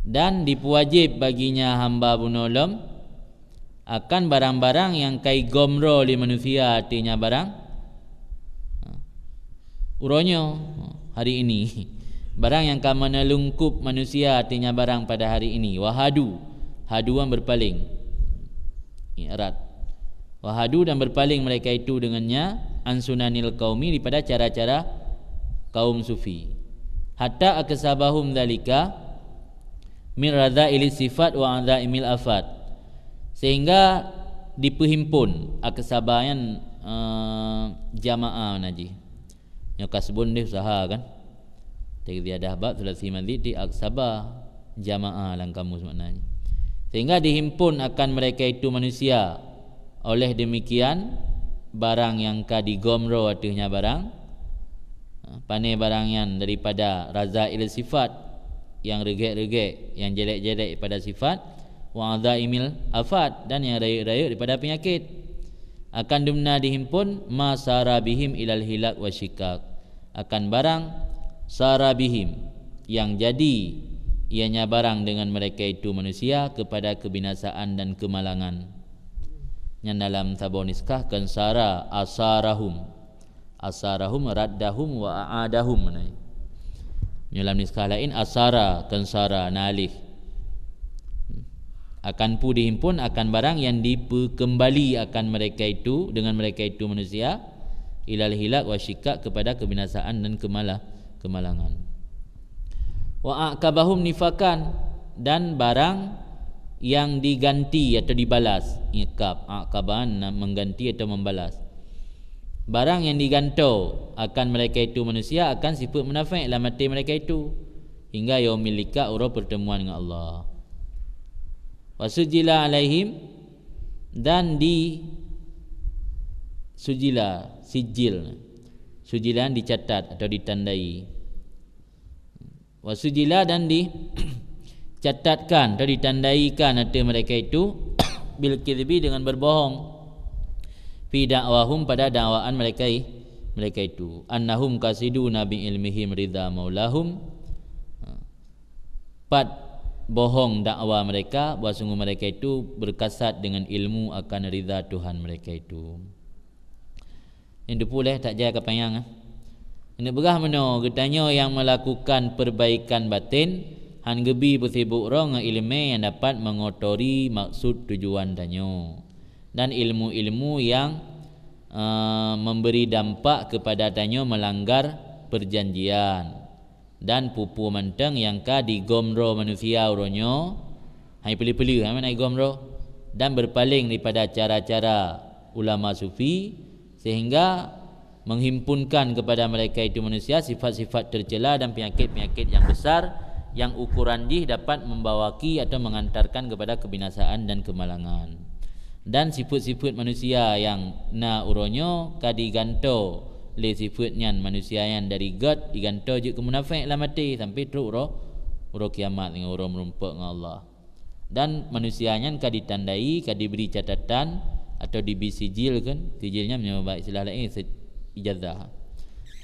dan dipeuwajéb baginya hamba bunoe lom akan barang-barang nyang ka igom droe lé manusia, artinya barang, ha, uroe nyoe, hari ini. Barang nyang ka menyelungkup manusia, artinya barang pada hari ini. Wahadu, haduan berpaling. I'rad. Wahadu, dan berpaling mereka itu dengannya, an sunanil qaumi, daripada cara-cara kaum sufi. Hatta aksabahum dzalika min radzaili sifat wa adzaimil afat. Sehingga dipeuhimpun, aksaba nyan, eh, jamaah najih. Nyoe kasbun deh usaha kan. Teuziyadah bab sulasi mazid di aksaba jamaah lam kamus maknanya. Sehingga dihimpun akan mereka itu manusia. Oleh demikian, barang nyang ka digom droe ateueh nyan barang, ha, pane barang nyan daripada razail sifat, nyang reugét-reugét, nyang jelek-jelek pada sifat, wa adzaimil afat, dan nyang rayeuk-rayeuk daripada peunyakét. Akan dumna dihimpun ma sara bihim ilal hilak wa syikak, akan barang sara bihim, yang jadi ianya barang dengan mereka itu manusia kepada kebinasaan dan kemalangan. Nyan dalam saboh niskah kan sara, asarahum. Asarahum, raddahum, wa a'adahum, nah. Nyoe lam niskah laén asara, kan sara, na alif. Akan pu dihimpun akan barang yang dipeukeumbali akan mereka itu, dengan mereka itu manusia, ilal hilak wa syikak, kepada kebinasaan dan kemala-, kemalangan. Wa aqabahum nifakan, dan barang yang diganti atau dibalas. Iqab, aqaban, na mengganti atau membalas. Barang yang digantoe akan mereka itu manusia akan sifat munafik lam até mereka itu, hingga yaumil liqa, uroe pertemuan dengan Allah. Wa sujila alaihim, dan di sujila, sijil. Sujilan dicatat atau ditandai. Wa sujila, dan dicatatkan atau ditandaikan ateueh mereka itu bil kidzbi, dengan berbohong, fi da'wahum, pada dakwaan mereka i-, mereka itu, annahum qasiduna bi ilmihim ridha maulahum, pat bohong dakwa mereka bahwa sungguh mereka itu berkasad dengan ilmu akan ridha Tuhan mereka itu. Nyang teupeue lé, tak jai ka panyang, eh. Neupeugah meunoe, geutanyoe nyang meulakukan perbaikan baten, han geubi beusibuk droe ngon ileumèe nyang dapat mengotori maksud tujuan tanyoe, dan ilmu-ilmu nyang, eh, memberi dampak kepada tanyoe melanggar perjanjian. Dan peue-peue mantong nyang ka digom droe manusia uroe nyoe, hai peuli-peuli, hai meunan igom droe, dan berpaling daripada cara-cara ulama sufi, sehingga menghimpunkan kepada mereka itu manusia sifat-sifat tercela dan penyakit-penyakit yang besar, yang ukuran jih dapat membawaki atau mengantarkan kepada kebinasaan dan kemalangan. Dan sifeuet-sifeuet manusia nyang na uroe nyoe ka digantoe lé sifeuet nyan, manusia nyan dari gét igantoe jeuet keu munafék lam até sampai trok uroe, uroe kiamat ngon uroe meurumpok ngon Allah. Dan manusia nyan ka ditandai, ka dibri catatan atau dibri sijil kan. Sijil nyan meunyoe bak istilah laén se-, ijazah.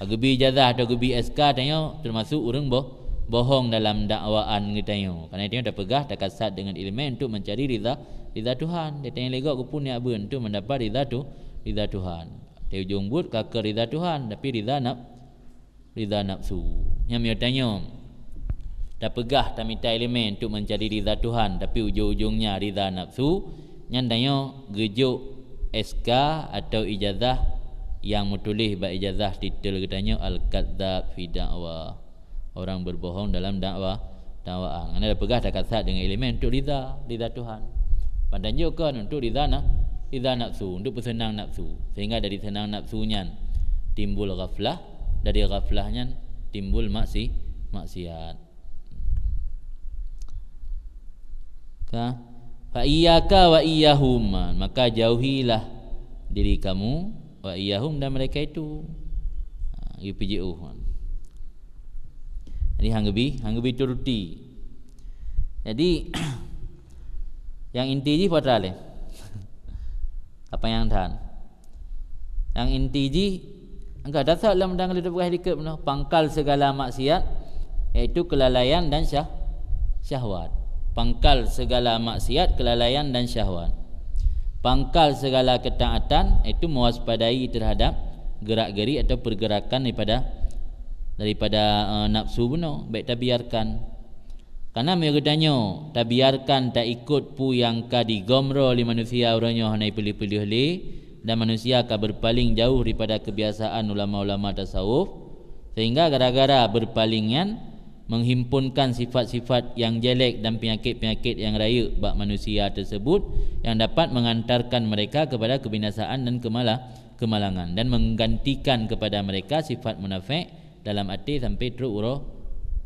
Geubri ijazah atau geubri S K tanyoe teumasok ureuëng boh-, bohong dalam dakwaan geutanyoe. Karena tanyoe tapeugah takasad dengan ileumèe untuk mencari ridha, ridha Tuhan. Tanyoe lé gob geupeubuet nyan beuen untuk mendapat ridha tu, ridha Tuhan. Di ujong buet ka keu ridha Tuhan, tapi ridha naf-, ridha nafsu. Nyan meunyoe tanyoe tapeugah tamita ileumèe untuk mencari ridha Tuhan, tapi ujong-ujongnya ridha nafsu, nyan tanyoe geujok S K atau ijazah nyang meutuléh bak ijazah titel geutanyoe al-kadzdzab fi da'wah, orang berbohong dalam dakwah, dakwaan. Karena tapeugah takasad dengan ileumèe untuk ridha, ridha Tuhan. Padahai jih kon untuk ridha na-, ridha nafsu, untuk peuseunang nafsu. Sehingga dari seunang nafsu nyan timbul ghaflah, dari ghaflah nyan timbul maksi-, maksiat. Ka? Fa iyyaka wa iyyahum, maka jauhilah diri kamu Wa iyyahum, dan mereka itu. Ha, geupijiôh. Jadi hang geubi, hang geubi turuti. Jadi nyang inti jih peue teuma lé? Apa nyang that? Nyang inti jih, engka that lam dang lé teupeugah dikeue bunoe, pangkal segala maksiat, yaitu kelalaian dan syah-, syahwat. Pangkal segala maksiat, kelalaian dan syahwat. Pangkal segala ketaatan, yaitu mewaspadai terhadap gerak-gerik atau pergerakan daripada, daripada, eh, nafsu bunoe, baik tabiarkan. Karena meunyoe geutanyoe tabiarkan taikot peue nyang ka digom droe lé manusia uroe nyoe hana ipeuleueh-peuleueh lé, dan manusia ka berpaling jauh daripada kebiasaan ulama-ulama tasawuf, sehingga gara-gara berpaling nyan menghimpunkan sifat-sifat yang jelek dan penyakit-penyakit yang rayeuk bak manusia tersebut yang dapat mengantarkan mereka kepada kebinasaan dan kemala-, kemalangan, dan menggantikan kepada mereka sifat munafik dalam até sampai trok uroe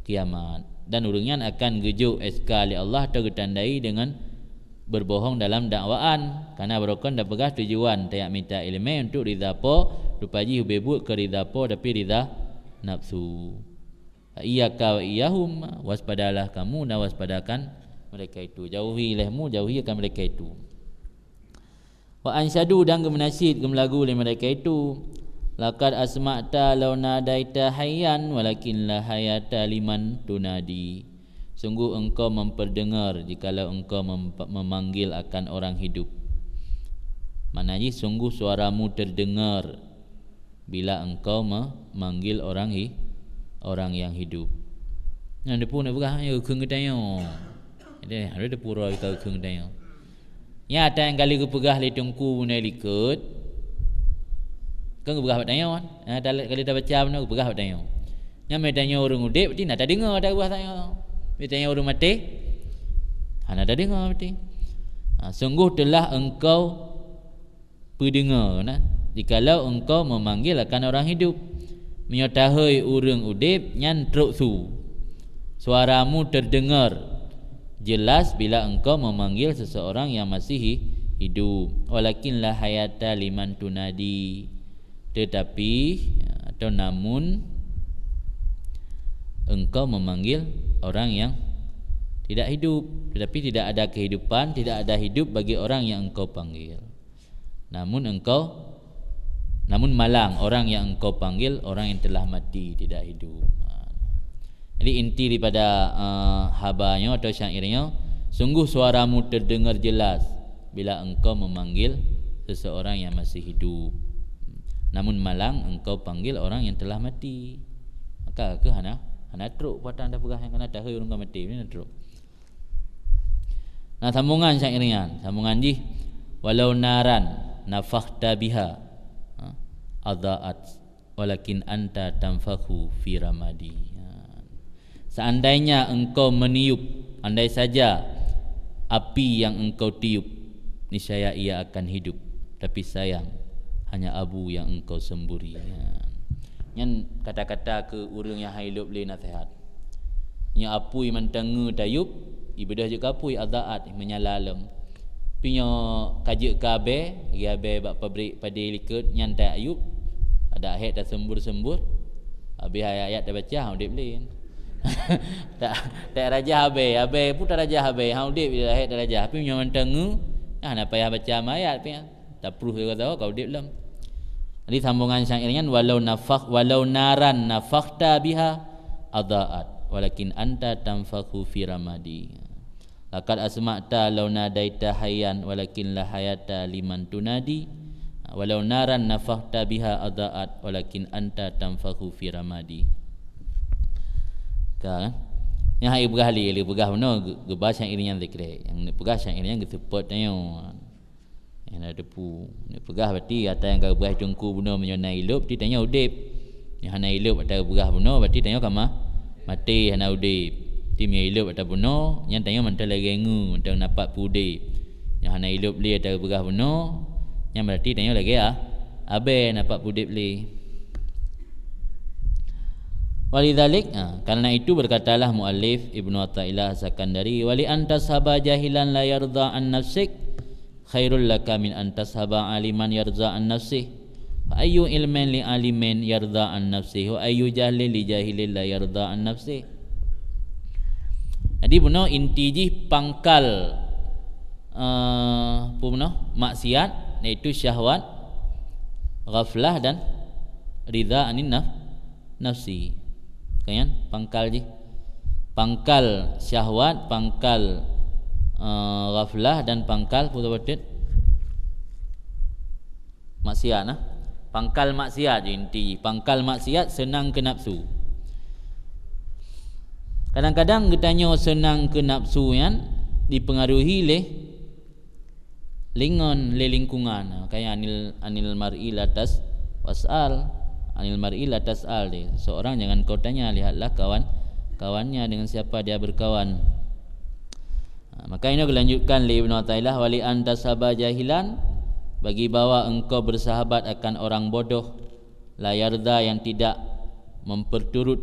kiamat. Dan ureuëng nyan akan geujok S K lé Allah atau geutandai deungon berbohong dalam dakwaan, karena barokon tapeugah tujuan tajak mita iéleumé untuk ridha Po, rupa jih ubé buet keu ridha Po tapi ridha nafsu. Iyyaka wa iyyahum, waspadalah kamu dan waspadakan mereka itu. Jauhi lehmu, jauhi akan mereka itu. Wa ansyadu, dan geumeunasyid, geumelagu lé mereka itu. Laqad asma'ta law nadaita hayyan walakin la hayata liman tunadi. Sungguh engkau memperdengar jikalau engkau mem-, memanggil akan orang hidup. Makna jih, sungguh suaramu terdengar bila engkau memanggil orang hi-, orang yang hidup. Nyan teupeu nak peugah, ya, kheun geutanyoe. Jadi, ada teupeu uroe ka kheun geutanyoe. Nyata nyang kali geupeugah lé Teungku bunoe likot, kan geupeugah bak tanyoe kan? Nyata kali tabaca bunoe geupeugah bak tanyoe. Nyan meutanyoe ureuëng udeb, berarti na tadeungoe ata geupeugah tanyoe. Meutanyoe ureuëng maté, hana tadeungoe berarti. Ha, sungguh telah engkau peudeungoe, nah, jikalau engkau memanggil akan orang hidup. Meunyoe tahôi ureuëng udeb, nyan trok su. Suaramu terdengar jelas bila engkau memanggil seseorang yang masih hi-, hidup. Walakin la hayata liman tunadi. Tetapi, atau namun, engkau memanggil orang yang tidak hidup. Tetapi tidak ada kehidupan, tidak ada hidup bagi orang yang engkau panggil. Namun engkau, namun malang orang yang engkau panggil, orang yang telah mati, tidak hidup. Ha. Jadi inti daripada, eh, haba nyoe atau syair nyoe, sungguh suaramu terdengar jelas bila engkau memanggil seseorang yang masih hidup. Namun malang engkau panggil orang yang telah mati. Maka keu hana, hana trok peue nyang tapeugah nyang kana tahôi ureuëng ka maté, hana trok. Nah, sambungan syair nyan, sambungan jih, "Walau naran nafakhta biha, ha, adha'at, walakin anta tanfakhu fi ramadi." Ha. Seandainya engkau meniup, andai saja api yang engkau tiup, niscaya ia akan hidup. Tapi sayang, hanya abu yang engkau semburi. Ha. Nyan kata-kata keu ureuëng nyang hai lheueh lé nasihat. Nyoe apui mantong ngeue tayup, ibeudôh jeuet keu apui, adha'at, meunyala lom. Pi nyoe ka jeuet keu abée, lagée abée bak pabrik padé likot, nyan tayup, adak hék taseumbur-seumbur. Habéh ayat-ayat tabaca, ha, udeb lé. Tak, tak rajah abée, abée pun tarajah abée, ha, udeb lé, hék tarajah. Tapi nyoe mantong ngeue, nah, hana payah baca ayat pi. Tapruh lé gata ka udeb lom. Jadi sambungan syair nyan, "Walau nafakh-, walau naran nafakhta biha adha'at, walakin anta tanfakhu fi ramadi. Laqad asma'ta law nadaita hayyan, walakin la hayata liman tunadi. Walau naran nafakhta biha adha'at, walakin anta tanfakhu fi ramadi." Ka, kan? Nyang hai peugah lé, lé peugah bunoe, geu-, geuba syair nyan sikrek. Nyang peugah syair nyan geuseupôt tanyoe. Nyang na teupeu. Neupeugah berarti ata nyang ka geupeugah Teungku bunoe meunyoe na ilop, berarti tanyoe udeb. Nyang hana ilop ata geupeugah bunoe, berarti tanyoe ka ma-, maté, hana udeb. Berarti meunyoe ilop ata bunoe, nyan tanyoe mantong lagée ngeue, mantong napak peuudeb. Nyang hana ilop lé ata geupeugah bunoe, nyan berarti tanyoe lagée a-, abée napak peuudeb lé. Walidzalik, ha, karena itu berkatalah muallif Ibnu Athaillah Sakandari, "Wali antashaba jahilan la yardha an nafsik, khairul laka min antashaba aliman yardha an nafsih." Fa ayyu ilmin li alimin yarda an nafsih, wa ayyu jahlin li jahilin la yarda an nafsih. Jadi bunoe inti jih pangkal, eh, apa bunoe? Maksiat, yaitu syahwat, ghaflah dan ridha anin naf-, nafsi. Kan? Pangkal jih. Pangkal syahwat, pangkal, eh, ghaflah dan pangkal apa bunoe? Maksiat nah. Pangkal maksiat je inti. Pangkal maksiat seunang keu nafsu. Kadang-kadang geutanyoe seunang keu nafsu nyan dipengaruhi lé lingon, lé lingkungan. Kaya anil, anil mar'i la tas was'al. Anil mar'i la tas'al deh. Seorang jangan kau tanya, lihatlah kawan-kawannya, dengan siapa dia berkawan. Ha, maka ini dilanjutkan lé Ibnu Athaillah, "Wali an tasaba jahilan, bagi bahwa engkau bersahabat akan orang bodoh, la yarda, yang tidak memperturut,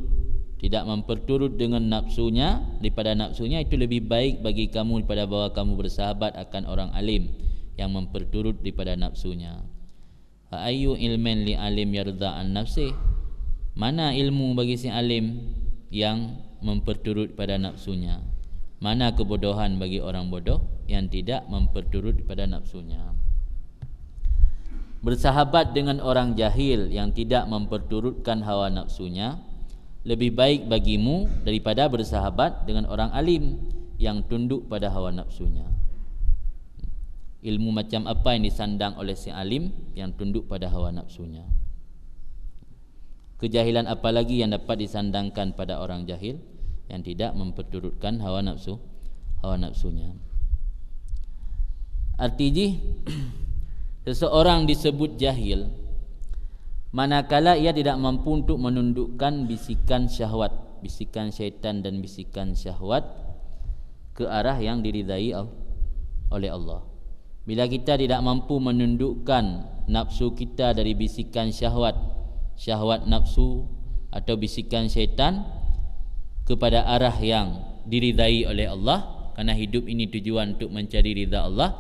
tidak memperturut dengan nafsunya, daripada nafsunya, itu lebih baik bagi kamu daripada bahwa kamu bersahabat akan orang alim yang memperturut daripada nafsunya." Fa ayyu ilmin li alim yarda an nafsih? Mana ilmu bagi si alim yang memperturut pada nafsunya? Mana kebodohan bagi orang bodoh yang tidak memperturut pada nafsunya? Bersahabat dengan orang jahil yang tidak memperturutkan hawa nafsunya lebih baik bagimu daripada bersahabat dengan orang alim yang tunduk pada hawa nafsunya. Ilmu macam apa yang disandang oleh si alim yang tunduk pada hawa nafsunya? Kejahilan apa lagi yang dapat disandangkan pada orang jahil yang tidak memperturutkan hawa nafsu, hawa nafsunya? Arti jih, seseorang disebut jahil manakala ia tidak mampu untuk menundukkan bisikan syahwat, bisikan syaitan dan bisikan syahwat ke arah yang diridai Al-, oleh Allah. Bila kita tidak mampu menundukkan nafsu kita dari bisikan syahwat, syahwat nafsu atau bisikan syaitan kepada arah yang diridai oleh Allah, karena hidup ini tujuan untuk mencari ridha Allah,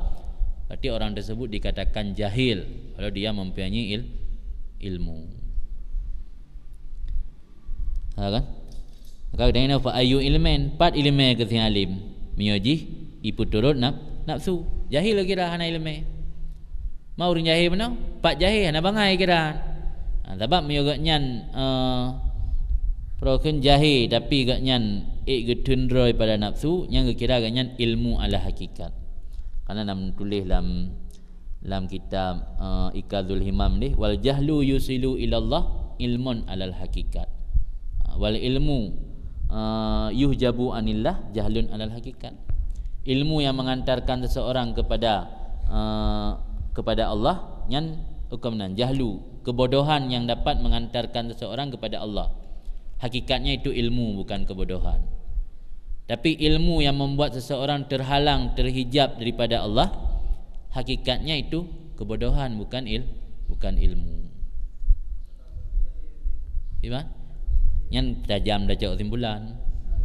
berarti orang tersebut dikatakan jahil kalau dia mempunyai il-, ilmu. Ha kan? Maka geutanyoe fa ayyu ilmin, pat ileumé keu si alim? Meunyoe jih ipeuturot naf-, nafsu. Jahil kira hana ileumé. Ma ureuëng jahé meunoe? Pat jahé hana bangai kira. Ha, sabab meunyoe geuhnyan, eh, peurokon jahé tapi geuhnyan ék geuteun droe pada nafsu, nyan geukira geuhnyan ilmu ala hakikat. Karena na meutuléh lam, lam kitab, eh, Iqazul Himam deh, "Wal jahlu yusilu ilallah ilmun alal hakikat. Wal ilmu, eh, yuhjabu anillah jahlun alal hakikat." Ilmu yang mengantarkan seseorang kepada, eh, kepada Allah, nyan huköm nan jahlu, kebodohan yang dapat mengantarkan seseorang kepada Allah. Hakikatnya itu ilmu, bukan kebodohan. Tapi ilmu yang membuat seseorang terhalang, terhijab daripada Allah, hakikatnya itu kebodohan, bukan il-, bukan ilmu. Iban? Nyan tajam dah cok simpulan.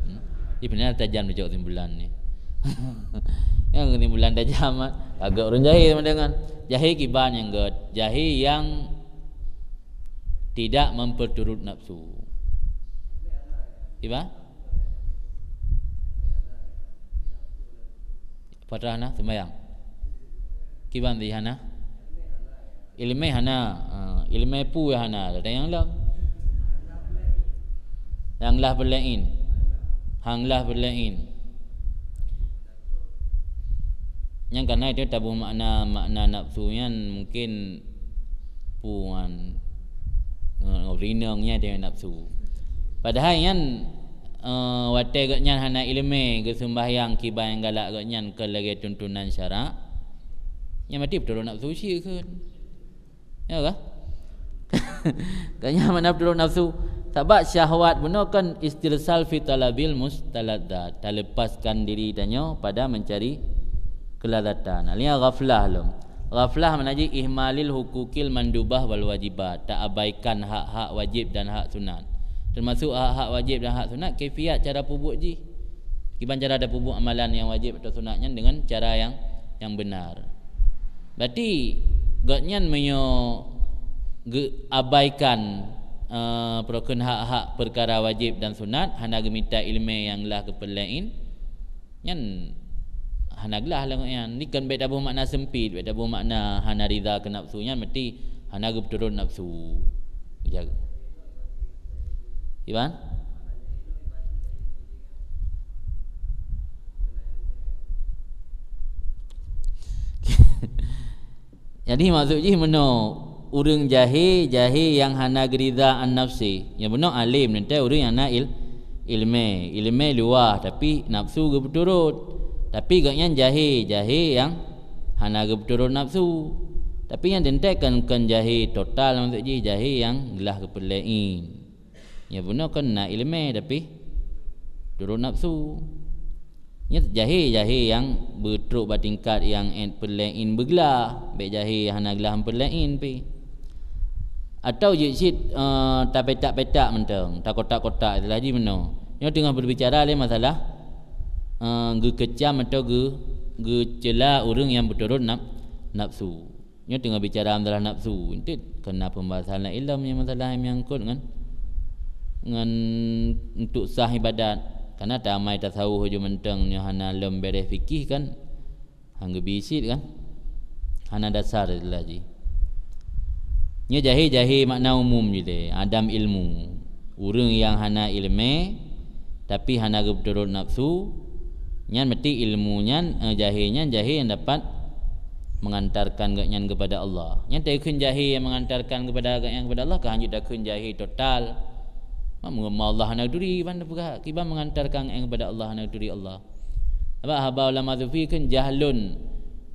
Hmm? Iban tajam dah cok simpulan ni. Yang simpulan tajam, ah. Agak ureuëng jahé sama dengan. Jahé kiban nyang gét. Jahé yang tidak memperturut nafsu. Iban? Patrah na sembahyang. Kiban di hana? Ileumé hana. Ha, ileumé peue hana, ada nyang lom. Nyang lah beulaén. Hang lah beulaén. Nyang kana itu tabu makna, makna nafsu nyan mungkin puan, eh, rinong nyan dia nafsu. Padahai nyan, eh, watée geuhnyan hana ileumé geuseumbahyang kiban nyang galak geuhnyan keu lagée tuntunan syarak, nyan mati beutôi nafsu syik kheun. Ya kah? Geuhnyan mana beutôi nafsu. Sabab syahwat bunoe kan istirsal fi talabil mustaladzat. Talepaskan diri tanyoe pada mencari kelazatan. Alia ghaflah lom. Ghaflah makna jih ihmalil hukukil mandubah wal wajibat, taabaikan hak-hak wajib dan hak sunat. Termasuk hak-hak wajib dan hak sunat, kaifiat cara peubuet jih. Kiban cara tapeubuet amalan nyang wajib atau sunat nyan dengan cara yang, yang benar. Berarti gobnyan meunyoe geuabaikan, eh, peurokon hak-hak peukara wajéb dan sunat, hana geumita iéleumé nyang glah keu peureulée, nyan hana glah lagée nyan. Ni kon bék taboh makna seumpit, bék taboh makna hana ridha keu nafsu, nyan meuti hana geupeuturot nafsu. Iban? Jadi maksud jih meunoe, ureuëng jahé, jahé nyang hana geuridha an nafsi. Nyang bunoe além, nyan teuh ureuëng nyang na il-, iéleumé. Iéleumé luwah, tapi nafsu geupeuturot. Tapi gobnyan jahé, jahé nyang hana geupeuturot nafsu. Tapi nyan teuntée kon, kon jahé total, maksud jih jahé nyang glah keu peureulée. Nyang bunoe kon na iéleumé, tapi turot nafsu. Nyan jahé, jahé nyang beutrok bak tingkat nyang ét peureulée beuglah, bék jahé hana glah peureulée pih. Atawa jeuet cit, eh, tapetak-petak mantong, takotak-kotak, istilah jih meunoe. Nyoe teungoh beubicara lé masalah, eh, geukeucam atawa geu-, geuceula ureuëng nyang beuturot naf-, nafsu. Nyoe teungoh bicara masalah nafsu, enteuk keu na pembahasan laén lom nyang masalah nyang menyangkut ngon, ngon untuk sah ibadat. Karena tamai tasawuf ju mantong nyoe hana lom beres fikih kan, han geubi cit kan, hana dasar istilah jih. Nyoe jahé-jahé makna umum jih lé, adam ilmu. Ureuëng nyang hana iéleumé, tapi hana geupeuturot nafsu, nyan meuti ilmu nyan, eh, jahé nyan jahé nyang dapat mengantarkan gobnyan kepada Allah. Nyan takheun jahé nyang mengantarkan kepada gobnyan kepada Allah, ka hanjeuet takheun jahé total. Meunyoe Allah hana geuturi, ban peugah kiban mengantarkan gobnyan kepada Allah, hana geuturi Allah. Sabab haba ulama sufi kheun jahlun,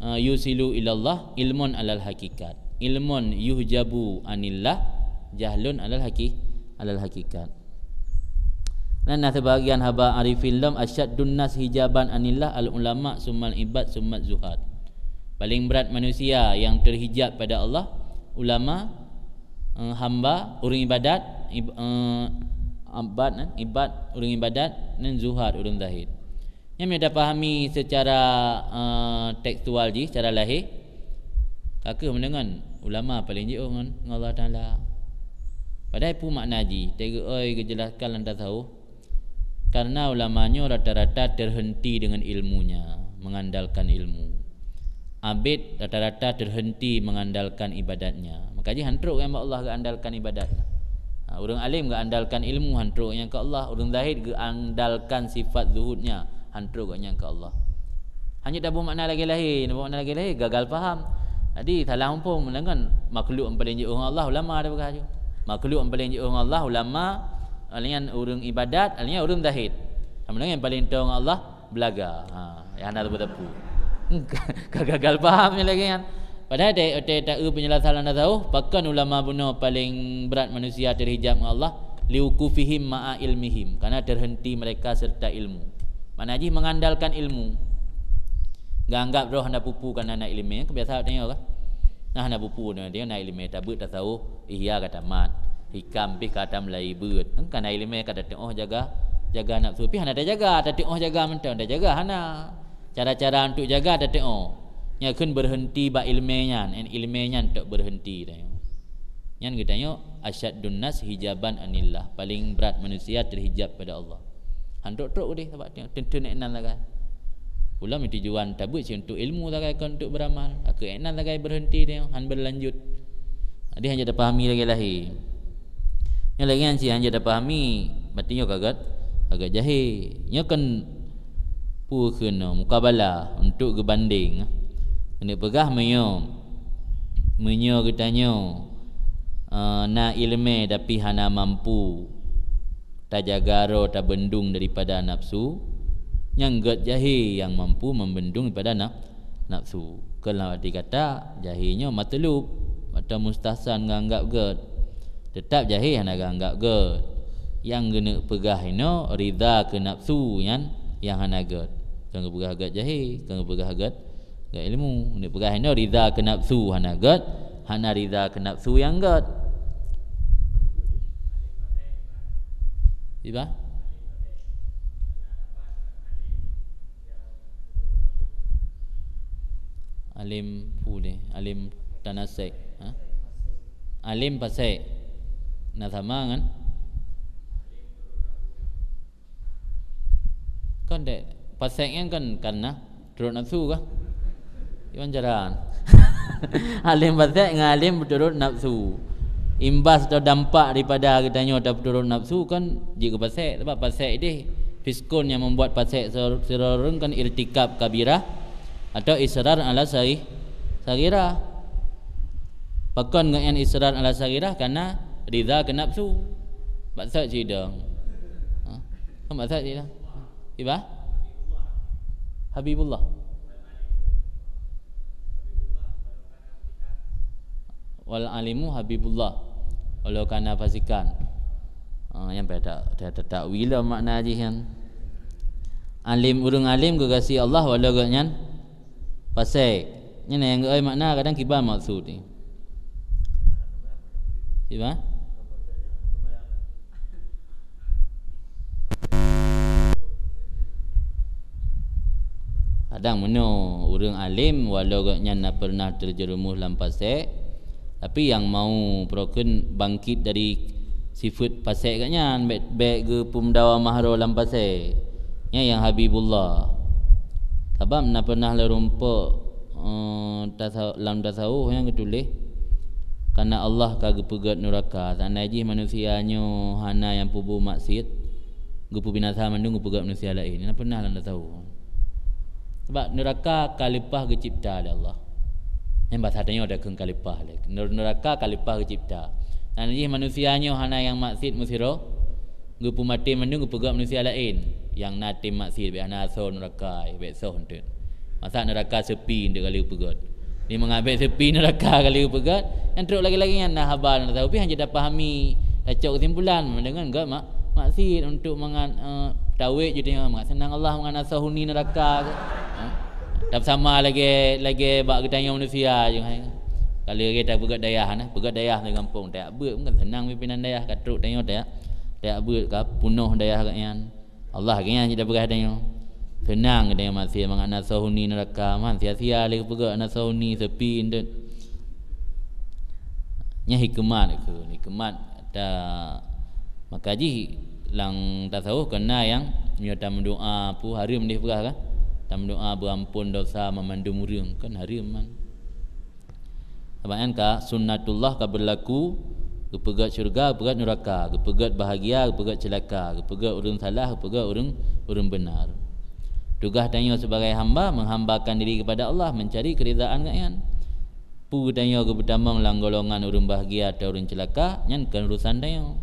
eh, yusilu ilallah, ilmun alal hakikat. Ilmun yuhjabu anillah, jahlun alal haki-, alal hakikat. Nan na sebagian haba arifin lom, asyaddun nas hijaban anillah al ulama summal ibad summat zuhad. Paling berat manusia yang terhijab pada Allah, ulama, eh, hamba, ureuëng ibadat, ib-, eh, abad, eh, ibad, ureuëng ibadat, nan zuhad, ureuëng zahid. Nyan meunyoe tapahami secara, eh, tekstual jih, secara lahé, ka kheueh meudeungon ulama paléng jiôh ngon, ngon Allah Taala. Padahai peue makna jih? Teugeue-oi geujelaskan lam tasawuf, karena ulama nyoe rata-rata terhenti dengan ilmunya, mengandalkan ilmu. Abid rata-rata terhenti mengandalkan ibadatnya. Maka jih han trok nyang bak Allah geuandalkan ibadat. Ha, ureuëng alim geuandalkan ilmu, han trok nyang keu Allah. Ureuëng zahid geuandalkan sifat zuhudnya, han trok nyang keu Allah. Hanya taboh makna lagée lahé, taboh makna lagée lahé, gagal paham. Jadi salah muphom, meunan kan makhluk nyang paléng jiôh ngon Allah, ulama tapeugah ju. Makhluk nyang paléng jiôh ngon Allah, ulama, laén nyan ureuëng ibadat, laén nyan ureuëng zahid. Sama dengan nyang paléng toe ngon Allah, beulaga. Ha, nyang hana teupeu-teupeu. Ka gagal paham nyan lagée nyan. Padahai watée, watée taeu penjelasan lam tasawuf, pakon ulama bunoe paléng brat manusia terhijab ngon Allah, liwukufihim ma'a ilmihim, karena terhenti mereka serta ilmu. Makna jih mengandalkan ilmu. Geuanggap droe hana peue-peue karena na iéleumé, kebiasa tanyoe kan. Nah, hana peue-peue na, dia na iéleumé, tabeuet tasawuf, Ihya ka tamat, hikam pih ka tameulai beuet. Kan na iéleumé ka tateuôh jaga, jaga nafsu pih hana tajaga, tateuôh jaga mantong, tajaga hana. Cara-cara untuk jaga tateuôh. Nyan kheun berhenti bak iéleumé nyan, iéleumé nyan tok berhenti tanyoe. Nyan geutanyoe asyaddun nas hijaban anillah, paling berat manusia terhijab pada Allah. Han trok-trok udeh sabab teunteun ék nan sagai. Ulôn meutujuan tabeuet cit untuk ilmu sagai, kon untuk beramal. Aku ék nan sagai berhenti tanyoe, han berlanjut. Jadi hana tapahami lagée lahé. Nyoe lagée nyan cit hana tapahami, berarti nyoe ka gét, ka gét jahé. Nyoe kan peue keunoe, mukabalah untuk geubandeng. Keuneuk peugah meunyoe, meunyoe geutanyoe, eh, na iéleumé tapi hana mampu tajaga droe, tabendung daripada nafsu, nyang gét jahé nyang mampu membendung daripada naf-, nafsu. Keu lam arti kata, jahé nyoe matlub atau mustahsan geuanggap gét. Teutap jahé hana geuanggap gét. Nyang geuneuk peugah inoe ridha keu nafsu nyan nyang hana gét. Kon geupeugah gét jahé, kon geupeugah gét Gét ilmu. Neupeugah inoe ridha keu nafsu hana gét, hana ridha keu nafsu nyang gét. Iba? Alim pule, alim tanasek. Ha? Alim fasek na sama ngon kon dek fasek nyan kan, kan na turot nafsu kah? Iwan jaran. Alim fasek ngon alim turot nafsu. Imbas atau dampak daripada geutanyoe tapeuturot nafsu kan jeuet keu fasek. Sebab fasek deh fiskon yang membuat fasek sidroe ureuëng kan irtikab kabirah atau israr ala sari-, saghirah. Pakon ngon israr ala saghirah? Karena ridha keu nafsu. Batsat sidang. Ha? Kan batsat sidang. Iba? Habibullah. Wal alimu Habibullah walau kana fasikan. Ha, nyang pada takwil makna jih nyan. Alim, ureuëng alim geugaséh Allah walau geuhnyan fasek. Nyan nyang geuai makna kadang kiban maksud ni. Kiban? Kadang meunoe ureuëng alim walau geuhnyan na pernah terjerumus lam fasek, tapi nyang mau peurokon bangkit dari sifat fasek geuhnyan, bèk, bèk geupeumeudawamah droe lam fasek. Nyan nyang Habibullah. Sabab na pernah lé rumpok, eh, tasa-, lam tasawuf nyang geutuléh, karena Allah ka geupeugét nuraka. Seandai jih manusia nyoe hana nyang peubuet maksiet, geupeubinasa mandum geupeugét manusia laén. Na pernah lam tasawuf. Sabab nuraka ka leupah geucipta lé Allah. Nyang basa tanyoe dakheun ka leupah lé. Nur-, nuraka ka leupah geucipta. Dan jih manusia nyoe hana nyang maksiet meusidroe, geupeumaté mandum geupeugét manusia laén. Nyang na tem maksiet bèk hana asoe nuraka, bèk soh enteuk. Masa nuraka seupi enteuk kali geupeugét. Di meungabét seupi nuraka kali geupeugét, nyang trok lagèe-lagèe nyan na haba lam tasawuf, tapi hana jeuet tapahami, tacok keusimpulan, deungon gét mak-, maksiet untuk mangat, eh, tawét jih teuh mangat seunang Allah mangat asoe huni nuraka. Ha? Tapi sama lagèe, lagèe bak geutanyoe manusia jih, hai. Kalau lagèe tapeugét dayah nah, peugét dayah di gampông, tajak beuet, kan seunang pimpinan dayah, ka trok tanyoe tajak, tajak beuet, ka punoh dayah geuhnyan. Allah geuhnyan cit tapeugah tanyoe. Seunang geutanyoe maksiet mangat na asoe huni nuraka, man sia-sia lé geupeugét na asoe huni seupi enteuk. Nyan hikeumat keu, hikeumat ta-, maka jih lam tasawuf keu na nyang meunyoe tameudoa peue hareuem deh peugah kan? Tameudoa beuampôn dosa mandum ureueng kan hareuem man. Sabab nyan ka sunnatullah ka beurlaku, geupeugét syeuruga, geupeugét nuraka, geupeugét bahagia, geupeugét ceulaka, geupeugét ureueng salah, geupeugét ureueng, ureueng beunar. Tugaih tanyoe sibagai hamba menghambakan diri kepada Allah, mencari keridaan geuhnyan. Peue tanyoe geupeutamong lam golongan ureueng bahagia atau ureueng ceulaka, nyan kon urusan tanyoe.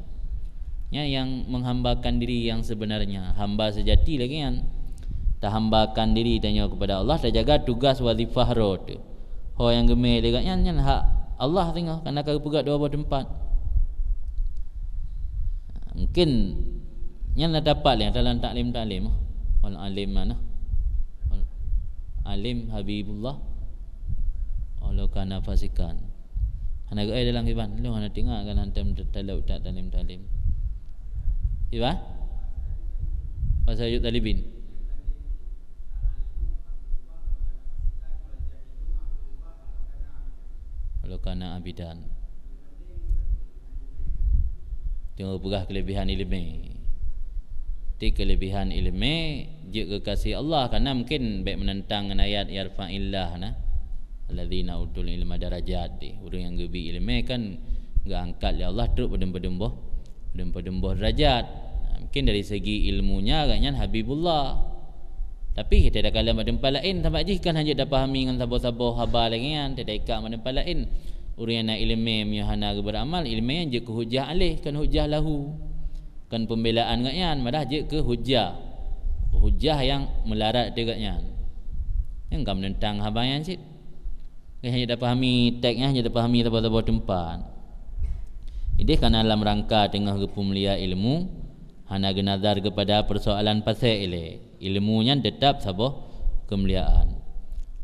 Nyan nyang menghambakan diri nyang sebenarnya, hamba sejati lagèe nyan. Tahambakan diri tanyoe kepada Allah, tajaga tugas wazifah droe teuh. Ho nyang geumé lé geuhnyan nyan hak Allah singoh, karena ka geupeugét dua boh teumpat. Mungkin nyan na dapat lé dalam taklim-taklim. Wal alim mana? Wal alim Habibullah. Walau kana fasikan. Hana geuai dalam kiban. Lôn hana teuingat kan hantom talok tak taklim-taklim. Kiban? Pasal yuk talibin. Walau kana abidan. Teungoh peugah keulebihan ileumé. Ti keulebihan ileumé jeuet keu gaséh Allah, karena mungkin bèk meunantang ngon ayat yarfa'illah na. Alladzina utul ilma darajat deh. Ureueng nyang geubri ileumé kan geuangkat lé Allah trok padum-padum boh, padum-padum boh darajat. Mungkin dari segi ilmunya gobnyan Habibullah. Tapi takalon bak teumpat laén, sabab jih kan hana jeuet tapahami ngon saboh-saboh haba lagèe nyan, teuka bak teumpat laén. Ureueng nyang na ileumé meunyoe hana geuberamal, ileumé nyan jeuet keu hujah aléh, kon hujah lahu. Kon pembelaan gobnyan, malah jeuet keu hujah. Hujah nyang meularat di gobnyan. Nyang ka meunentang haba nyan cit. Hana jeuet tapahami teks nyan, hana jeuet tapahami saboh-saboh teumpat. Idéh kana lam rangka teungoh geupeumulia ilmu, hana geunazar keupada peusoalan pasék ilée. Ilmu nyan teutab saboh keumuliaan.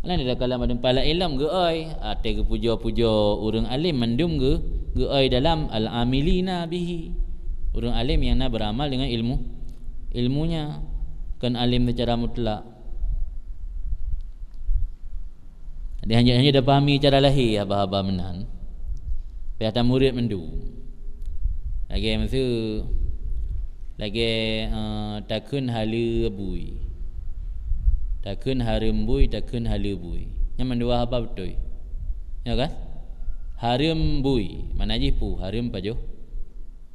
Laén takalon bak teumpat laén lom geuôi, até geupujoe-pujoe ureuëng além mandum geu-, geuôi dalam al-amilina bihi. Ureuëng além nyang na beuramal deungon ilmu, ilmu nyan, kon além seucara mutlak. Jadi hana, hana tapahami cara lahé haba-haba meunan. Payah tamurit mandum. Lagée miseue, lagée, eh, takheun haleue bui. Takheun hareuem bui, takheun haleue bui. Nyan mandua haba beutôi. Ya kan? Hareuem bui, makna jih peue? Hareuem pajoh,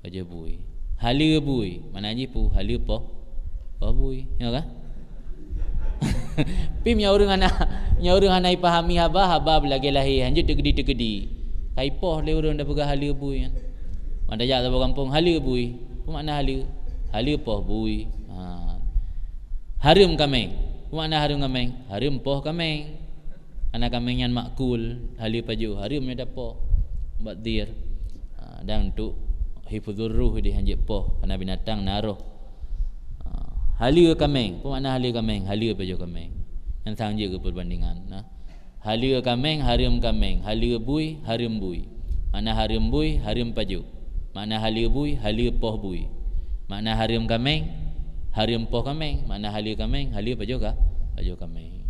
pajoh bui. Haleue bui, makna jih peue? Haleue poh, poh bui. Ya kan? Pih meunyoe ureuëng hana, meunyoe ureuëng hana ipahami haba, haba beulagée lahé, hanjeuet teukeudi-teukeudi. Ka ipoh lé ureuëng tapeugah haleue bui nyan. Mata jak saboh gampông, haleue bui. Peue makna haleue? Haleue poh bui. Ha. Hareuem kaméng. Peue makna hareuem kaméng? Hareuem poh kaméng. Karena kaméng nyan makul, haleue pajoh, hareuem nyan tapoh. Bak dir. Ha, dan untuk hifzur ruh di hanjeuet poh, karena binatang na roh. Ha, haleue kaméng. Peue makna haleue kaméng? Haleue pajoh kaméng. Nyan sang jeuet keu peubandingan. Nah. Haleue kaméng, hareuem kaméng. Haleue bui, hareuem bui. Makna hareuem bui, hareuem pajoh. Makna haleue bui, haleue poh bui. Makna hareuem kaméng, hareuem poh kaméng. Makna haleue kaméng, haleue pajoh ka, pajoh kaméng.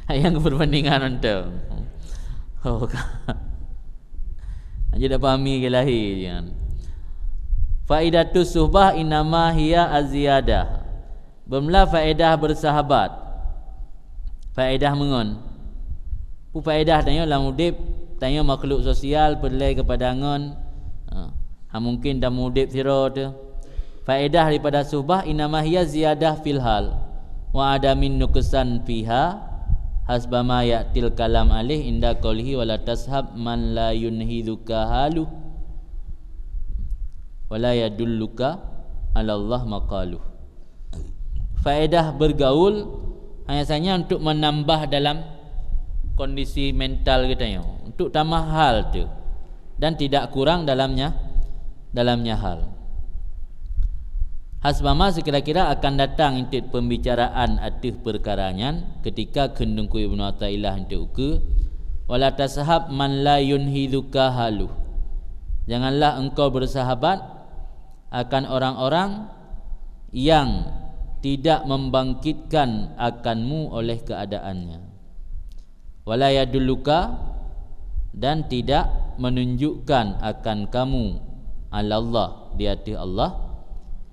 Nyang keu peubandingan mantong. Oh, ka. Hanjeuet tapahami lagée lahé nyan. Faidatus suhbah innama hiya aziyadah. Beumeulah faedah beursahabat. Faedah meungon. Peue faedah tanyoe lam udeb, tanyoe makhluk sosial, peureulée keupada ngon. Ha, hana mungken tameudeb sidroe teuh. Faedah daripada suhbah innama hiya ziyadah fil hal wa adamin nuqsan fiha, hasbama ya'til kalam alaih inda qaulihi wala tashab man la yunhiduka halu wala yadulluka ala Allah maqaluh. Faedah bergaul hanya saja untuk menambah dalam kondisi mental geutanyoe, untuk tamah hal teuh, dan tidak kurang dalamnya, dalamnya hal. Hasbama sekira-kira akan datang intit pembicaraan ateueh peukara nyan ketika kheun Teungku Ibnu Athaillah intit ukeue, wala tashab man la yunhiduka haluh. Janganlah engkau bersahabat akan orang-orang yang tidak membangkitkan akanmu oleh keadaannya. Wala yadulluka, dan tidak menunjukkan akan kamu alallah, di ateueh Allah,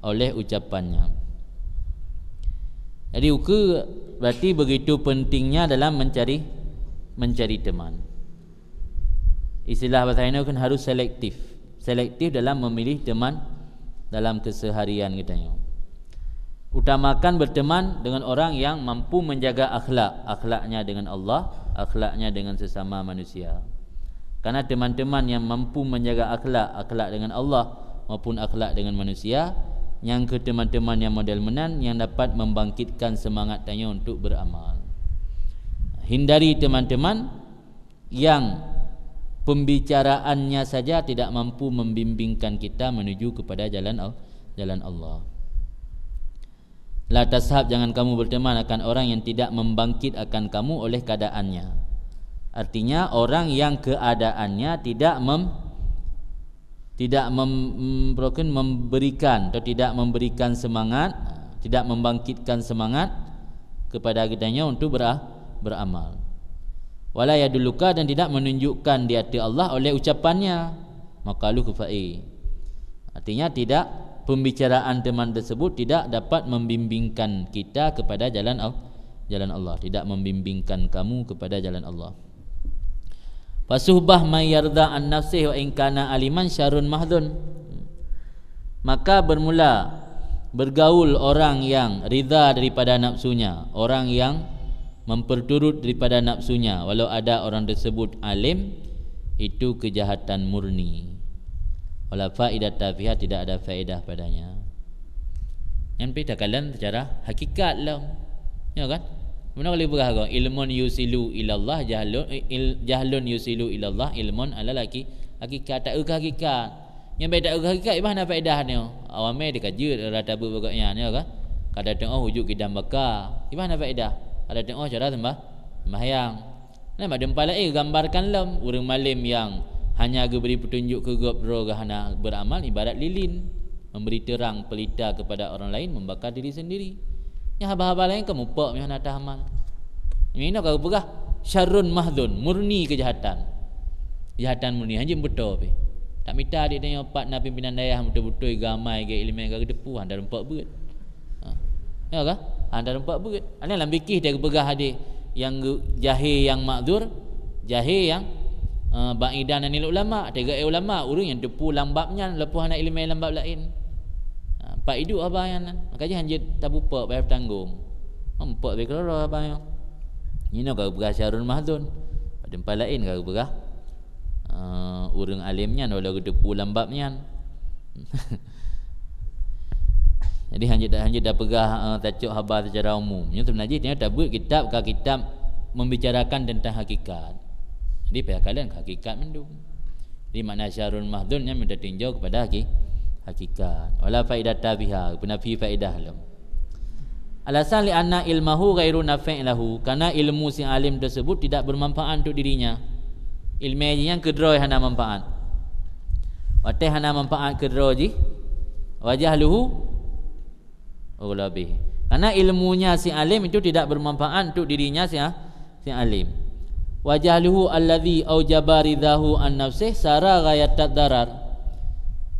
oleh ucapannya. Jadi ukeue berarti begitu pentingnya dalam mencari, mencari teman. Istilah bahasa Indonesia kan harus selektif. Selektif dalam memilih teman dalam keseharian geutanyoe. Utamakan berteman dengan orang yang mampu menjaga akhlak, akhlaknya dengan Allah, akhlaknya dengan sesama manusia. Karena teman-teman yang mampu menjaga akhlak, akhlak dengan Allah maupun akhlak dengan manusia, nyang keu teman-teman yang model meunan yang dapat membangkitkan semangat tanyoe untuk beramal. Hindari teman-teman yang pembicaraannya saja tidak mampu membimbingkan kita menuju kepada jalan Al-, jalan Allah. La tashab, jangan kamu berteman akan orang yang tidak membangkit akan kamu oleh keadaannya. Artinya, orang yang keadaannya tidak mem-, tidak mem-, memberikan atau tidak memberikan semangat, tidak membangkitkan semangat kepada geutanyoe untuk bera-, beramal. Wala yadulluka, dan tidak menunjukkan di ateueh Allah oleh ucapannya. Maqaluh kufai. Artinya tidak, pembicaraan teman tersebut tidak dapat membimbingkan kita kepada jalan Al-, jalan Allah, tidak membimbingkan kamu kepada jalan Allah. Fasuhbah may yarda an nafsih wa in kana aliman syarrun mahdhun. Maka bermula bergaul orang yang ridha daripada nafsunya, orang yang memperturut daripada nafsunya, walau ada orang tersebut alim, itu kejahatan murni. Wala faidata fiha, tidak ada faedah padanya. Nyan pih takalon secara hakikat lom. Ya kan? Meunan ka lheueh peugah, ilmun yusilu ilallah, jahlun, il-, jahlun yusilu ilallah, ilmun alal haki-, hakikat, tak eu keu hakikat. Nyang bèk tak eu keu hakikat, iban hana faedah nyoe. Awai mè dikajeut rata beuet bak nyan, ya kan? Kada teu'oh wujud kidam baka, iban hana faedah. Kada teu'oh cara seumbah-, sembahyang. Nah, bak teumpat laén gambarkan lom, ureueng malém nyang hanya geubri peutunjuk keu gob droe geuh hana beuramal ibarat lilin, memberi terang pelita kepada orang lain, membakar diri sendiri. Nyang haba-haba laén ka mupok nyoe hana teuamal. Meunoe ka geupeugah syarrun mahdhun, murni kejahatan. Kejahatan murni, hana jeuet meubeutôi pih. Tamita di tanyoe pat na pimpinan dayah beutôi-beutôi geuamai, geu ileumèe, ka geuteupeue, hana rumpok beuet. Ha. Ya kah? Hana rumpok beuet. Ana lam fikih teupeugah hadis nyang geu-, jahé nyang ma'dzur, jahé nyang, eh, ba'idan anil ulama, teuga ulama, ureueng nyang teupeue lam bab nyan, leupah hana ileumèe lam bab laén. Ha, pat iduek haba nyan. Maka jih hana jeuet tabupok, payah tanggong. Muphom bèk keudroe haba nyoe. Inoe ka geupeugah syahrun mahdzun. Bak teumpat laén ka geupeugah, eh, ureueng além nyan walau geuteupeue lam bab nyan. Jadi hana jeuet, hana jeuet tapeugah, eh, tacok haba seucara umum. Nyoe seubeuna jih nyoe tabeuet kitab ka kitab membicarakan tentang hakikat. Jadi payah kalon hakikat mandum. Jadi makna syahrun mahdzun nyan meutateuinjau kepada haki-, hakikat. Wala faidata fiha, peunafi faedah lom. Alasan, li anna ilmahu ghairu nafi' lahu, karena ilmu si alim tersebut tidak bermanfaat untuk dirinya. Ileumèe jih nyan keudroe hana manfaat. Watèe hana manfaat keudroe jih, wa jahluhu aula bih. Karena ilmunya si alim itu tidak bermanfaat untuk dirinya si, si alim. Wa jahluhu alladzi aujaba ridahu an nafsih sara ghayatat darar.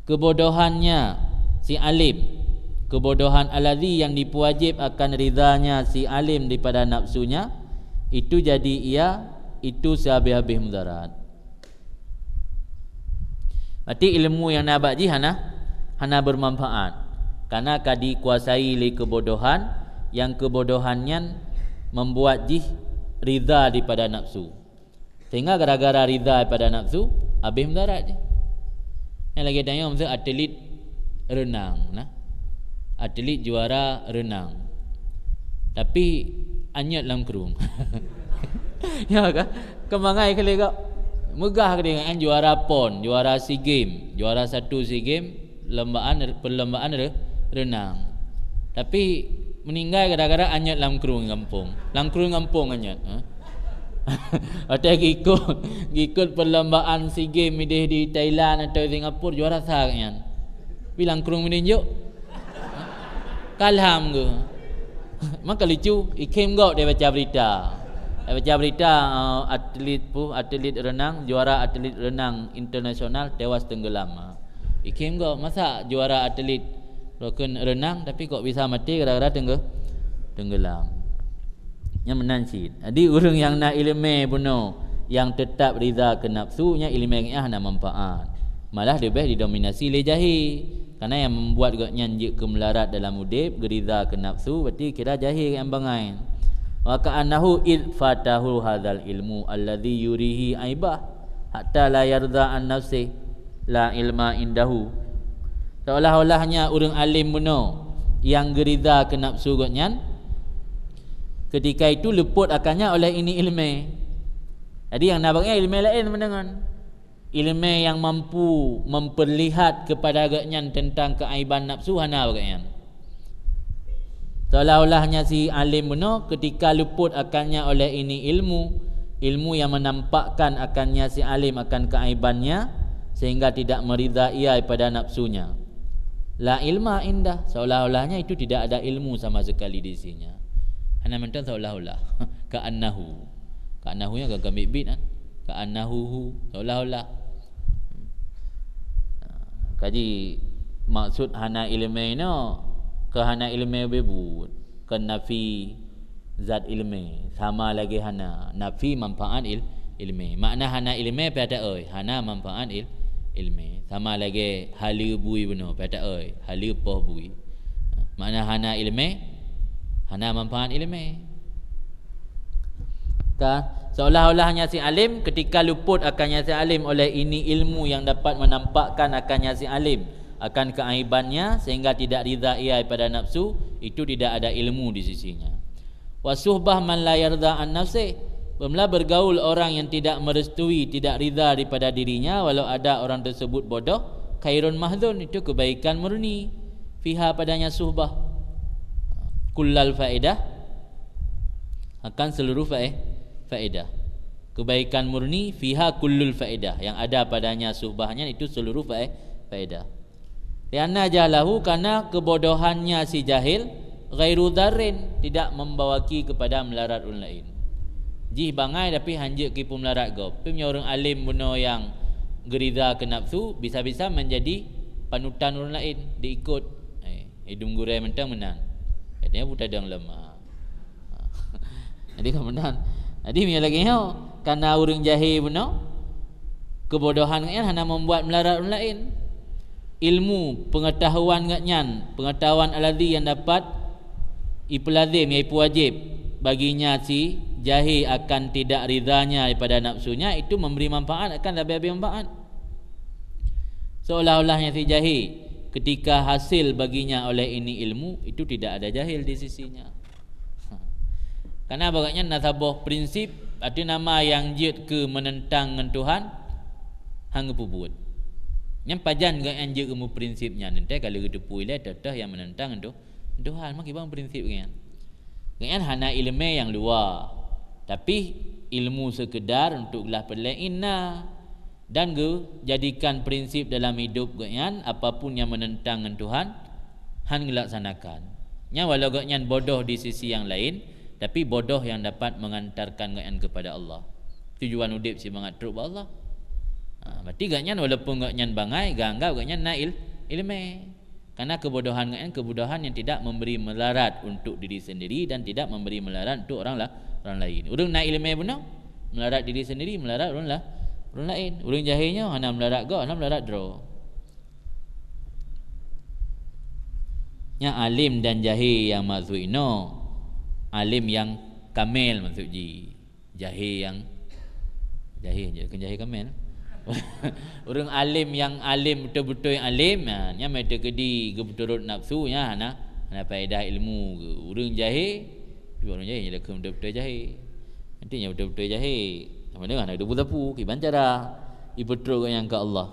Kebodohannya si alim, kebodohan alladzi yang diperwajib akan ridhanya si alim daripada nafsunya, itu jadi ia itu sehabis-habis mudarat. Berarti ilmu nyang na bak jih hana, hana bermanfaat, karena ka dikuasai lé kebodohan, nyang kebodohan nyan membuat jih ridha daripada nafsu. Sehingga gara-gara ridha daripada nafsu, habis mudarat jih. Nyang lagèe tanyoe miseu atlet renang, nah. Atlet juara renang. Tapi anyot lam krueng. Ya kan? Keumangai kali gak. Megah kali kan, juara pon, juara SEA Games, juara satu SEA Games, lombaan, perlombaan re-, renang. Tapi meninggai gara-gara anyot lam krueng gampông. Lam krueng gampông anyot, ha? Watèe geukot, geukot perlombaan SEA Games mideh di Thailand atau Singapura, juara sa gobnyan. Tapi lam krueng meununjuk, kalham geuh. Maka lucu, ikhém gob dia baca berita. Dia baca berita, eh, atlet pu-, atlet renang, juara atlet renang internasional tewas tenggelam. Ikhém gob, masa juara atlet rukun renang, tapi kok bisa mati gara-gara tengge-, tenggelam. Nyan meunan cit. Jadi, ureueng nyang na ileumèe bunoe nyang teutap ridha keu nafsu, nyan ileumèe geuh hana manfaat. Malah leubeh didominasi lé jahé. Karena nyang membuat gobnyan jeuet keu meularat dalam udép, geuridha keu nafsu, berarti kira jahé nyang bangai. Wa ka'annahu id fatahu hadzal ilmu alladzi yurihi aibah, hatta la yarda an nafsih, la ilma indahu. Seolah-olahnya ureueng além bunoe nyang geuridha keu nafsu gobnyan, ketika itu leupot akannya oleh ini ileumèe. Jadi, nyang na bak nyan ileumèe laén meunan. Ileumèe nyang mampu memperlihat kepada gobnyan tentang keaiban nafsu hana bak nyan. Seolah-olahnya si além bunoe ketika leupot akannya oleh ini ilmu, ilmu yang menampakkan akannya si além akan keaibannya, sehingga tidak meridha ia pada nafsunya. La ilma indah, seolah-olahnya itu tidak ada ilmu sama sekali di sisinya. Hana mantong seolah-olah. Ka'annahu. Ka'annahu nyan ka kami bit kan. Ka'annahu, seolah-olah. Kaji maksud hana ileumèe nyoe, keu hana ileumèe beubuet, keu nafi zat ileumèe, sama lagèe hana, nafi manfaat il-, ileumèe. Makna hana ileumèe pih ata oi, hana manfaat il-, ileumèe. Sama lagèe haleue bui bunoe pih ata oi, haleue poh bui. Makna hana ileumèe, hana manfaat ileumèe. Ka, seolah-olahnya si alim, ketika luput akannya si alim oleh ini ilmu yang dapat menampakkan akannya si alim akan keaibannya, sehingga tidak ridha ia pada nafsu, itu tidak ada ilmu di sisinya. Wa suhbah man la yarda an nafsih, pemela bergaul orang yang tidak merestui, tidak ridha daripada dirinya, walau ada orang tersebut bodoh, khairun mahdzun, itu kebaikan murni. Fiha, padanya suhbah, kullal faedah, akan seluruh fae-, faedah. Kebaikan murni, fiha kullul faedah, yang ada padanya suhbahnya itu seluruh fae-, faedah. Lianna jahlahu, karena kebodohannya si jahil, ghairu dharrin, tidak membawaki kepada melarat ureueng laén. Jih bangai tapi hanjeuet keu peumelarat gob. Tapi meunyoe ureuëng alim bunoe nyang geuriza keu nafsu, bisa-bisa menjadi panutan ureuëng laén, diikot. Eh, idum gurée mantong meunan. Katanya buta dong lemah. Jadi ka meunan. Jadi meunyoe lagée nyoe, karena ureuëng jahé bunoe, kebodohan nyan hana membuat melarat ureuëng laén. Ilmu, pengetahuan geuhnyan, pengetahuan alladzi yang dapat ipeulazim, yang ipuwajib baginya si jahé akan tidak ridhanya daripada nafsunya, itu memberi manfaat, akan lebih-lebih manfaat. Seolah-olahnya si jahé, ketika hasil baginya oleh ini ilmu, itu tidak ada jahil di sisinya. Karena bak gobnyan na saboh prinsip, arti nama nyang jeuet keu menentang ngon Tuhan, hana geupeubuet. Nyan pajan gobnyan jeuet keu prinsip nyan, entah kalau geuteupeue ilée toh-toh nyang menentang ngon Tuhan, maka bang prinsip gobnyan. Gobnyan hana iéleumé nyang luwa, tapi ilmu seukeudar untuk glah peulée na. Dan geujadikan prinsip dalam hidup gobnyan, apapun nyang menentang ngon Tuhan, hana geulaksanakan. Nyan walau gobnyan bodoh di sisi nyang laén, tapi bodoh nyang dapat mengantarkan gobnyan kepada Allah. Tujuan udeb simangat trok bak Allah. Ha, berarti gobnyan walaupun gobnyan bangai, geuanggap gobnyan na il-, iéleumé. Karena kebodohan nyan kebodohan yang tidak memberi melarat untuk diri sendiri dan tidak memberi melarat untuk orang la-, orang lain. Ureuëng na iéleumé bunoe, melarat diri sendiri, melarat orang la-, orang lain. Ureuëng jahé nyoe hana melarat gob, hana melarat droe. Nyan alim dan jahé nyang maksud inoe, alim nyang kamel maksud jih. Jahé nyang, jahé je, bukan jahé kamel. Ureuëng alim nyang alim, beutôi-beutôi alim, ha, nyan meuteukedi geupeuturot nafsu, nyan hana, hana faedah ilmu geuh. Ureuëng jahé, cuba ureuëng jahé nyang lakon beutôi-beutôi jahé. Nanti nyang beutôi-beutôi jahé, sama dengan hana geuteupeue sapeue, kiban cara ipeutrok nyang keu Allah.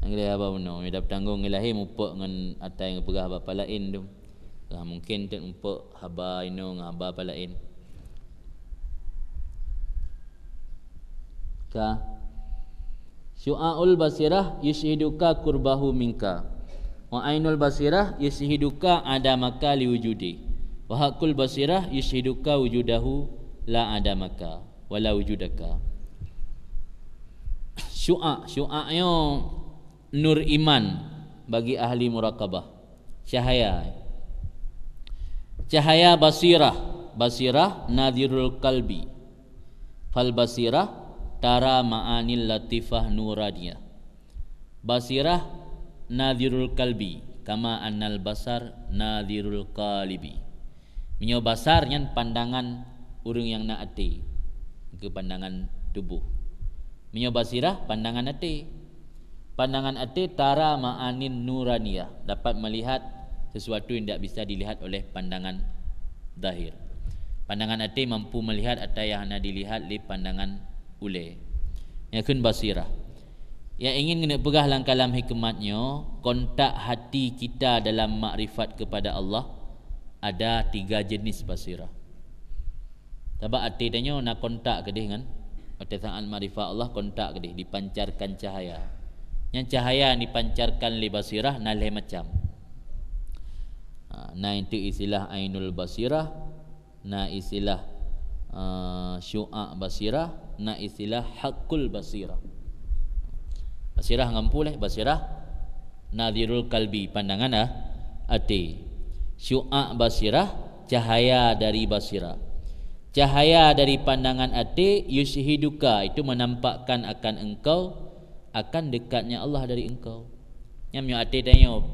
Nyang lé haba bunoe, meudap tanggong ilahé mupok ngon atai ngon peugah haba palaén tu. Lah mungkin teuk mupok haba inoe ngon haba palaén. Ka. Syu'aul basirah yusyhiduka qurbahu minka. Wa ainul basirah yusyhiduka adamaka liwujudi. Wa haqqul basirah yusyhiduka wujudahu la adamaka wala wujudaka. Syu'a, syu'a nyoe nur iman bagi ahli muraqabah. Cahaya. Cahaya basirah, basirah nadhirul qalbi. Fal basirah tara ma'anil latifah nuraniyah. Basirah nadhirul qalbi, kama annal basar nadhirul qalibi. Meunyoe basar nyan pandangan ureuëng nyang na até, keu pandangan tuboh. Meunyoe basirah pandangan até. Pandangan até tara ma'anin nuraniyah, dapat melihat sesuatu yang tidak bisa dilihat oleh pandangan zahir. Pandangan até mampu melihat ata nyang hana dilihat lé pandangan ulée. Nyan kheun basirah. Nyang ingin keuneuk peugah lam kalam hikmat nyoe, kontak hati kita dalam makrifat kepada Allah ada tiga jenis basirah. Sabab até tanyoe na kontak keudeh ngon, watée saát makrifat Allah kontak keudeh, dipancarkan cahaya. Nyang cahaya yang dipancarkan lé basirah na lhée macam. Ha, na itu istilah ainul basirah, na istilah, eh, syu'a basirah, na istilah haqqul basirah. Basirah ngon peue lé? Basirah nadhirul qalbi, pandangan, ah, até. Syu'a basirah, cahaya dari basirah. Cahaya dari pandangan até, yusyhiduka, itu menampakkan akan engkau akan dekatnya Allah dari engkau. Nyan meunyoe até tanyoe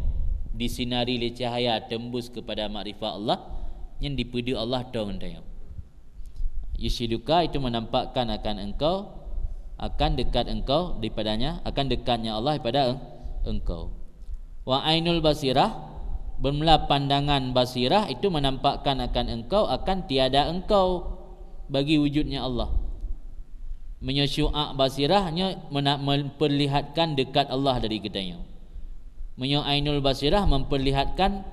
disinari lé cahaya tembus kepada makrifat Allah, nyan dipeudeuh Allah tô ngon tanyoe. Yusyhiduka itu menampakkan akan engkau, akan dekat engkau daripadanya, akan dekatnya Allah daripada eng-, engkau. Wa ainul basirah, bermula pandangan basirah itu menampakkan akan engkau akan tiada engkau bagi wujudnya Allah. Meunyoe syu'a basirah nyoe mena-, memperlihatkan dekat Allah dari geutanyoe. Meunyoe ainul basirah memperlihatkan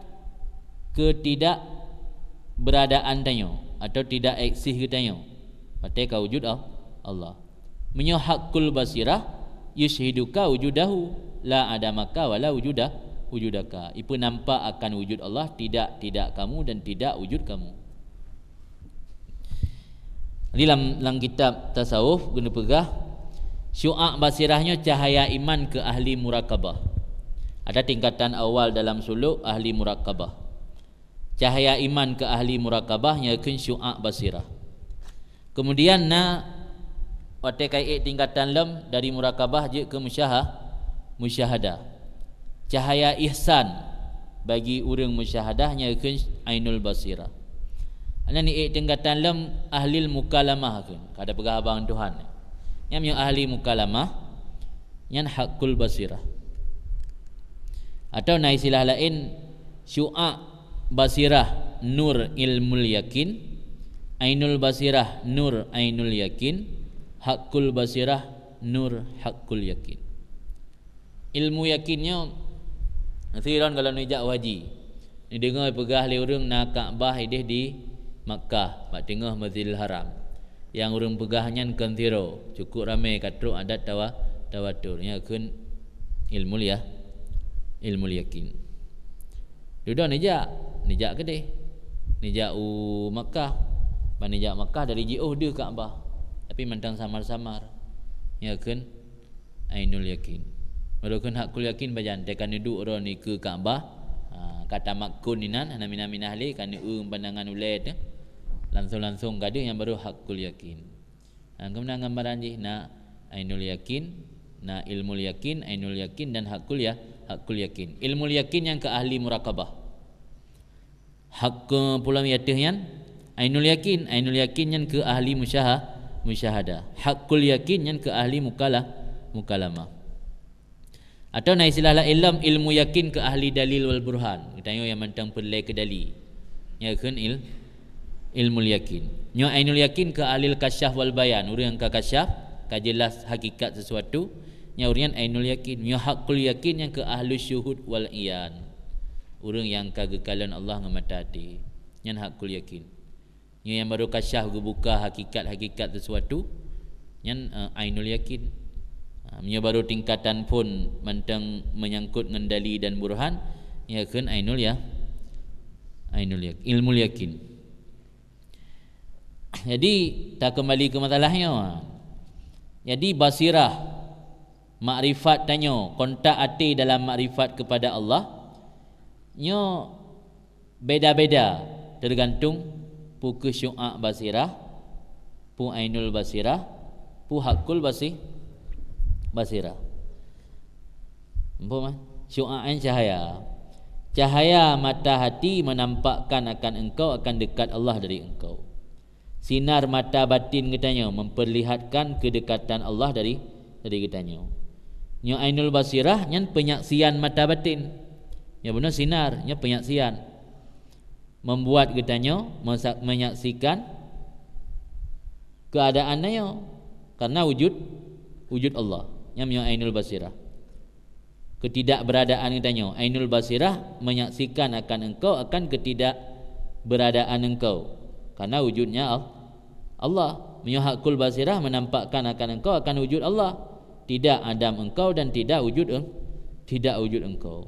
ketidakberadaan tanyoe atau tidak eksis geutanyoe. Watée ka wujud Al-, Allah. Meunyoe haqqul basirah, yusyhiduka wujudahu, la adamaka wala wujuda-, wujudaka. Ipeunampak akan wujud Allah, tidak, tidak kamu dan tidak wujud kamu. Jadi lam, lam kitab tasawuf geunepeugah, syu'a' basirah nyoe cahaya iman keu ahli murakabah. Ada tingkatan awal dalam suluk ahli murakabah. Cahaya iman keu ahli murakabah nyoe kheun syu'a' basirah. Kemudian na watée ka ék tingkatan lom dari murakabah jeuet keu musyaha-, musyahadah. Cahaya ihsan bagi ureuëng musyahadah nyoe kheun ainul basirah. Nyan ék tingkatan lom ahlil mukalamah kheun, kada peugah abang Tuhan. Nyan meunyoe ahli mukalamah, nyan haqqul basirah. Atau na istilah laén, syu'a' basirah nur ilmul yakin, ainul basirah nur ainul yakin, haqqul basirah nur haqqul yakin. Ilmu yakin nyoe, sidroe gohlom neujak u haji, neudeungoe peugah lé ureuëng na Ka'bah idéh di Makkah, bak teungoh Masjidil Haram. Nyang ureuëng peugah nyan kon sidroe, cukup ramé ka trok adat tawa-, tawatur. Nyan kheun ilmul ya-, ilmul yakin. Dudoe neujak, neujak keudeh. Neujak u Makkah. Ban neujak Makkah dari jiôh deuh Ka'bah. Tapi mantong samar-samar. Nyan kheun ainul yakin. Baru kheun haqqul yakin pajan, teuka neuduek droe nikeue Ka'bah, ha, ka tamakkun inan, hana minah-minah lé, ka neueu pandangan ulée teuh. Langsong-langsong ka deuh, nyan baru haqqul yakin. Ha, keunan gambaran jih na ainul yakin, na ilmul yakin, ainul yakin dan haqqul ya-, haqqul yakin. Ilmul yakin nyan keu ahli murakabah. Hak keu pulang ateueh nyan, ainul yakin, ainul yakin nyan keu ahli musyaha-, musyahadah. Haqqul yakin nyan keu ahli mukala-, mukalamah. Atau na istilah laén lom ilmu yakin keu ahli dalil wal burhan. Geutanyoe nyang mantong peureulée keu dali. Nyan kheun il-, ilmul yakin. Nyoe ainul yakin keu ahli kasyaf wal bayan, ureuëng nyang ka kasyaf, ka jeulaih hakikat sesuatu, nyan ureuëng nyan ainul yakin. Nyoe haqqul yakin nyan keu ahli syuhud wal iyan. Ureuëng nyang ka geukalon Allah ngon mata até, nyan haqqul yakin. Nyoe nyang baru kasyaf geubuka hakikat-hakikat sesuatu, nyan, eh, ainul yakin. Ha, meunyoe baru tingkatan phon mantong meunyangkot ngon dali dan burhan, nyan kheun ainul ya-, ainul yak-, ilmul yakin. Jadi, takeumbali keu masalah nyoe. Jadi, basirah, makrifat tanyoe, kontak até dalam makrifat kepada Allah, nyoe beda-beda, teugantung peue keuh syu'a' basirah, peue ainul basirah, peue haqqul basi-, basirah. Muphom, eh? Syu'a' nyan cahaya. Cahaya mata hati menampakkan akan engkau akan dekat Allah dari engkau. Sinar mata batin geutanyoe memperlihatkan kedekatan Allah dari, dari geutanyoe. Nyoe ainul basirah nyan penyaksian mata batin. Nyoe bunoe sinar, nyoe penyaksian. Membuat geutanyoe mesa-, menyaksikan keadaan tanyoe karena wujud, wujud Allah. Nyan nyoe ainul basirah. Ketidakberadaan geutanyoe. Ainul basirah menyaksikan akan engkau akan ketidakberadaan engkau karena wujudnya Al-, Allah. Meunyoe haqqul basirah menampakkan akan engkau akan wujud Allah. Tidak adam engkau dan tidak wujud eng-, tidak wujud engkau.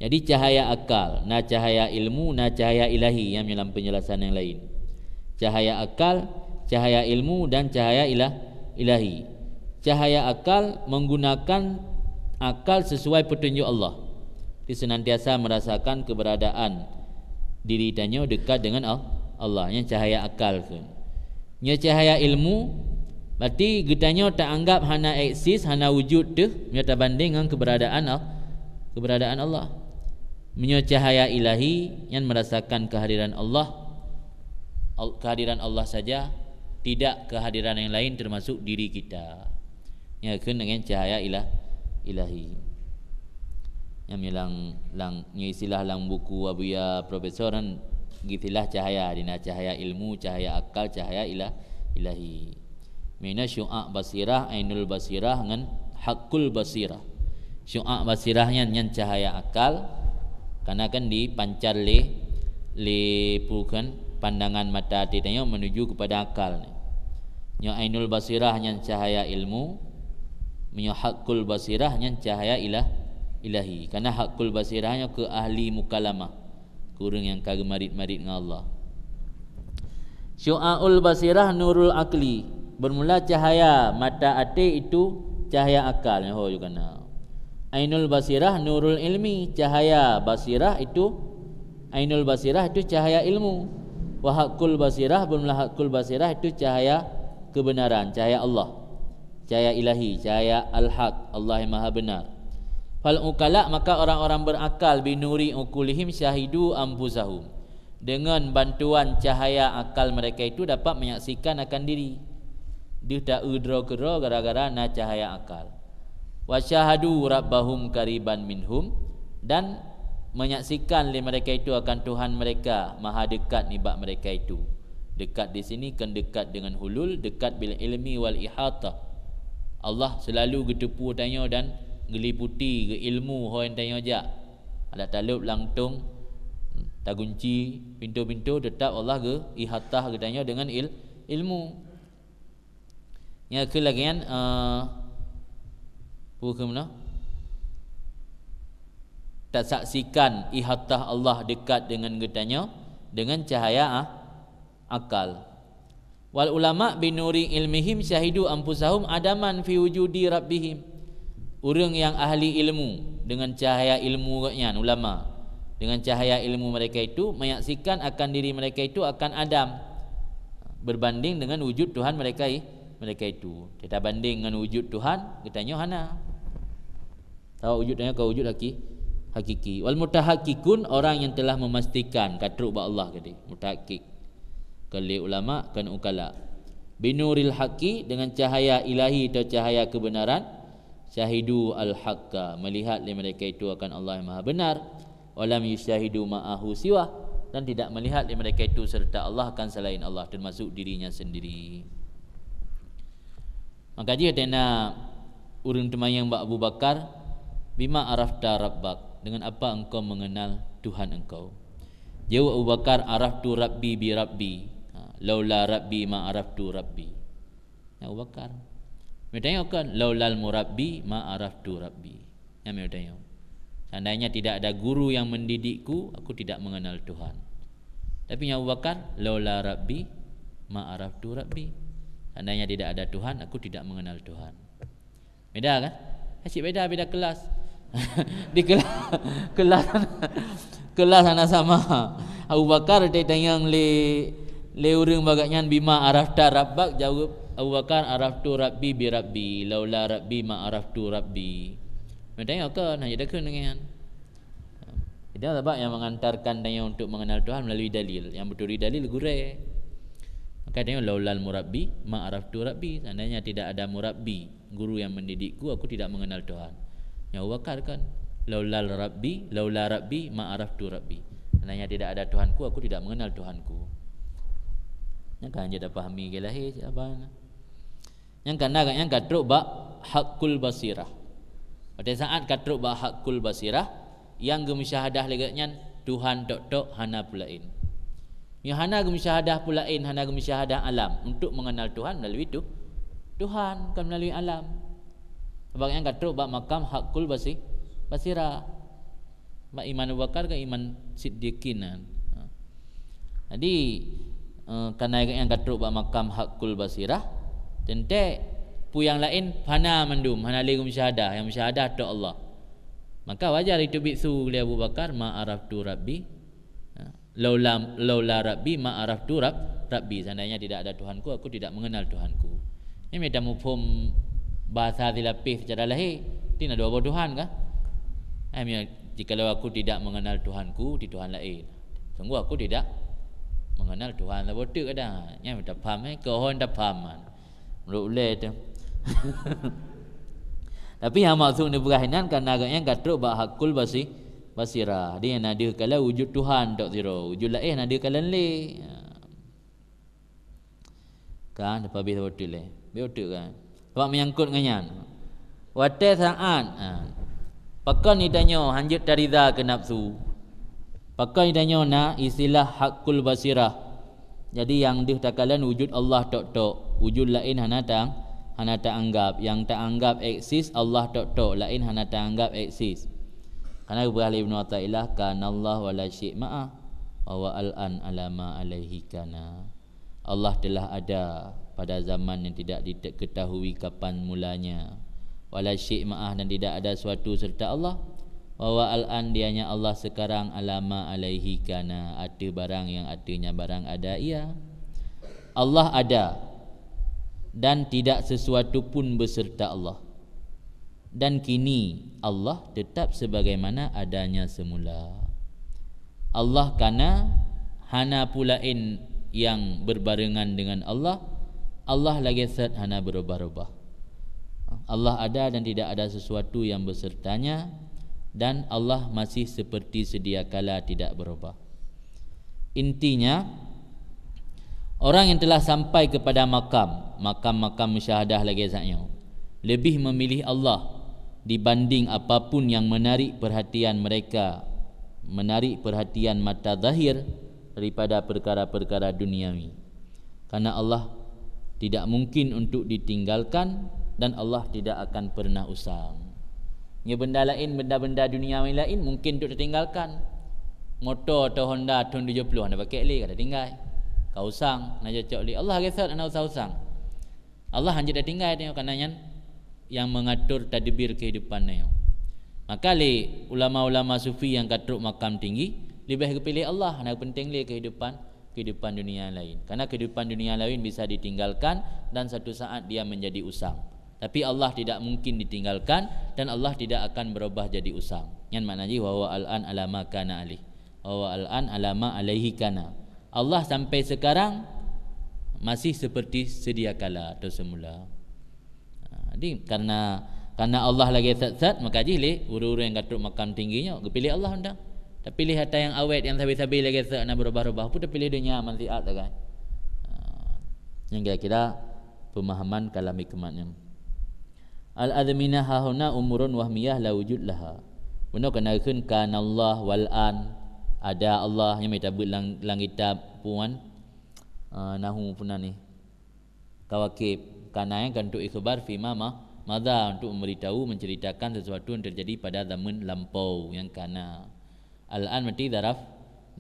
Jadi cahaya akal, na cahaya ilmu, na cahaya ilahi, nyan dalam penjelasan yang lain. Cahaya akal, cahaya ilmu dan cahaya ilah-, ilahi. Cahaya akal menggunakan akal sesuai petunjuk Allah. Jadi senantiasa merasakan keberadaan diri tanyoe dekat dengan Al-, Allah. Nyan cahaya akal kheun. Nyoe cahaya ilmu, berarti geutanyoe taanggap hana eksis, hana wujud teuh, meunyoe tabandeng ngon keberadaan Al-, keberadaan Allah. Meunyoe cahaya ilahi, nyan merasakan kehadiran Allah, Al-, kehadiran Allah saja, tidak kehadiran yang lain termasuk diri kita. Nyan kheun dengan cahaya ilah-, ilahi. Nyan lam, lam, nyoe istilah lam buku Abuya Profesor kan geuistilah cahaya, dina cahaya ilmu, cahaya akal, cahaya ilah-, ilahi. Meunyoe syu'a' basirah, ainul basirah ngon haqqul basirah. Syu'a' basirah nyan, nyan cahaya akal, karena kan dipancar lé, lé peue kheun pandangan mata até tanyoe menuju kepada akal. Nyoe ainul basirah nyan cahaya ilmu, meunyoe haqqul basirah nyan cahaya ilah-, ilahi. Karena hakul basirah nyoe keu ahli mukalamah, keu ureuëng nyang ka geumarit-marit ngon Allah. Syu'aul basirah nurul akli. Bermula cahaya mata até itu cahaya akal. Nyoe ho juga na. Ainul basirah nurul ilmi. Cahaya basirah itu, ainul basirah itu cahaya ilmu. Wa hakul basirah, bermula hakul basirah itu cahaya kebenaran, cahaya Allah. Cahaya ilahi, cahaya al-haq, Allah yang maha benar. Fal ukala, maka orang-orang berakal, binuri ukulihim syahidu anfusahum. Dengan bantuan cahaya akal mereka itu dapat menyaksikan akan diri. Deuh ta-eu droe keudroe gara-gara na cahaya akal. Wa syahadu rabbahum qariban minhum, dan menyaksikan lé mereka itu akan Tuhan mereka maha dekat nibak mereka itu. Dekat di sini kan dekat dengan hulul, dekat bil ilmi wal ihatah. Allah selalu geuteupeue tanyoe dan geuliputi, geuilmu ho nyang tanyoe jak. Adak talop langtong, tagunci pintoe-pintoe, tetap Allah geu-ihatah geutanyoe dengan il-, ilmu. Nyang keu lagée nyan, eh, peue keu meunoe? Tasaksikan ihatah Allah dekat dengan geutanyoe dengan cahaya, ah, akal. Wal ulama binuri ilmihim syahidu anfusahum adaman fi wujudi rabbihim. Ureuëng nyang ahli ilmu, dengan cahaya ilmu geuhnyan, ulama, dengan cahaya ilmu mereka itu menyaksikan akan diri mereka itu akan adam, berbanding dengan wujud Tuhan mereka i-, mereka itu. Kita banding dengan wujud Tuhan, geutanyoe hana. Sabab wujud tanyoe ka wujud haki-, hakiki. Wal mutahakkikun, orang yang telah memastikan ka trok bak Allah tadi. Mutahakkik. Kon lé ulama, kon ukala. Binuril haqqi, dengan cahaya ilahi atau cahaya kebenaran, syahidu al-haqqa, melihat lé mereka itu akan Allah yang maha benar. Walam yusyahidu ma'ahu siwah, dan tidak melihat lé mereka itu serta Allah akan selain Allah, termasuk dirinya sendiri. Maka jih tena ureuëng teumanyong bak Abu Bakar, "Bima arafta rabbak?" Dengan apa engkau mengenal Tuhan engkau? Jaweueb Abu Bakar, "Araftu rabbi bi rabbi. Ha, laula rabbi ma araftu rabbi." Nyan Abu Bakar. Meutanyoe kan, "Laulal murabbi ma araftu rabbi." Nyan meutanyoe. Seandainya tidak ada guru yang mendidikku, aku tidak mengenal Tuhan. Tapi nyan Abu Bakar, "Laula rabbi ma araftu rabbi." Seandainya tidak ada Tuhan, aku tidak mengenal Tuhan. Beda kan? Asyik beda, beda kelas. Di kelas, kelas, kelas hana sama. Abu Bakar ditanyong lé, lé ureuëng bak gobnyan, "Bima arafta rabbak?" Jaweueb Abu Bakar, "Araftu rabbi bi rabbi, laula rabbi ma araftu rabbi." Meutanyoe kan, hana jadakun dengan. Itu sebab yang mengantarkan tanyoe untuk mengenal Tuhan melalui dalil. Yang beuturi dalil gurée. Maka tanyoe, "Laulal murabbi ma araftu rabbi." Seandainya tidak ada murabbi, guru yang mendidikku, aku tidak mengenal Tuhan. Nyan Abu Bakar kan, "Laulal rabbi, laula rabbi ma araftu rabbi." Seandainya tidak ada Tuhanku, aku tidak mengenal Tuhanku. Nyan kan jadi pahami ke lahé, apa? Nyang kana gobnyan ka trok bak hakul basirah. Pada saat ka trok bak hakul basirah, nyang geumusyahadah lé gobnyan Tuhan tok-tok, hana peue laén. Nyang hana geumusyahadah peue laén, hana geumusyahadah alam untuk mengenal Tuhan melalui tu, Tuhan, bukan melalui alam. Sebab nyan ka trok bak makam hakul basi-, basirah. Bak iman Abu Bakar kan iman siddiqin nyan. Ha. Jadi, eh, kana nyang ka trok bak makam hakul basirah, teuntée peue nyang laén fana mandum, hana lé geumusyahadah, nyang musyahadah tok Allah. Maka wajar itu bisu lé Abu Bakar, "Ma araftu rabbi, ha, laula, laula rabbi ma araftu rab-, rabbi." Seandainya tidak ada Tuhanku, aku tidak mengenal Tuhanku. Nyan mita muphom bahasa silapeh secara lahé, tin na dua boh Tuhan kah? Eh, mi-, jikalau aku tidak mengenal Tuhanku, di Tuhan laén. Sungguh aku tidak mengenal Tuhan saboh teuk kadang. Nyan mita paham, eh, keuhon ta paham. Meurok ulée tu. Tapi nyang maksud neupeugah inan kana gobnyan ka trok bak hakul basi-, basirah. Di na deuh kala wujud Tuhan tok sidroe, wujud laén na deuh kala lé. Kan, leupah beh saboh teuk lé. Beh teuk kan. Sebab meunyangkot ngon nyan. Watée saát, ha, pakon geutanyoe hanjeuet tarida keu nafsu? Pakon geutanyoe na istilah hakul basirah? Jadi nyang deuh takalon wujud Allah tok-tok, wujud laén hana ta-, hana taanggab. Nyang taanggab eksis Allah tok-tok, laén hana taanggab eksis. Karena geupeugah lé Ibnu Athaillah, "Kanallah wa la syai' ma'ah, wa huwa al-an ala ma alaihi kana." Allah telah ada pada zaman yang tidak diketahui kapan mulanya. Wa la syai' ma'ah, dan tidak ada suatu serta Allah. Wa huwa al-an, dianya Allah sekarang, ala ma alaihi kana, ateueh barang yang ateuehnya barang ada ia. Allah ada dan tidak sesuatu pun beserta Allah. Dan kini Allah tetap sebagaimana adanya semula. Allah kana, hana pula laén yang berbarengan dengan Allah. Allah lagée that, hana berubah-ubah. Allah ada dan tidak ada sesuatu yang besertanya, dan Allah masih seperti sedia kala, tidak berubah. Intinya, orang yang telah sampai kepada makam, makam-makam musyahadah lagée saat nyoe, lebih memilih Allah dibanding apapun yang menarik perhatian mereka, menarik perhatian mata zahir daripada perkara-perkara duniawi. Karena Allah tidak mungkin untuk ditinggalkan dan Allah tidak akan pernah usang. Nyoe benda laén, benda-benda duniawi laén mungkin untuk ditinggalkan. Moto atau Honda thon tujoh ploh hana pakai lé, ka tinggai. Ka usang, hana cocok lé. Allah lagée that, hana usah usang. Allah hanjeuet tinggai nyoe, karena nyan yang mengatur tadbir kehidupan nyoe. Maka lé ulama-ulama sufi yang ka trok makam tinggi, leubeh geupiléh Allah, hana penting lé kehidupan, kehidupan dunia laén. Karena kehidupan dunia laén bisa ditinggalkan dan satu saat dia menjadi usang. Tapi Allah tidak mungkin ditinggalkan dan Allah tidak akan berubah jadi usang. Nyan makna jih, wa huwa al-an ala ma kana alaih. Wa huwa al-an ala ma alaihi kana. Allah sampai sekarang masih seperti sedia kala atau semula. Ha, jadi karena, karena Allah lagée that-that, maka jih lé ureuëng-ureuëng nyang ka trok makam tinggi nyoe geupiléh Allah undang. Tapi lé ata nyang awét, nyang sabe-sabe lagée that, hana berubah-ubah, peue tapiléh donya, manfaat sagai. Ha, nyan kira-kira pemahaman kalam hikmat nyan. Al-azminah hahuna umurun wahmiyah la wujud laha. Bunoe kana geukheun kanallah wal an, ada Allah, nyang mita beuet lam, lam kitab puan, ah, nahu puna ni. Kawakib, kana nyang kan untuk ikhbar fima ma, madha, untuk memberitahu, menceritakan sesuatu yang terjadi pada zaman lampau, nyang kana. Al-an mati zaraf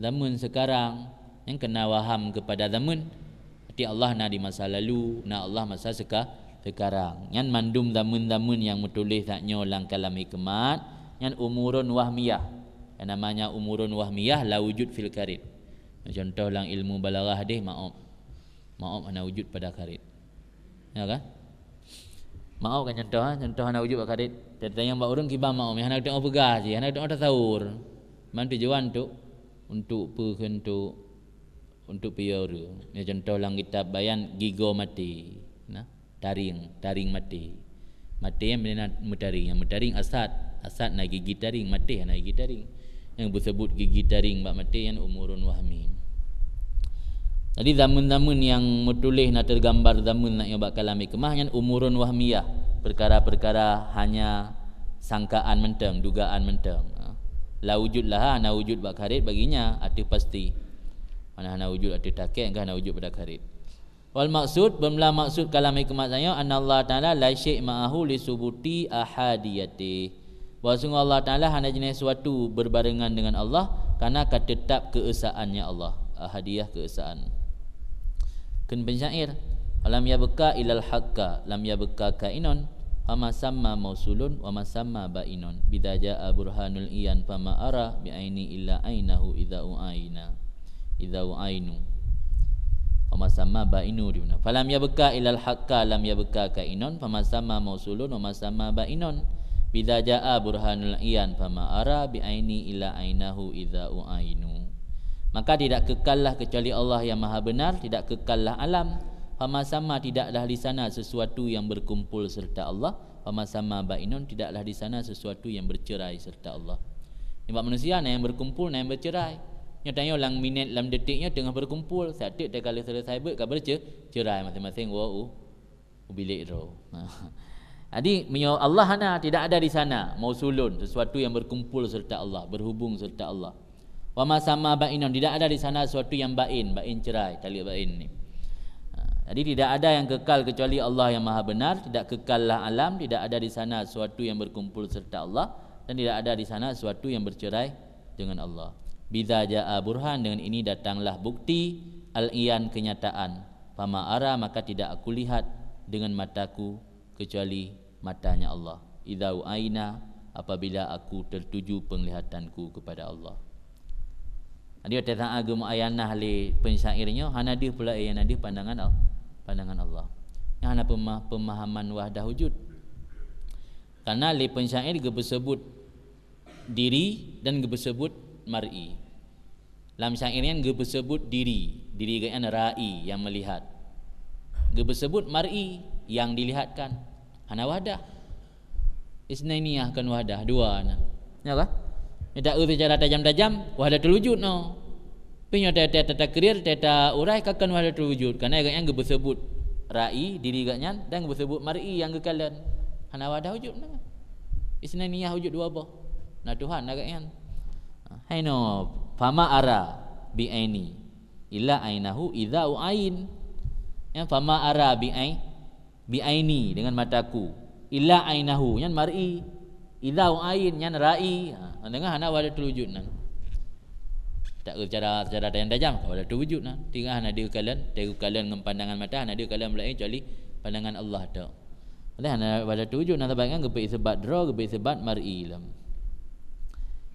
zaman sekarang, nyang kana waham kepada zaman. Arti Allah na di masa lalu, na Allah masa seka-, sekarang. Nyan mandum zaman-zaman nyang meutuléh that nyoe lam kalam hikmat, nyan umurun wahmiyah. Yang namanya umurun wahmiyah la wujud fil karid. Contoh lam ilmu balaghah deh, ma'ob. Ma'ob hana wujud pada karid. Ya kan? Ma'ob kan contoh, ha? Contoh hana wujud bak karid. Tanyong bak ureuëng kiban ma'ob, hana teupeugah jih, hana teupeugah tasawur. Man tujuan untuk, untuk peue kheun, untuk, untuk piôh ureuëng. Ya, contoh lam kitab bayan gigoe maté. Nah, taring, taring maté. Maté nyang bina meutaring, nyang meutaring asad, asad na gigi taring, maté hana gigi taring. Nyang beusebut gigi taring bak maté nyan umurun wahmi. Jadi zaman-zaman nyang meutuléh na teugambar zaman nak nyoe bak kalam hikmah nyan umurun wahmiyah, perkara-perkara hanya sangkaan mantong, dugaan mantong. La wujud laha, hana wujud bak karid bagi nya, ateueh pasti. Mana hana wujud ateueh takek, enggak hana wujud pada karid. Wal maksud, beumeulah maksud kalam hikmat tanyoe, anna Allah Ta'ala la syai' ma'ahu li subuti ahadiyatih. Bahwa sungguh Allah Ta'ala hana jeunah suatu berbarengan dengan Allah, karena ka tetap keesaannya Allah, ahadiyah keesaan. Kheun pensyair, "Falam yabqa ilal haqqa, lam yabqa kainun, fama samma mausulun, wa ma samma bainun. Bidza jaa burhanul iyan, fama ara bi aini illa ainahu idza uaina." Idza uainu. Fama samma bainu di mana? Falam yabqa ilal haqqa, lam yabqa kainun, fama samma mausulun, wa ma samma bainun. Bidza jaa burhanul iyan, fama ara bi aini illa ainahu idza uainu. Maka tidak kekallah kecuali Allah yang Maha Benar, tidak kekallah alam. Fama samma, tidaklah di sana sesuatu yang berkumpul serta Allah. Fama samma bainun, tidaklah di sana sesuatu yang bercerai serta Allah. Nibak manusia na nyang berkumpul, na nyang bercerai. Nyoe tanyoe lam minét, lam detik nyoe teungoh berkumpul, sateuk teuka lheueh selesai beuet ka berce-, cerai masing-masing woe u, u bilék droe. Jadi meunyoe Allah hana, tidak ada di sana mausulun, sesuatu yang berkumpul serta Allah, berhubung serta Allah. Wa ma samma bainun, tidak ada di sana sesuatu yang bain, bain cerai, taleuek bain ni. Ha, jadi tidak ada yang kekal kecuali Allah yang Maha Benar, tidak kekallah alam, tidak ada di sana sesuatu yang berkumpul serta Allah. Dan tidak ada di sana sesuatu yang bercerai dengan Allah. Bidza jaa burhan, dengan ini datanglah bukti, al-iyan, kenyataan. Fama ara, maka tidak aku lihat dengan mataku kecuali matanya Allah. Idza uaina, apabila aku tertuju penglihatanku kepada Allah. Jadi, watée saát geumuayanah lé pensyair nyoe, hana deuh pula nyang na deuh pandangan Al-, pandangan Allah. Nyan hana pema-, pemahaman wahdah wujud. Karena lé pensyair geupeuseubut diri dan geupeuseubut mar'i. Lam syair nyan geupeuseubut diri, diri geuhnyan ra'i nyang meulihat. Geupeuseubut mar'i nyang dilihatkan. Hana wahdah. Isnainiyah kon wahdah, dua na. Ya kah? Nyoe taeu seucara tajam-tajam, wahdatul wujud na. Tapi nyoe ta-, ta-, ta-, takrir, ta-, ta-, urai ka kon wahdatul wujud. Karena geuhnyan geupeuseubut ra'i, diri geuhnyan, dan geupeuseubut mar'i nyang geukalon. Hana wahdah wujud na. Isnainiyah wujud dua boh. Na Tuhan na geuhnyan. Hai no, fama ara bi aini illa ainahu idza uain. Ya, fama ara bi ai-, bi aini, dengan mataku. Illa ainahu, nyan mar'i. Idza uain, nyan ra'i. Ha, dengan hana wahdatul wujud nan. Tak secara, secara tajam-tajam, wahdatul wujud nan. Tinggal hana deuh kalon, deuh kalon ngon pandangan mata, hana deuh kalon laén kecuali pandangan Allah tok. Oleh hana wahdatul wujud nan, sabab nyan geupeu isbat droe, geupeu isbat mar'i lom.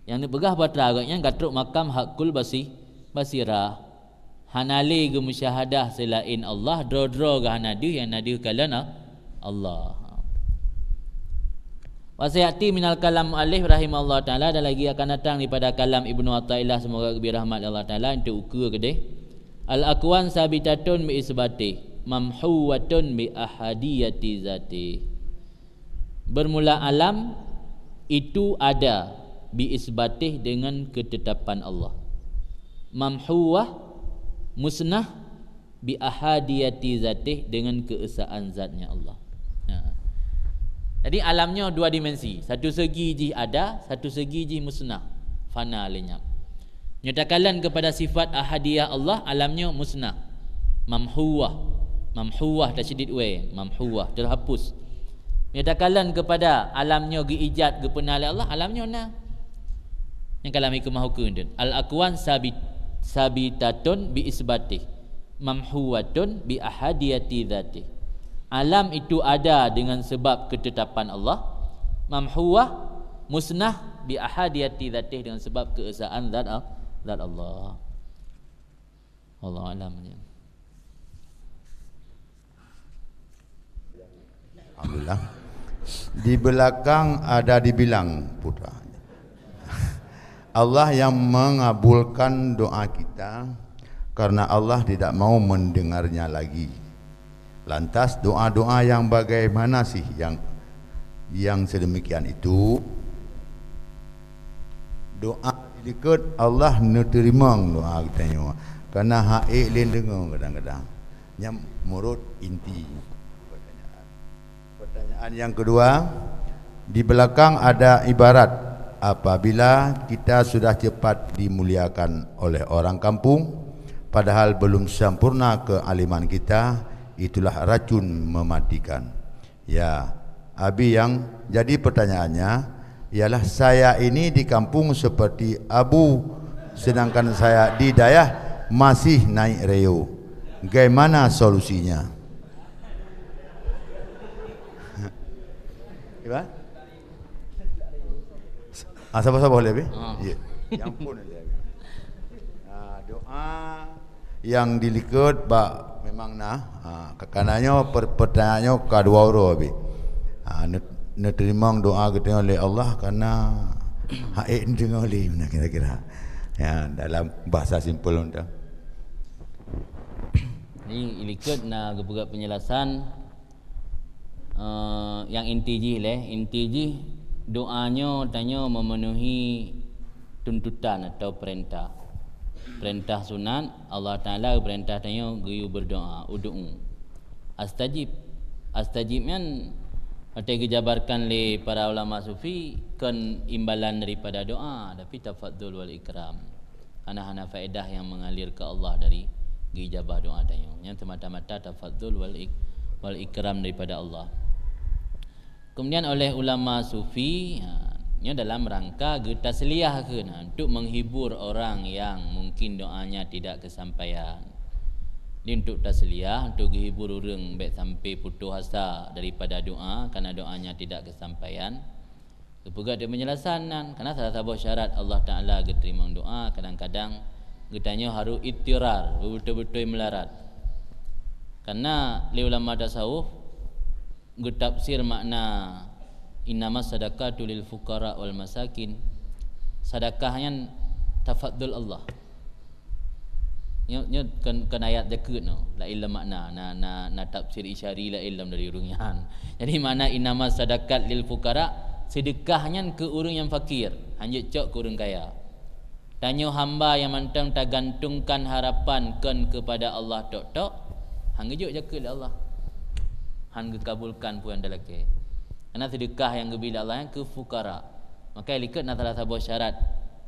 Nyang neupeugah batra geuhnyan ka trok makam hakul basi-, basirah. Hana lé geumusyahadah seulaén Allah, droe-droe geuh hana deuh nyang na deuh kalon Allah. Wa sayati minal kalam muallif rahimahullah taala, dan lagi akan datang daripada kalam Ibnu Athaillah, semoga geubri rahmat Allah taala, untuk ukeue keudeh. Al akwan sabitatun bi isbatih, mamhuwatun bi ahadiyati zatih. Bermula alam itu ada bi isbatih, dengan ketetapan Allah. Mamhuwah, musnah, bi ahadiyati zatih, dengan keesaan zatnya Allah. Ha. Jadi alam nyoe dua dimensi. Satu segi jih ada, satu segi jih musnah, fana, lenyap. Nyoe takalon kepada sifat ahadiyah Allah, alam nyoe musnah. Mamhuwah. Mamhuwah, tasyedid wai, mamhuwah, terhapus. Nyoe takalon kepada alam nyoe geuijat, geupeuna lé Allah, alam nyoe na. Nyang kalam hikmah huköm tu. Al akwan sabit-, sabitatun bi isbatih, mamhuwatun bi ahadiyati dzatih. Alam itu ada dengan sebab ketetapan Allah, mamhuwah, musnah, bi ahadiyati dzatih, dengan sebab keesaan zat Al-, zat Allah. Wallahu a'lam. Alhamdulillah. Di belakang ada dibilang, putra. Allah yang mengabulkan doa kita karena Allah tidak mau mendengarnya lagi. Lantas doa-doa yang bagaimana sih yang, yang sedemikian itu? Doa di likot Allah neuteurimong doa geutanyoe, karena hak ék lé deungoe kadang-kadang. Nyan meunurot inti pertanyaan. Pertanyaan yang kedua, di belakang ada ibarat, apabila kita sudah cepat dimuliakan oleh orang kampung, padahal belum sempurna kealiman kita, itulah racun mematikan. Ya, Abi, yang jadi pertanyaannya ialah, saya ini di kampung seperti Abu, sedangkan saya di dayah masih naik reo. Bagaimana solusinya? Iba? Ah, sabar-sabar lé, Abi. Ah. Ya. Yang pun lé, Abi. Ah, doa yang di likot bak memang na. Ha, kakana nyoe per-, pertanyaan nyoe ka dua uroe, Abi. Ha, ne-, neuteurimong doa geutanyoe lé Allah karena hak ék neudeungoe lé, nah, kira-kira. Ya, dalam bahasa simpel tu. Ni i likot na geupeugah penjelasan. Eh, nyang inti jih lé, inti jih doa nyoe tanyoe memenuhi tuntutan atau perintah. Perintah sunat, Allah Taala geupeurintah tanyoe geuyue berdoa, "Ud'u astajib." Astajib nyan watée geujabarkan lé para ulama sufi kon imbalan daripada doa, tapi tafadhul wal ikram. Hana-hana faedah nyang mengalir ke Allah dari geuijabah doa tanyoe. Nyan semata-mata tafadhul wal ik-, wal ikram daripada Allah. Kemudian oleh ulama sufi, ha, Nyoe dalam rangka geutasliyah kheun, untuk menghibur orang yang mungkin doanya tidak kesampaian. Jadi untuk tasliyah, untuk geuhibur ureuëng bék sampai putus asa daripada doa karena doanya tidak kesampaian. Geupeugah di penjelasan nan, karena salah saboh syarat Allah Taala geuteurimong doa, kadang-kadang geutanyoe harus ittirar, beutôi-beutôi meularat. Karena lé ulama tasawuf geutafsir makna innamas sadaqatu lil fuqara wal masakin. Sadakah nyan tafadhul Allah. Nyoe, nyoe kon, kon ayat jakeuet nyoe, laén lom makna. Na, na, na tafsir isyari laén lom dari ureuëng nyan. Jadi makna innamas sadaqat lil fuqara, sedekah nyan keu ureuëng nyang fakir, hanjeuet cok keu ureuëng kaya. Tanyoe hamba nyang mantong tagantungkan harapan kon kepada Allah tok-tok, han geujok jakeuet lé Allah. Han geukabulkan peue nyang talakée. Karena sedekah nyang geubi lé Allah nyan keu fuqara. Maka likot na salah saboh syarat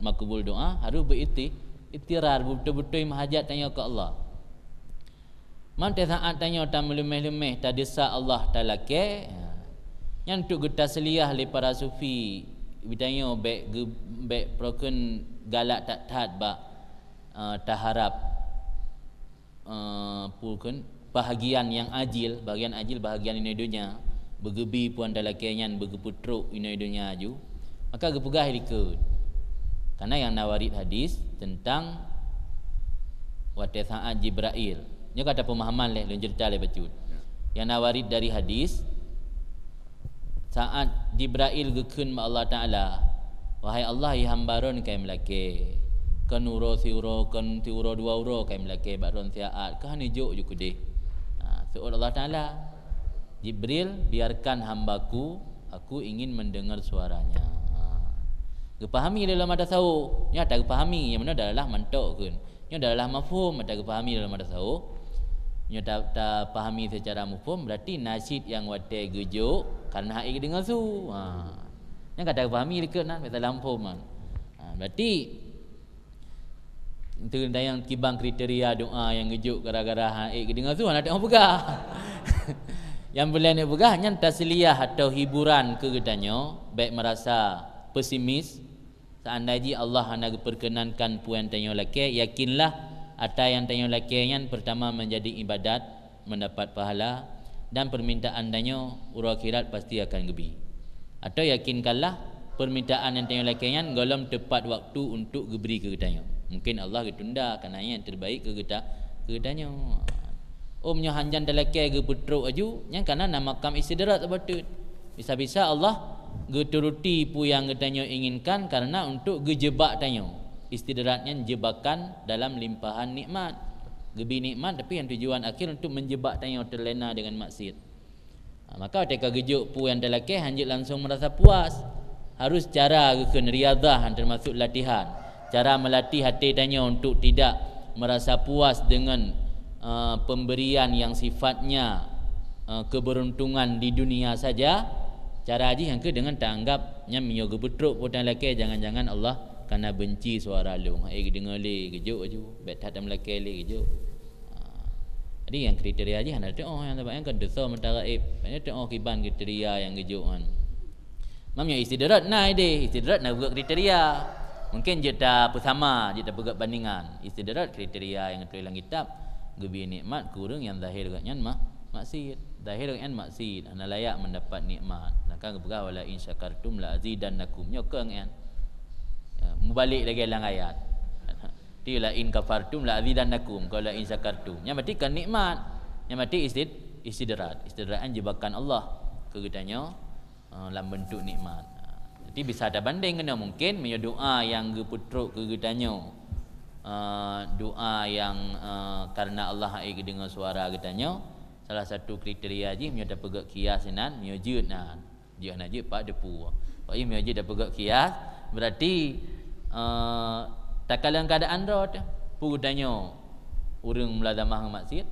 makbul doa, harus beuiti-, ittirar, beutôi-beutôi meuhajat tanyoe keu Allah. Mantong saat tanyoe tameuleuméh-leuméh, tadesak Allah talakée, nyan untuk geutasliyah lé para sufi, geutanyoe bék geu-, bék prokeun galak that-that bak, eh, taharap, eh, pukon bahagian nyang ajil, bahagian ajil, bahagian inoe donya, beugeubi peue nyang talakée nyan, beugeupeutrok inoe donya aju, maka geupeugah likot. Karena nyang na warit hadis tentang watée saat Jibrail. Nyoe ka tapeumahaman lé, lôn ceurita lé bacut. Nyang na warit dari hadis, saat Jibrail geukheun bak Allah Taala, "Wahai Allah, i hamba droen ka meulakée. Kon uroe siuroe, kon siuroe dua uroe ka meulakée bak droen siat, keuh han ijok ju keudeh." Ha, seuôt Allah Taala, "Jibril, biarkan hambaku, aku ingin mendengar suaranya." Ha. Geupahami lé ulama tasawuf, nyoe ata geupahami, nyang meunoe dalalah mantok kheun. Nyoe dalalah mafhum, ata geupahami lé ulama tasawuf. Nyoe ta-, tapahami secara mafhum, berarti nasyid nyang watée geujok karena hana geudeungoe su. Ha. Nyang ka tapahami likot nan, biasa lam phom kan. Ha, berarti teuntang nyang kiban kriteria doa nyang geujok gara-gara hana geudeungoe su, hana teupeugah. Nyang bulan peugah nyan tasliyah atau hiburan keu geutanyoe, bék merasa pesimis. Seandai jih Allah hana geupeurkeunankan peue nyang tanyoe lakée, yakinlah ata nyang tanyoe lakée nyan pertama menjadi ibadat, mendapat pahala, dan permintaan tanyoe uroe akhirat pasti akan geubi. Atau yakinkanlah permintaan nyang tanyoe lakée nyan gohlom teupat waktu untuk geubri keu geutanyoe. Mungkin Allah geutunda karena nyang terbaik keu geuta-, keu geutanyoe. Om nyoe hanjan talakée geupeutrok aju, nyan kana na makam istidraj saboh teuk. Bisa-bisa Allah geuturuti peue nyang geutanyoe inginkan karena untuk geujebak tanyoe. Istidraj nyan jebakan dalam limpahan nikmat. Geubi nikmat tapi nyang tujuan akhir untuk menjebak tanyoe terlena dengan maksiat. Ha, maka watée ka geujok peue nyang talakée, hanjeuet langsung merasa puas. Harus cara geukheun riadhah, termasuk latihan. Cara melatih até tanyoe untuk tidak merasa puas dengan, eh, pemberian yang sifatnya, eh, keberuntungan di dunia saja. Cara jih nyang keu dengan taanggap nyan meunyoe geupeutrok peue nyang talakée, jangan-jangan Allah kana benci suara lôn. Hai geudeungoe lé, geujok aju. Bék that tameulakée lé, geujok. Ha. Jadi nyang kriteria jih hana teuoh, nyang sabab nyan kan desya meuta gaéb. Hana teuoh kiban kriteria nyang geujok nyan. Mam nyoe istidraj na ideh, istidraj na buet kriteria. Mungkin jeuet tapeusama, jeuet tapeugét bandingan. Istidraj kriteria nyang geutuléh lam kitab, geubi nikmat keu ureuëng nyang zahir geuhnyan ma-, maksiat. Zahir geuhnyan maksiat, hana layak mendapat nikmat. Maka geupeugah, "Wala in syakartum la azidannakum." Nyoe keu nyan. Ya, mubalek lagée lam ayat. Ti la in kafartum la azidannakum, kalau la in syakartum. Nyan berarti kan nikmat. Nyan berarti istid-, istidraj. Istidraj nyan jebakan Allah keu geutanyoe, eh, lam bentuk nikmat. Jadi bisa tabandeng keunoe mungkin meunyoe doa nyang geupeutrok keu geutanyoe, eh, doa nyang, eh, karena Allah hai geudeungoe suara geutanyoe, salah satu kriteria jih meunyoe tapeugét kias inan, meunyoe jeuet nan. Jeuet hana jeuet pat depu. Pak Im jeuet tapeugét kias, berarti, eh, takalon keadaan droe teuh. Peue geutanyoe ureuëng mulazamah ngon maksiat,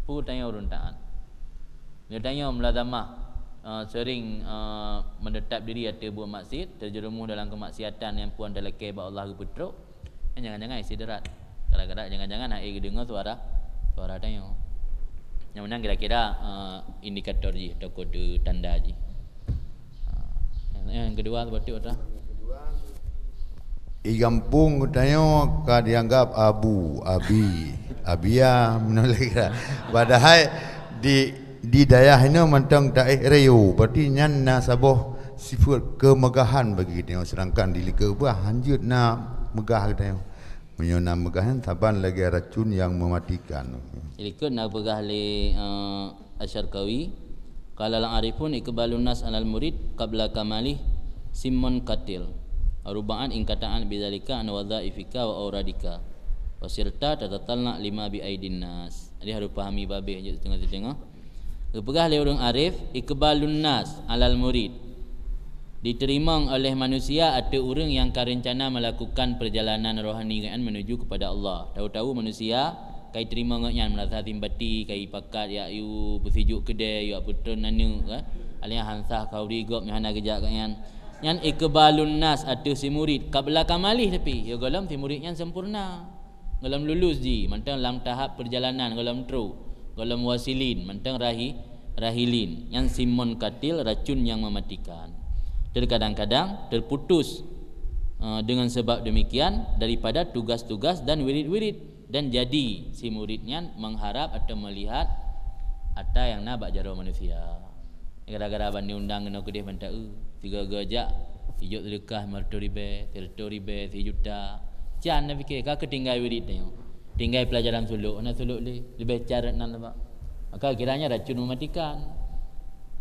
peue geutanyoe ureuëng taat. Geutanyoe mulazamah, eh, sering, eh, menetap diri ateueh buet maksiat, terjerumus dalam kemaksiatan nyang peue nyang talakée bak Allah geupeutrok. Nyan jangan-jangan istidraj. Gara-gara jangan-jangan hai geudeungoe suara, suara tanyoe. Nyang meunan kira-kira, eh, indikator jih atau kode tanda jih. Ah, nyang kedua, seperti apa? Di gampông geutanyoe ka dianggap abu, abi, abia, meunoe lagèe nyan. Padahai di, di dayah inoe mantong taéh rayo, berarti nyan na saboh sifat kemegahan bagi geutanyoe, sedangkan di likot bah hanjeuet na meugah geutanyoe. Meunyoe na meugah nyan saban lagèe racun nyang mematikan. Di likot na peugah lé, eh, Asy-Syarqawi, qala al-arifun iqbalun nas alal murid qabla kamalih simmun qatil. Ruba'an inqata'at bidzalika an wadhaifika wa auradika. Wa sirta tatatalna lima bi aidin nas. Jadi harus pahami babeh je setengah-setengah. Geupeugah lé ureuëng arif, iqbalun nas alal murid. Diteurimong oleh manusia ateueh ureuëng nyang ka reuncana meulakukan peurjalanan rohani geuhnyan menuju keupada Allah. Tahu-tahu manusia ka jiteurimong gobnyan meurasa simpati, ka jipakat jak yue peusijuek keudè, jak peutrön aneuk, ka. Alèh nyan han sah khauri gob nyang hana geujak gobnyan. Nyan iqbalun nas ateueh si murid qabla kamalih, tapi ya gohlom si murid nyan sempurna. Gohlom lulus jih, mantong lam tahap peurjalanan, gohlom trok, gohlom wasilin, mantong rahi-, rahilin. Nyan simmun qatil, racun nyang mematikan. Terkadang-kadang terputus, eh, dengan sebab demikian daripada tugas-tugas dan wirid-wirid. Dan jadi si murid nyan mengharap atau melihat ata nyang na bak jaroe manusia. Gara-gara ban diundang keunoe keudeh ban taeu, sigoe-goe jak, sijok seudeukah lima reutôh ribèe, sireutôh ribèe, sijuta. Can na pike, ka keutinggai wirid tanyoe. Tinggai peulajaran suluk, hana suluk lé, leubeh cat rot nan leubeh. Maka kiranya racun mematikan.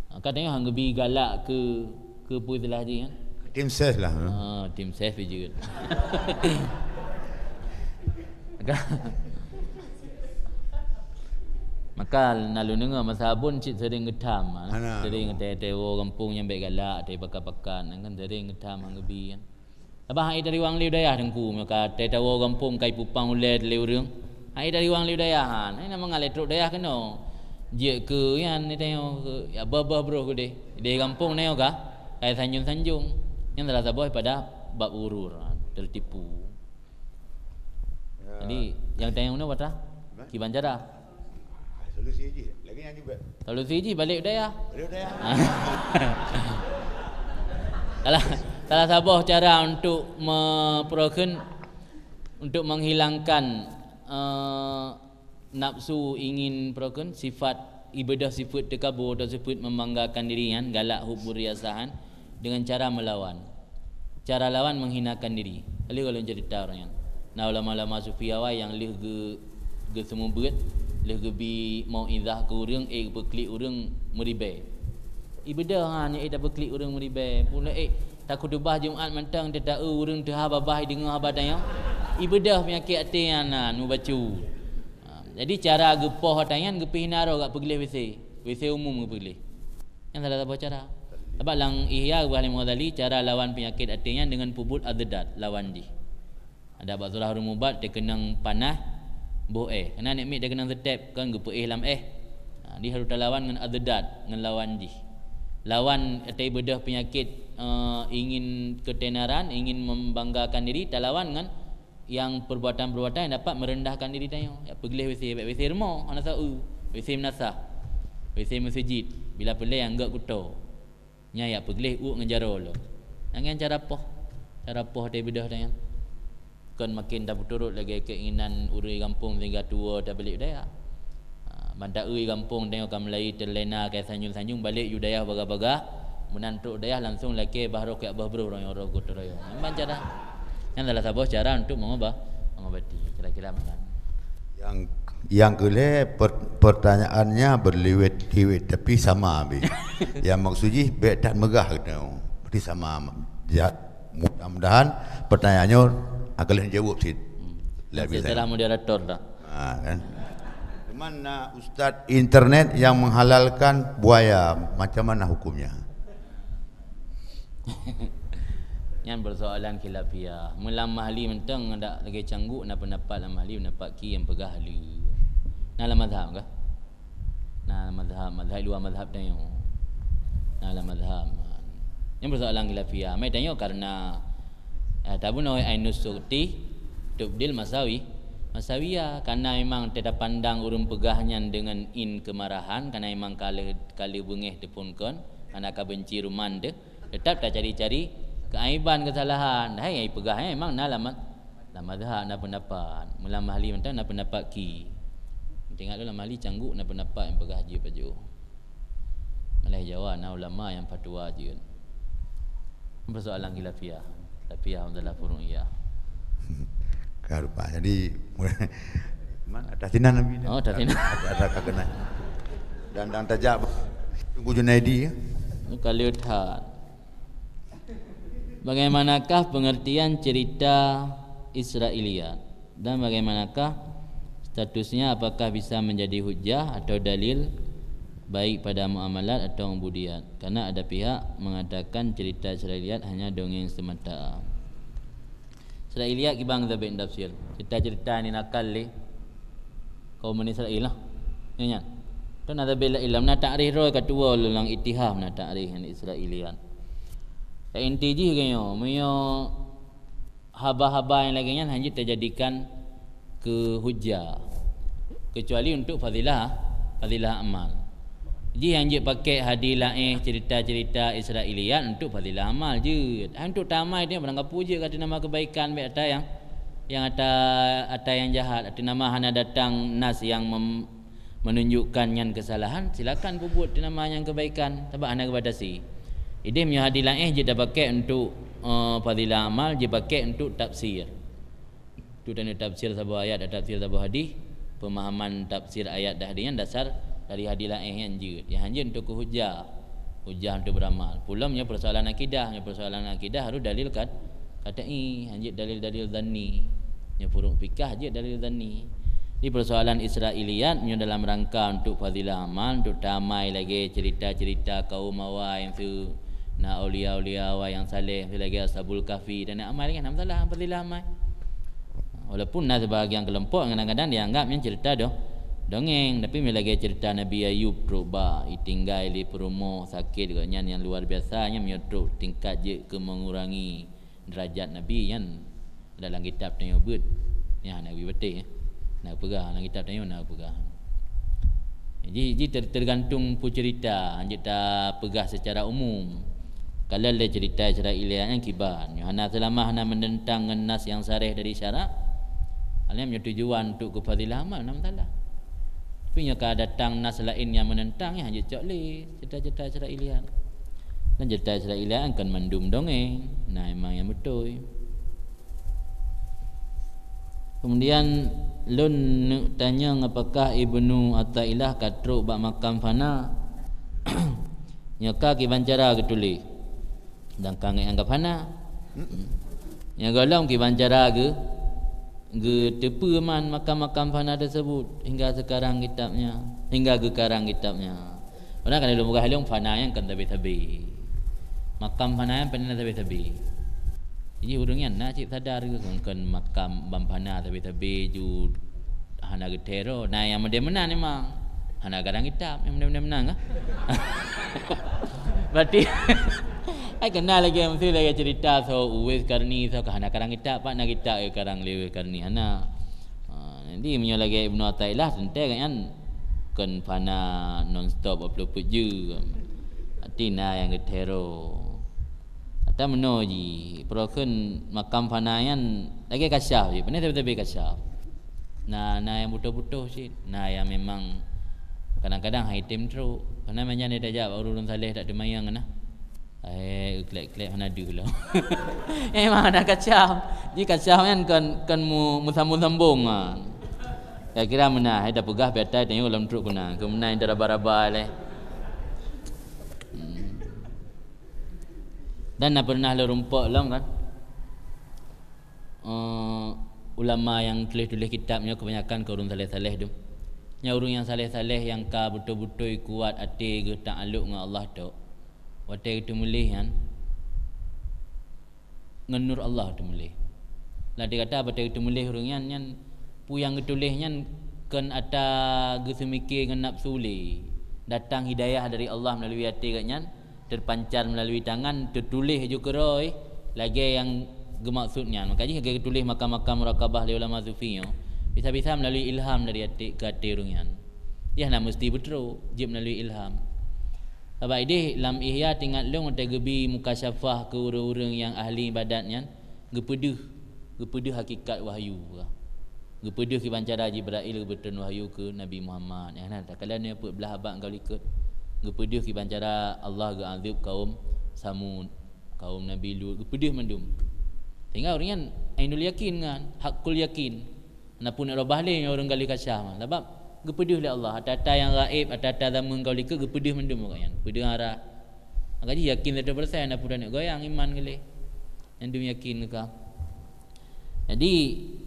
Maka tanyoe han geubi galak keu, keu peue istilah jih kan? Tim ses lah, ha? Ha, tim ses pih jeuet. Maka, maka na lôn deungoe masa abon cit sering geutam, ha? Hana. Sering teuwoe gampông nyang bèk galak, teupakat-pakat, nyan kan sering geutam han geubi kan. Sabab han ék tariwang lé u dayah Teungku, maka teuwoe gampông ka ipupang ulèe lé ureueng. Han ék tariwang lé u dayah, han. Hai na mangat lé trok dayah keunoe. Jeuet keu nyan, tanyoe keu, ya, boh-boh broh keudeh. Di gampông tanyoe ka, ka sanjong-sanjong. Nyan salah saboh pada bab ghurur, ha, tertipu. Ya. Jadi, nyang tanyoe nyoe patah? Gimana? Kiban cara. Ah, solusi jih, lagèe nyan juga. Solusi jih balik u dayah. Balik u dayah. Salah, salah saboh cara untuk me-, peurokon, untuk menghilangkan, eh, nafsu ingin peurokon, sifat ibadah, sifat takabur atau sifat membanggakan diri nyan, galak, hubbu riasahan, dengan cara melawan. Cara lawan menghinakan diri. Lheueh gohlom cerita ureueng nyan. Na ulama-ulama sufi awai nyang lheueh geu-, geuseumeubeuet, lheueh geubi mauizah keu ureueng, ék geupeuklik ureueng meuribèe. Ibadah, ha, nyan ék tapeuklik ureueng meuribèe. Pula ék takhutubah Jumat mantong teuta-eu ureueng teuhah babah deungoe haba tanyoe. Ibadah peunyakét até nyan na, mubacut. Ha, jadi cara geupoh ata nyan geupeuhina roh, gak peugleh W C. W C umum geupeuleh. Nyan salah saboh cara. Sabab lam Ihya geupeugah lé Imam Ghazali, cara lawan peunyakét até nyan deungon peubuet addat lawan jih. Ada bak surah Ar-Rumiyat, teukeunong panah, boh éh. Keunan nyan miet teukeunong seutép, kon geupeuéh lam éh. Ha, di harôh talawan ngon addat, ngon lawan jih. Lawan até beudôh peunyakét, eh, ingin ketenaran, ingin membanggakan diri, talawan ngon nyang perbuatan-perbuatan nyang dapat merendahkan diri tanyoe. Jak peugleh W C, bèk W C rumoh, hana soe, W C meunasah, W C meuseujid, bila peureulèe anggok kuto. Nyan jak peugleh uek ngon jaroe lom. Nyan, nyan cara poh, cara poh até beudôh tanyoe. Kon maken tapeuturot lagèe keinginan ureueng gampông sehingga tuwoe tabalek dayah. Ha, ban taeu gampông tanyoe ka meulayeue teulena keu sanjong-sanjong, balek ju dayah bagah-bagah, meunan trok dayah langsong lakèe bah rôh keu bah broh roh nyang rôh geutarayong. Nyan ban cara. Nyan salah saboh cara untuk mengubah, mengobati. Kira-kira macam. Yang, yang keulhèe per-, pertanyaannya berliwet-liwet, tapi sama, Abi. Yang maksud jih, bèk that meugah gitu. Berarti sama. Ya, mudah-mudahan pertanyaannya akan jawab sih. Hmm. Lebih setelah moderator dah. Ha, kan? Cuman na ustaz internet yang menghalalkan buaya, macam mana hukumnya? Nyan persoalan khilafiyah. Meulam Mahli mantong dak lagèe cangguek na pendapat lam Mahli, pendapat ki nyang peugah le. Na lam mazhab kah? Na lam mazhab, mazhab luwa mazhab tanyoe. Na lam mazhab. Nyan persoalan khilafiyah. Mai tanyoe karena Eh, tabunoe Ainus Sukhti tubdil masawi, masawiya, karena memang teuta pandang ureueng peugah nyan deungon in keumarahan, karena memang ka lheueh, ka lheueh beungèh teuphon kon, karena ka beunci ruman teuh, teutap tacari-cari Keuaiban, keusalahan, hai nyang ipeugah, eh, memang na lam, lam mazhab na peundapat. Meulam ahli mantong na peundapat ki. Teuingat lôn lam ahli cangguek na peundapat nyang peugah jeuet pajoh. Malah Jawa na ulama nyang fatwa jeuet. Persoalan khilafiyah. Khilafiyah adalah furu'iyah. Ka lupa. Jadi, mana atas sinan Nabi ni? Oh, atas sinan. Atas, atas ka kena. Dan, dan tajak Teungku Junaidi, ya. Ni kali that. Bagaimanakah pengertian cerita Israiliyat? Dan bagaimanakah statusnya, apakah bisa menjadi hujah atau dalil baik pada muamalat atau ubudiyat? Karena ada pihak mengatakan cerita Israiliyat hanya dongeng semata. Israiliyat kiban zabet tafsir. Cerita-cerita ni nakal lé kaum Bani Israel lah. Ya, nyan. Tu na zabet la ilam, na takrif roh ka tuwo lam Ittihaf na takrif nyan Israiliyat. Ya, inti jih ke nyoe, meunyoe haba-haba nyang lagèe nyan hana jeuet tajadikan keu hujah, kecuali untuk fadilah, fadilah amal. Jih nyang jeuet pakèk hadis laén, cerita-cerita Israiliyat untuk fadilah amal jeuet. Hai untuk tamai dia barang gapu jeuet ka teuh nama kebaikan, bèk ata nyang, nyang ata, ata nyang jahat, ata nama hana datang nas nyang mem-, menunjukkan nyan kesalahan, silakan peubuet teuh nama nyang kebaikan, sabab hana geubatasi. Ideh meunyoe hadis laén jeuet tapakèk untuk, eh, fadilah amal, jipakèk untuk tafsir. Tu tanda tafsir saboh ayat dan tafsir saboh hadis, pemahaman tafsir ayat dan hadis nyan dasar dari hadis laén nyan jeuet. Nyang hana jeuet untuk keu hujah. Hujah untuk beramal. Pulom nyoe persoalan akidah, nyoe persoalan akidah harus dalil kat-, katai, hana jeuet dalil-dalil zanni. Nyoe furuq fikah jeuet dalil zanni. Di persoalan Israiliyat nyoe dalam rangka untuk fadilah amal, untuk tamai lagèe cerita-cerita kaum awai nyang su-, na aulia-aulia awai nyang saleh, su lagèe Ashabul Kahfi dan amai lagèe nyan, na masalah fadilah amai. Walaupun na sebahagian kelompok yang kadang-kadang dianggap nyan cerita do-, dongeng, tapi meulagèe cerita Nabi Ayub trok bak itinggai lé peurumoh sakét gobnyan nyang luar biasa, nyan meunyoe trok tingkat jeuet keu mengurangi derajat Nabi nyan. Dalam kitab tanyoe beuet, nyan hana geubatéh, eh. Na peugah lam kitab tanyoe, na peugah. Ji, ji ter-, tergantung peue cerita, hanjeuet tapeugah secara umum. Kalau lé cerita Israiliyat nyan kiban, nyoe hana, seulama hana menentang ngon nas nyang sareh dari syarak, alam nyoe tujuan untuk keu fadilah amal, hana masalah. Tapi nyoe ka datang nas laén nyang menentang, nyan hanjeuet cok lé cerita-cerita Israiliyat. Dan cerita Israiliyat kan mandum dongeng, na memang nyang beutôi. Kemudian lôn neuk tanyong, apakah Ibnu Athaillah ka trok bak makam fana? Nyoe ka kiban cara geutuléh. Dan ka ngieng ka fana. Nyoe gohlom kiban cara geu-, geuteupeue man makam-makam fana tersebut hingga sekarang kitabnya, hingga geukarang kitabnya. Padahai kan lôn peugah lôn fana nyan kan sabe-sabe. Makam fana nyan peunan sabe-sabe. Jadi ureueng nyan na cit sadar ke kon, kon makam ban fana sabe-sabe ju hana geuthèe droe. Na nyang meudeh meunan memang. Hana karang kitab nyang meudeh-meudeh meunan kah? Berarti ai keunan lagèe meusti lagèe cerita soe Uwais Karni soe ka hana karang kitab, pat na kitab karang lé Uwais Karni hana. Ha, jadi meunyoe lagèe Ibnu Athaillah teuntèe gobnyan kon fana non stop dua puluh empat jam. Arti na nyang geuthèe droe. Ata meunoe jih, peurokon makam fana nyan lagèe kasyaf jih, pane sabe-sabe kasyaf. Na, na nyang butôh-butôh cit, na nyang memang kadang-kadang hai tem trok. Karena meunan tajak bak ureueng saleh tak teumayang na. Eh, klek-klek hana deuh lom. Memang hana kasyaf. Ji kasyaf nyan kon, kon mu-, meusambong-sambong, ha. Kira-kira meunan, hai tapeugah pih ata tanyoe lom trok keunan. Keu meunan taraba-raba lé. Hmm. Dan na pernah lôn rumpok lom kan. Eh, ulama nyang tuléh-tuléh kitab nyoe kebanyakan keu ureueng saleh-saleh dum. Nyan ureueng nyang saleh-saleh nyang ka beutôi-beutôi kuat até geuh taklok ngon Allah tok. Watèe geuteumuléh nyan, ngon nur Allah teumuléh. Lam arti kata, watèe geuteumuléh ureueng nyan, nyan peue nyang geutuléh nyan kon ata geuseumike ngon nafsu lé. Datang hidayah dari Allah meulalu até gobnyan, terpancar meulalu tangan, teutuléh ju keudroe lagèe nyang geumaksud nyan. Maka jih lagèe geutuléh makam-makam muraqabah lé ulama sufi nyoe. Bisa-bisa meulalu ilham dari até, keu até ureueng nyan. Jih hana meusti beutrok, jeuet meulalu ilham. Sabab ideh lam Ihya teuingat lôn watée geubi mukasyafah keu ureuëng-ureuëng nyang ahli ibadat nyan, geupeudeuh, geupeudeuh hakikat wahyu. Geupeudeuh kiban cara Jibrail geubeutrön wahyu keu Nabi Muhammad. Nyang na takalon nyoe peuet blaih abad nyang ka likot. Geupeudeuh kiban cara Allah geuazeueb kaum Samud, kaum Nabi Lut, geupeudeuh mandum. Sehingga ureuëng nyan ainul yakin nyan, hakul yakin. Na pun roh bahlé nyoe ureuëng galih kasyah mah. Sabab geupeudeuh lé Allah, ata-ata nyang gaéb, ata-ata zaman ka likot geupeudeuh mandum awaknyan. Peudeuh arah. Maka jih yakin seratus persen, na pun goyang iman geuleh. Nyang dum yakin ka. Jadi,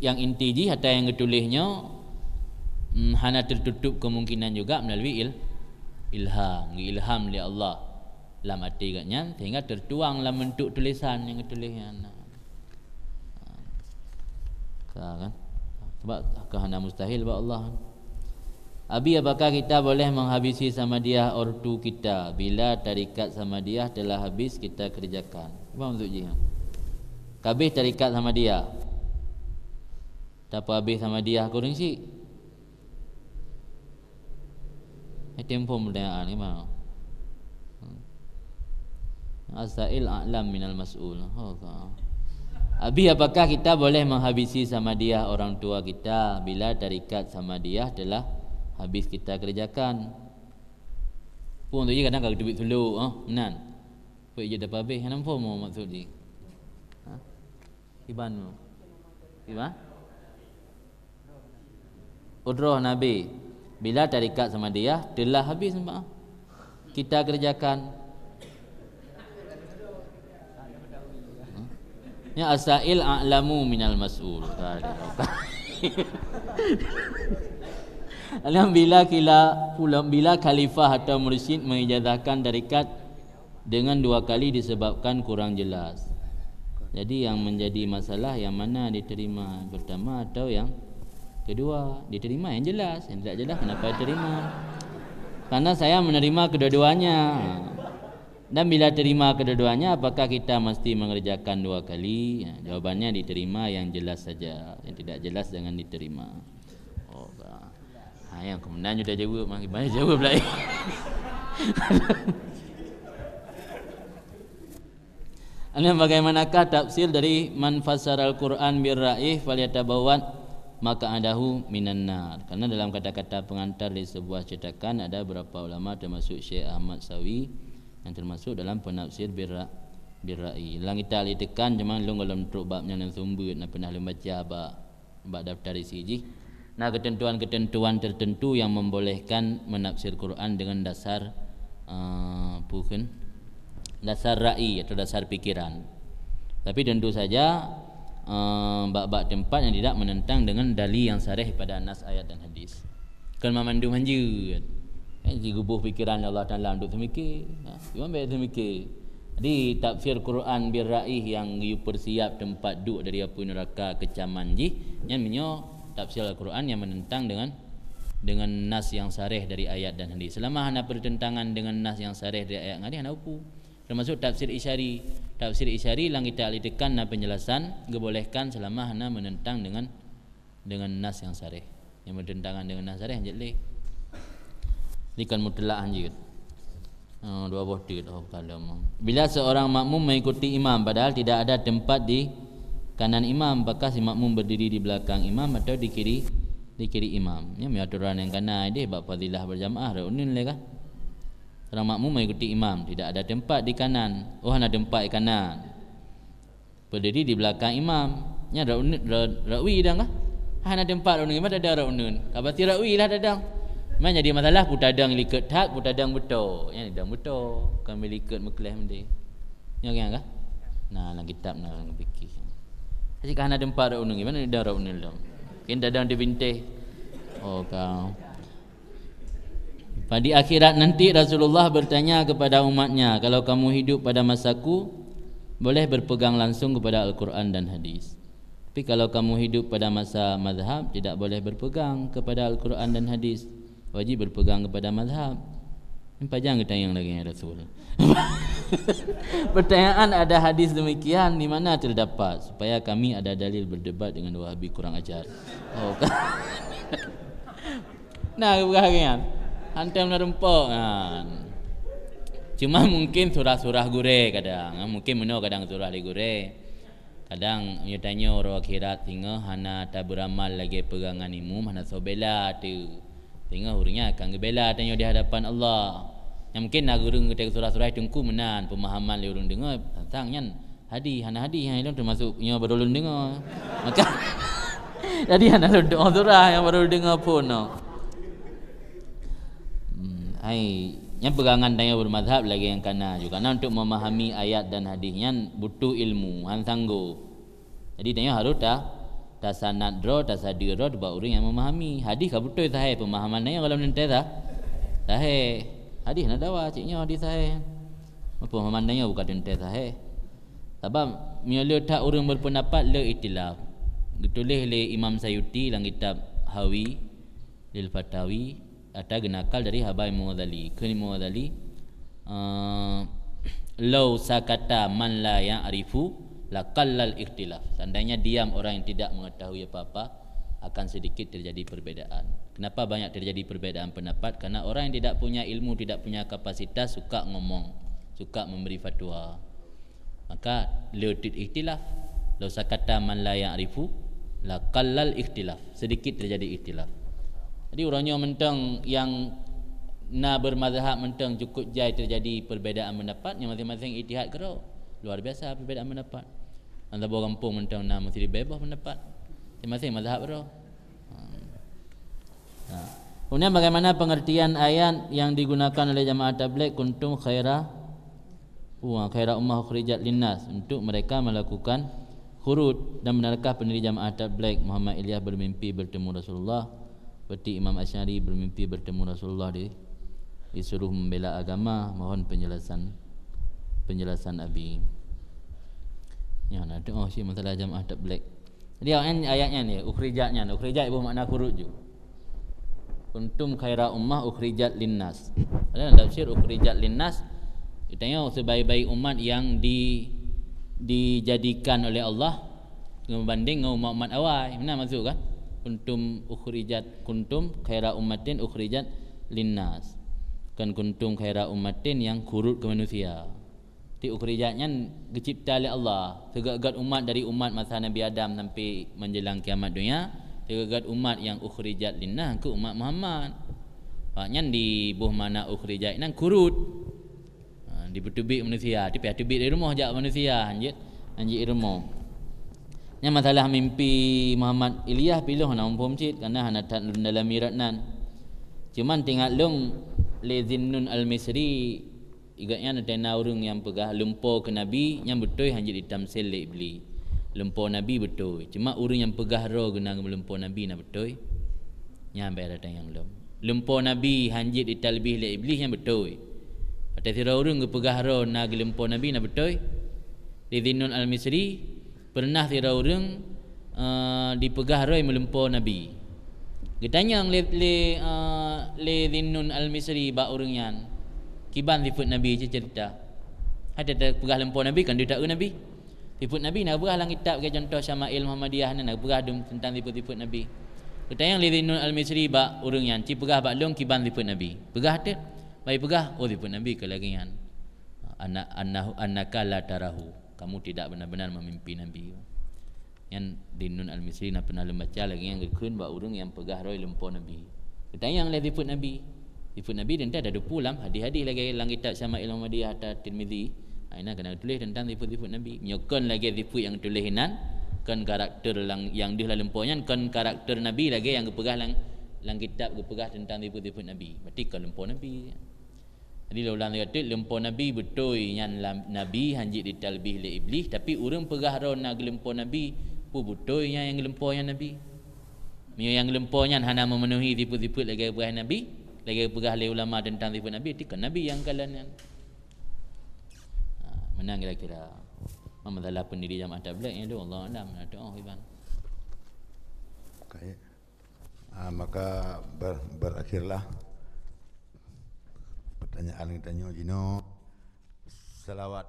nyang inti jih ata nyang geutuléh nyoe, mm, hana tertutup kemungkinan juga melalui il-, ilham, geuilham lé Allah lam até geuhnyan sehingga tertuang lam bentuk tulisan nyang geutuléh nyan. Ka kan? Sebab ka hana mustahil bak Allah. Abi, apakah kita boleh menghabisi samadiah ortu kita bila tarikat samadiah telah habis kita kerjakan? Apa maksud jih? Kabeh tarikat samadiah. Tapeuhabéh samadiah kureueng syik. Hai tempo pertanyaan ni mah. As-sa'il a'lam minal mas'ul. Ho ka. Abi, apakah kita boleh menghabisi samadiah orang tua kita bila tarikat samadiah telah habis kita kerjakan? Pun tu je kadang ka teubiet suluk, ha? Nan. Pui je dapat habis, hana muphom maksud jih. Ha? Iban mu. Iban? Udroh Nabi, bila tarikat samadiah telah habis, nampak? Kita kerjakan. Nya as-sa'il a'lamu minal mas'ul. Alhamdulillah, kila, pula bila khalifah atau mursyid mengijazahkan tarikat dengan dua kali disebabkan kurang jelas. Jadi, yang menjadi masalah yang mana diterima, pertama atau yang kedua? Diterima yang jelas, yang tidak jelas kenapa diterima? Karena saya menerima kedua-duanya. Dan bila terima kedua-duanya, apakah kita mesti mengerjakan dua kali? Ya, jawabannya diterima yang jelas saja, yang tidak jelas jangan diterima. Oh, bah. Ha, nyang keumeunang nyoe dah jaweueb, mah gimana jaweueb laén. Ini bagaimanakah tafsir dari "Man fassaral Qur'an bir ra'ih falyatabawwa' maq'adahu minan nar"? Karena dalam kata-kata pengantar di sebuah cetakan ada beberapa ulama termasuk Syekh Ahmad Sawi yang termasuk dalam penafsir bir ra-, bir ra'ih. Lam kitab Ali tekan cuma lôn gohlom trok bab nyan sumber na pernah lôn baca bak bak daftar isi jih, na keuteuntuan-keuteuntuan tertentu yang membolehkan menafsir Quran dengan dasar, eh, peue kheun, dasar ra'i atau dasar pikiran. Tapi tentu saja, eh, bak-bak teumpat yang tidak menentang dengan dalil yang sareh pada nas ayat dan hadis. Kon mamandum hanjeuet. Eh, jigeuboh pikiran Allah Taala untuk seumiké. Ha, cuma baik seumiké. Jadi, tafsir Quran bir ra'ih nyang geuyue peusiap teumpat duek dari apui neuraka keucaman jih, nyan meunyoe tafsir Al-Quran nyang menentang dengan, dengan nas nyang sareh dari ayat dan hadis. Selama hana bertentangan dengan nas nyang sareh dari ayat ngan hadis, hana upu. Termasuk tafsir Isyari. Tafsir Isyari lam kitab Ali tekan na penjelasan, geubolehkan selama hana menentang dengan dengan nas nyang sareh. Nyang bertentangan dengan nas sareh, hanjeuet lé. Jadi kon mutlak hanjeuet. Oh, dua boh teut, oh, kalon. Bila seorang makmum mengikuti imam padahal tidak ada tempat di kanan imam, apakah si makmum berdiri di belakang imam atau di kiri, di kiri imam? Nyan atoran nyang kana deh bak fadilah berjamaah, rot uneun lé kah? Seorang makmum mengikuti imam, tidak ada tempat di kanan. Oh, hana tempat di kanan. Berdiri di belakang imam. Nyan rot uneun, rot, rot wie dang kah? Hana teumpat rot uneun, mata ada rot uneun. Ka pasti rot wie lah tadong. Man jadi masalah, peue tadong likot that, peue tadong beuto. Nyan tadong beuto. Kon meulikot meukleh mendeh. Nyoe nyang kah? Nah, lam kitab na lam fikih. Asyik ka hana teumpat rot uneun, gimana ada rot uneun dong? Mungkin tadong di binteh. Oh, kau. Pada akhirat nanti Rasulullah bertanya kepada umatnya, "Kalau kamu hidup pada masaku, boleh berpegang langsung kepada Al-Quran dan hadis. Tapi kalau kamu hidup pada masa mazhab, tidak boleh berpegang kepada Al-Quran dan hadis. Wajib berpegang kepada mazhab." Ini pajan geutanyong lagi, ya Rasul. Pertanyaan, ada hadis demikian di mana terdapat? Supaya kami ada dalil berdebat dengan Wahabi kurang ajar. Oh, ka-, Nah, geupeugah lagèe nyan. Hantom na rumpok nyan. Cuma mungkin surah-surah gurée kadang, mungkin meunoe kadang surah lé gurée. Kadang meunyoe tanyoe uroe akhirat singoh hana tabeuramal lagée peugangan imum, hana soe bela teuh. Singoh ureuëng nyan akan geubela tanyoe di hadapan Allah. Nyang mungkin na ureuëng geutanyoe surah-surah teungku meunan peumahaman lé ureuëng deungoe tentang nyan hadih, hana hadih, nyan ilong teumasuk nyoe baru lôn deungoe. Maka jadi hana lôn doa surah nyang baru lôn deungoe pun no. Hmm, hai, nyang peugangan tanyoe beumazhab lagée nyang kana juga na untuk memahami ayat dan hadih nyan butuh ilmu, han sanggob. Jadi tanyoe harus ta tasanad droe, tasadeue droe bak ureuëng nyang memahami. Hadih ka beutôi sahih, pemahaman tanyoe kalau neuntée sah, sahih. Hadih na dawa cit nyoe hadih sahih. Pemahaman tanyoe bukan teuntée sahih. Sabab meunyoe le that ureuëng berpendapat le ikhtilaf. Geutuléh lé Imam Sayuti lam kitab Hawi lil Fatawi, ata geunakal dari haba Imam Ghazali. Kheun Imam Ghazali, eh, "Lau sakata man la ya'rifu laqallal ikhtilaf." Seandainya diam orang yang tidak mengetahui apa-apa, akan sedikit terjadi perbedaan. Kenapa banyak terjadi perbedaan pendapat? Karena orang yang tidak punya ilmu, tidak punya kapasitas, suka ngomong, suka memberi fatwa. Maka le teuk ikhtilaf. Lau sakata man la ya'rifu laqallal ikhtilaf. Sedikit terjadi ikhtilaf. Jadi uroe nyoe mantong nyang na bermazhab mantong cukup jai terjadi perbedaan pendapat, nyang masing-masing ijtihad keudroe. Luar biasa perbedaan pendapat. Lam saboh gampông mantong na meusidroe boh pendapat. Masing-masing mazhab keudroe. Nah. Kemudian bagaimana pengertian ayat yang digunakan oleh jamaah tabligh, "Kuntum khaira, wa khaira ummah ukhrijat linnas", untuk mereka melakukan khuruj, dan benarkah pendiri jamaah tabligh Muhammad Ilyas bermimpi bertemu Rasulullah seperti Imam Asy'ari bermimpi bertemu Rasulullah di, disuruh membela agama? Mohon penjelasan, penjelasan Abi. Ya, nah, tu oh, si masalah jamaah tabligh. Jadi ayat nyan ya, ukhrijat nyan, ukhrijat iboh makna khuruj ju. "Kuntum khaira ummah ukhrijat linnas." Ada dalam tafsir ukhrijat linnas, katanya sebaik-baik umat yang di, dijadikan oleh Allah beubanding ngon umat-umat awai. Mana maksud kan? "Kuntum ukhrijat, kuntum khaira ummatin ukhrijat linnas." Kan "kuntum khaira ummatin" yang khuruj ke manusia. Ti ukhrijat nyan geucipta lé Allah. Sigeugét umat dari umat masa Nabi Adam sampai menjelang kiamat dunia, sigeugét umat nyang ukhrijat linnas keu umat Muhammad. Awak nyan diboh makna ukhrijat nyan khuruj. Ha, dipeuteubiet manusia, tapi teubiet di rumoh jak manusia, hanjeuet, hanjeuet di rumoh. Nyan masalah mimpi Muhammad Ilyas piloh hana muphom cit, karena hana that lôn dalami rot nan. Cuman teuingat lôn lé Zinnun Al-Misri, Igat nyan na ureuëng nyang peugah lumpo keu Nabi, nyan beutôi hanjeuet jitamsil lé Iblih. Lumpo Nabi beutôi, cuma ureuëng nyang peugah droe geunan lumpo Nabi na beutôi, nyan bèk tatanyong lom. Lumpo Nabi hanjeuet jitalbih lé Iblih, nyan beutôi. Watèe sidroe ureuëng geupeugah droe na geulumpo Nabi na beutôi. Di Zinnun Al-Misri, Peureunah sidroe ureuëng, eh, jipeugah droe meulumpo Nabi. Geutanyong lé, lé, eh, lé Zinnun Al-Misri bak ureuëng nyan, "Kiban sifeuet Nabi, ci ceurita?" Hai, tapeugah lumpo Nabi, kan deuh taeu Nabi. Sifeuet Nabi na geupeugah lam kitab, lagèe cuntoh Syama'il Muhammadiyah nyan na geupeugah dum teuntang sifeuet-sifeuet Nabi. Geutanyong lé Zinnun Al-Misri bak ureuëng nyan, "Ci peugah bak lôn kiban sifeuet Nabi." Peugah teuk. Bak jipeugah, "Oh, sifeuet Nabi keu lagèe nyan. Anna-, annahu, annaka la tarahu." Kamu tidak benar-benar memimpi Nabi. Nyan Zinnun Al-Misri na pernah lôn baca lagèe nyan geukheun bak ureuëng nyang peugah droe lumpo Nabi. Geutanyong lé sifeuet Nabi. Sifeuet Nabi teuntang tateupeue lam hadih-hadih lagèe lam kitab Syama'il Muhammadiyah ata Tirmizi. Ha, inan keunan geutuléh teuntang sifeuet-sifeuet Nabi. Meunyoe kon lagèe sifeuet nyang geutuléh inan, kon karakter lam, nyang deuh lam lumpo nyan, kon karakter Nabi lagèe nyang geupeugah lam, lam kitab geupeugah teuntang sifeuet-sifeuet Nabi. Berarti kon lumpo Nabi. Jadi, lôn ulang lagi, lumpo Nabi beutôi nyan lam, Nabi hanjeuet jitalbih lé Iblih, tapi ureuëng peugah droe na geulumpo Nabi, peue beutôi nyan nyang geulumpo nyan Nabi? Meunyoe nyang geulumpo nyan hana memenuhi sifeuet-sifeuet lagèe peugah Nabi, lagèe peugah lé ulama teuntang sifeuet Nabi, berarti kon Nabi nyang kalon nyan. Ha, meunan kira-kira. Masalah pendiri jamaah tabligh nyan tu, Allahu a'lam, na teu'oh iban. Okey. Ah, maka ber-, berakhirlah pertanyaan geutanyoe jinoe. Salawat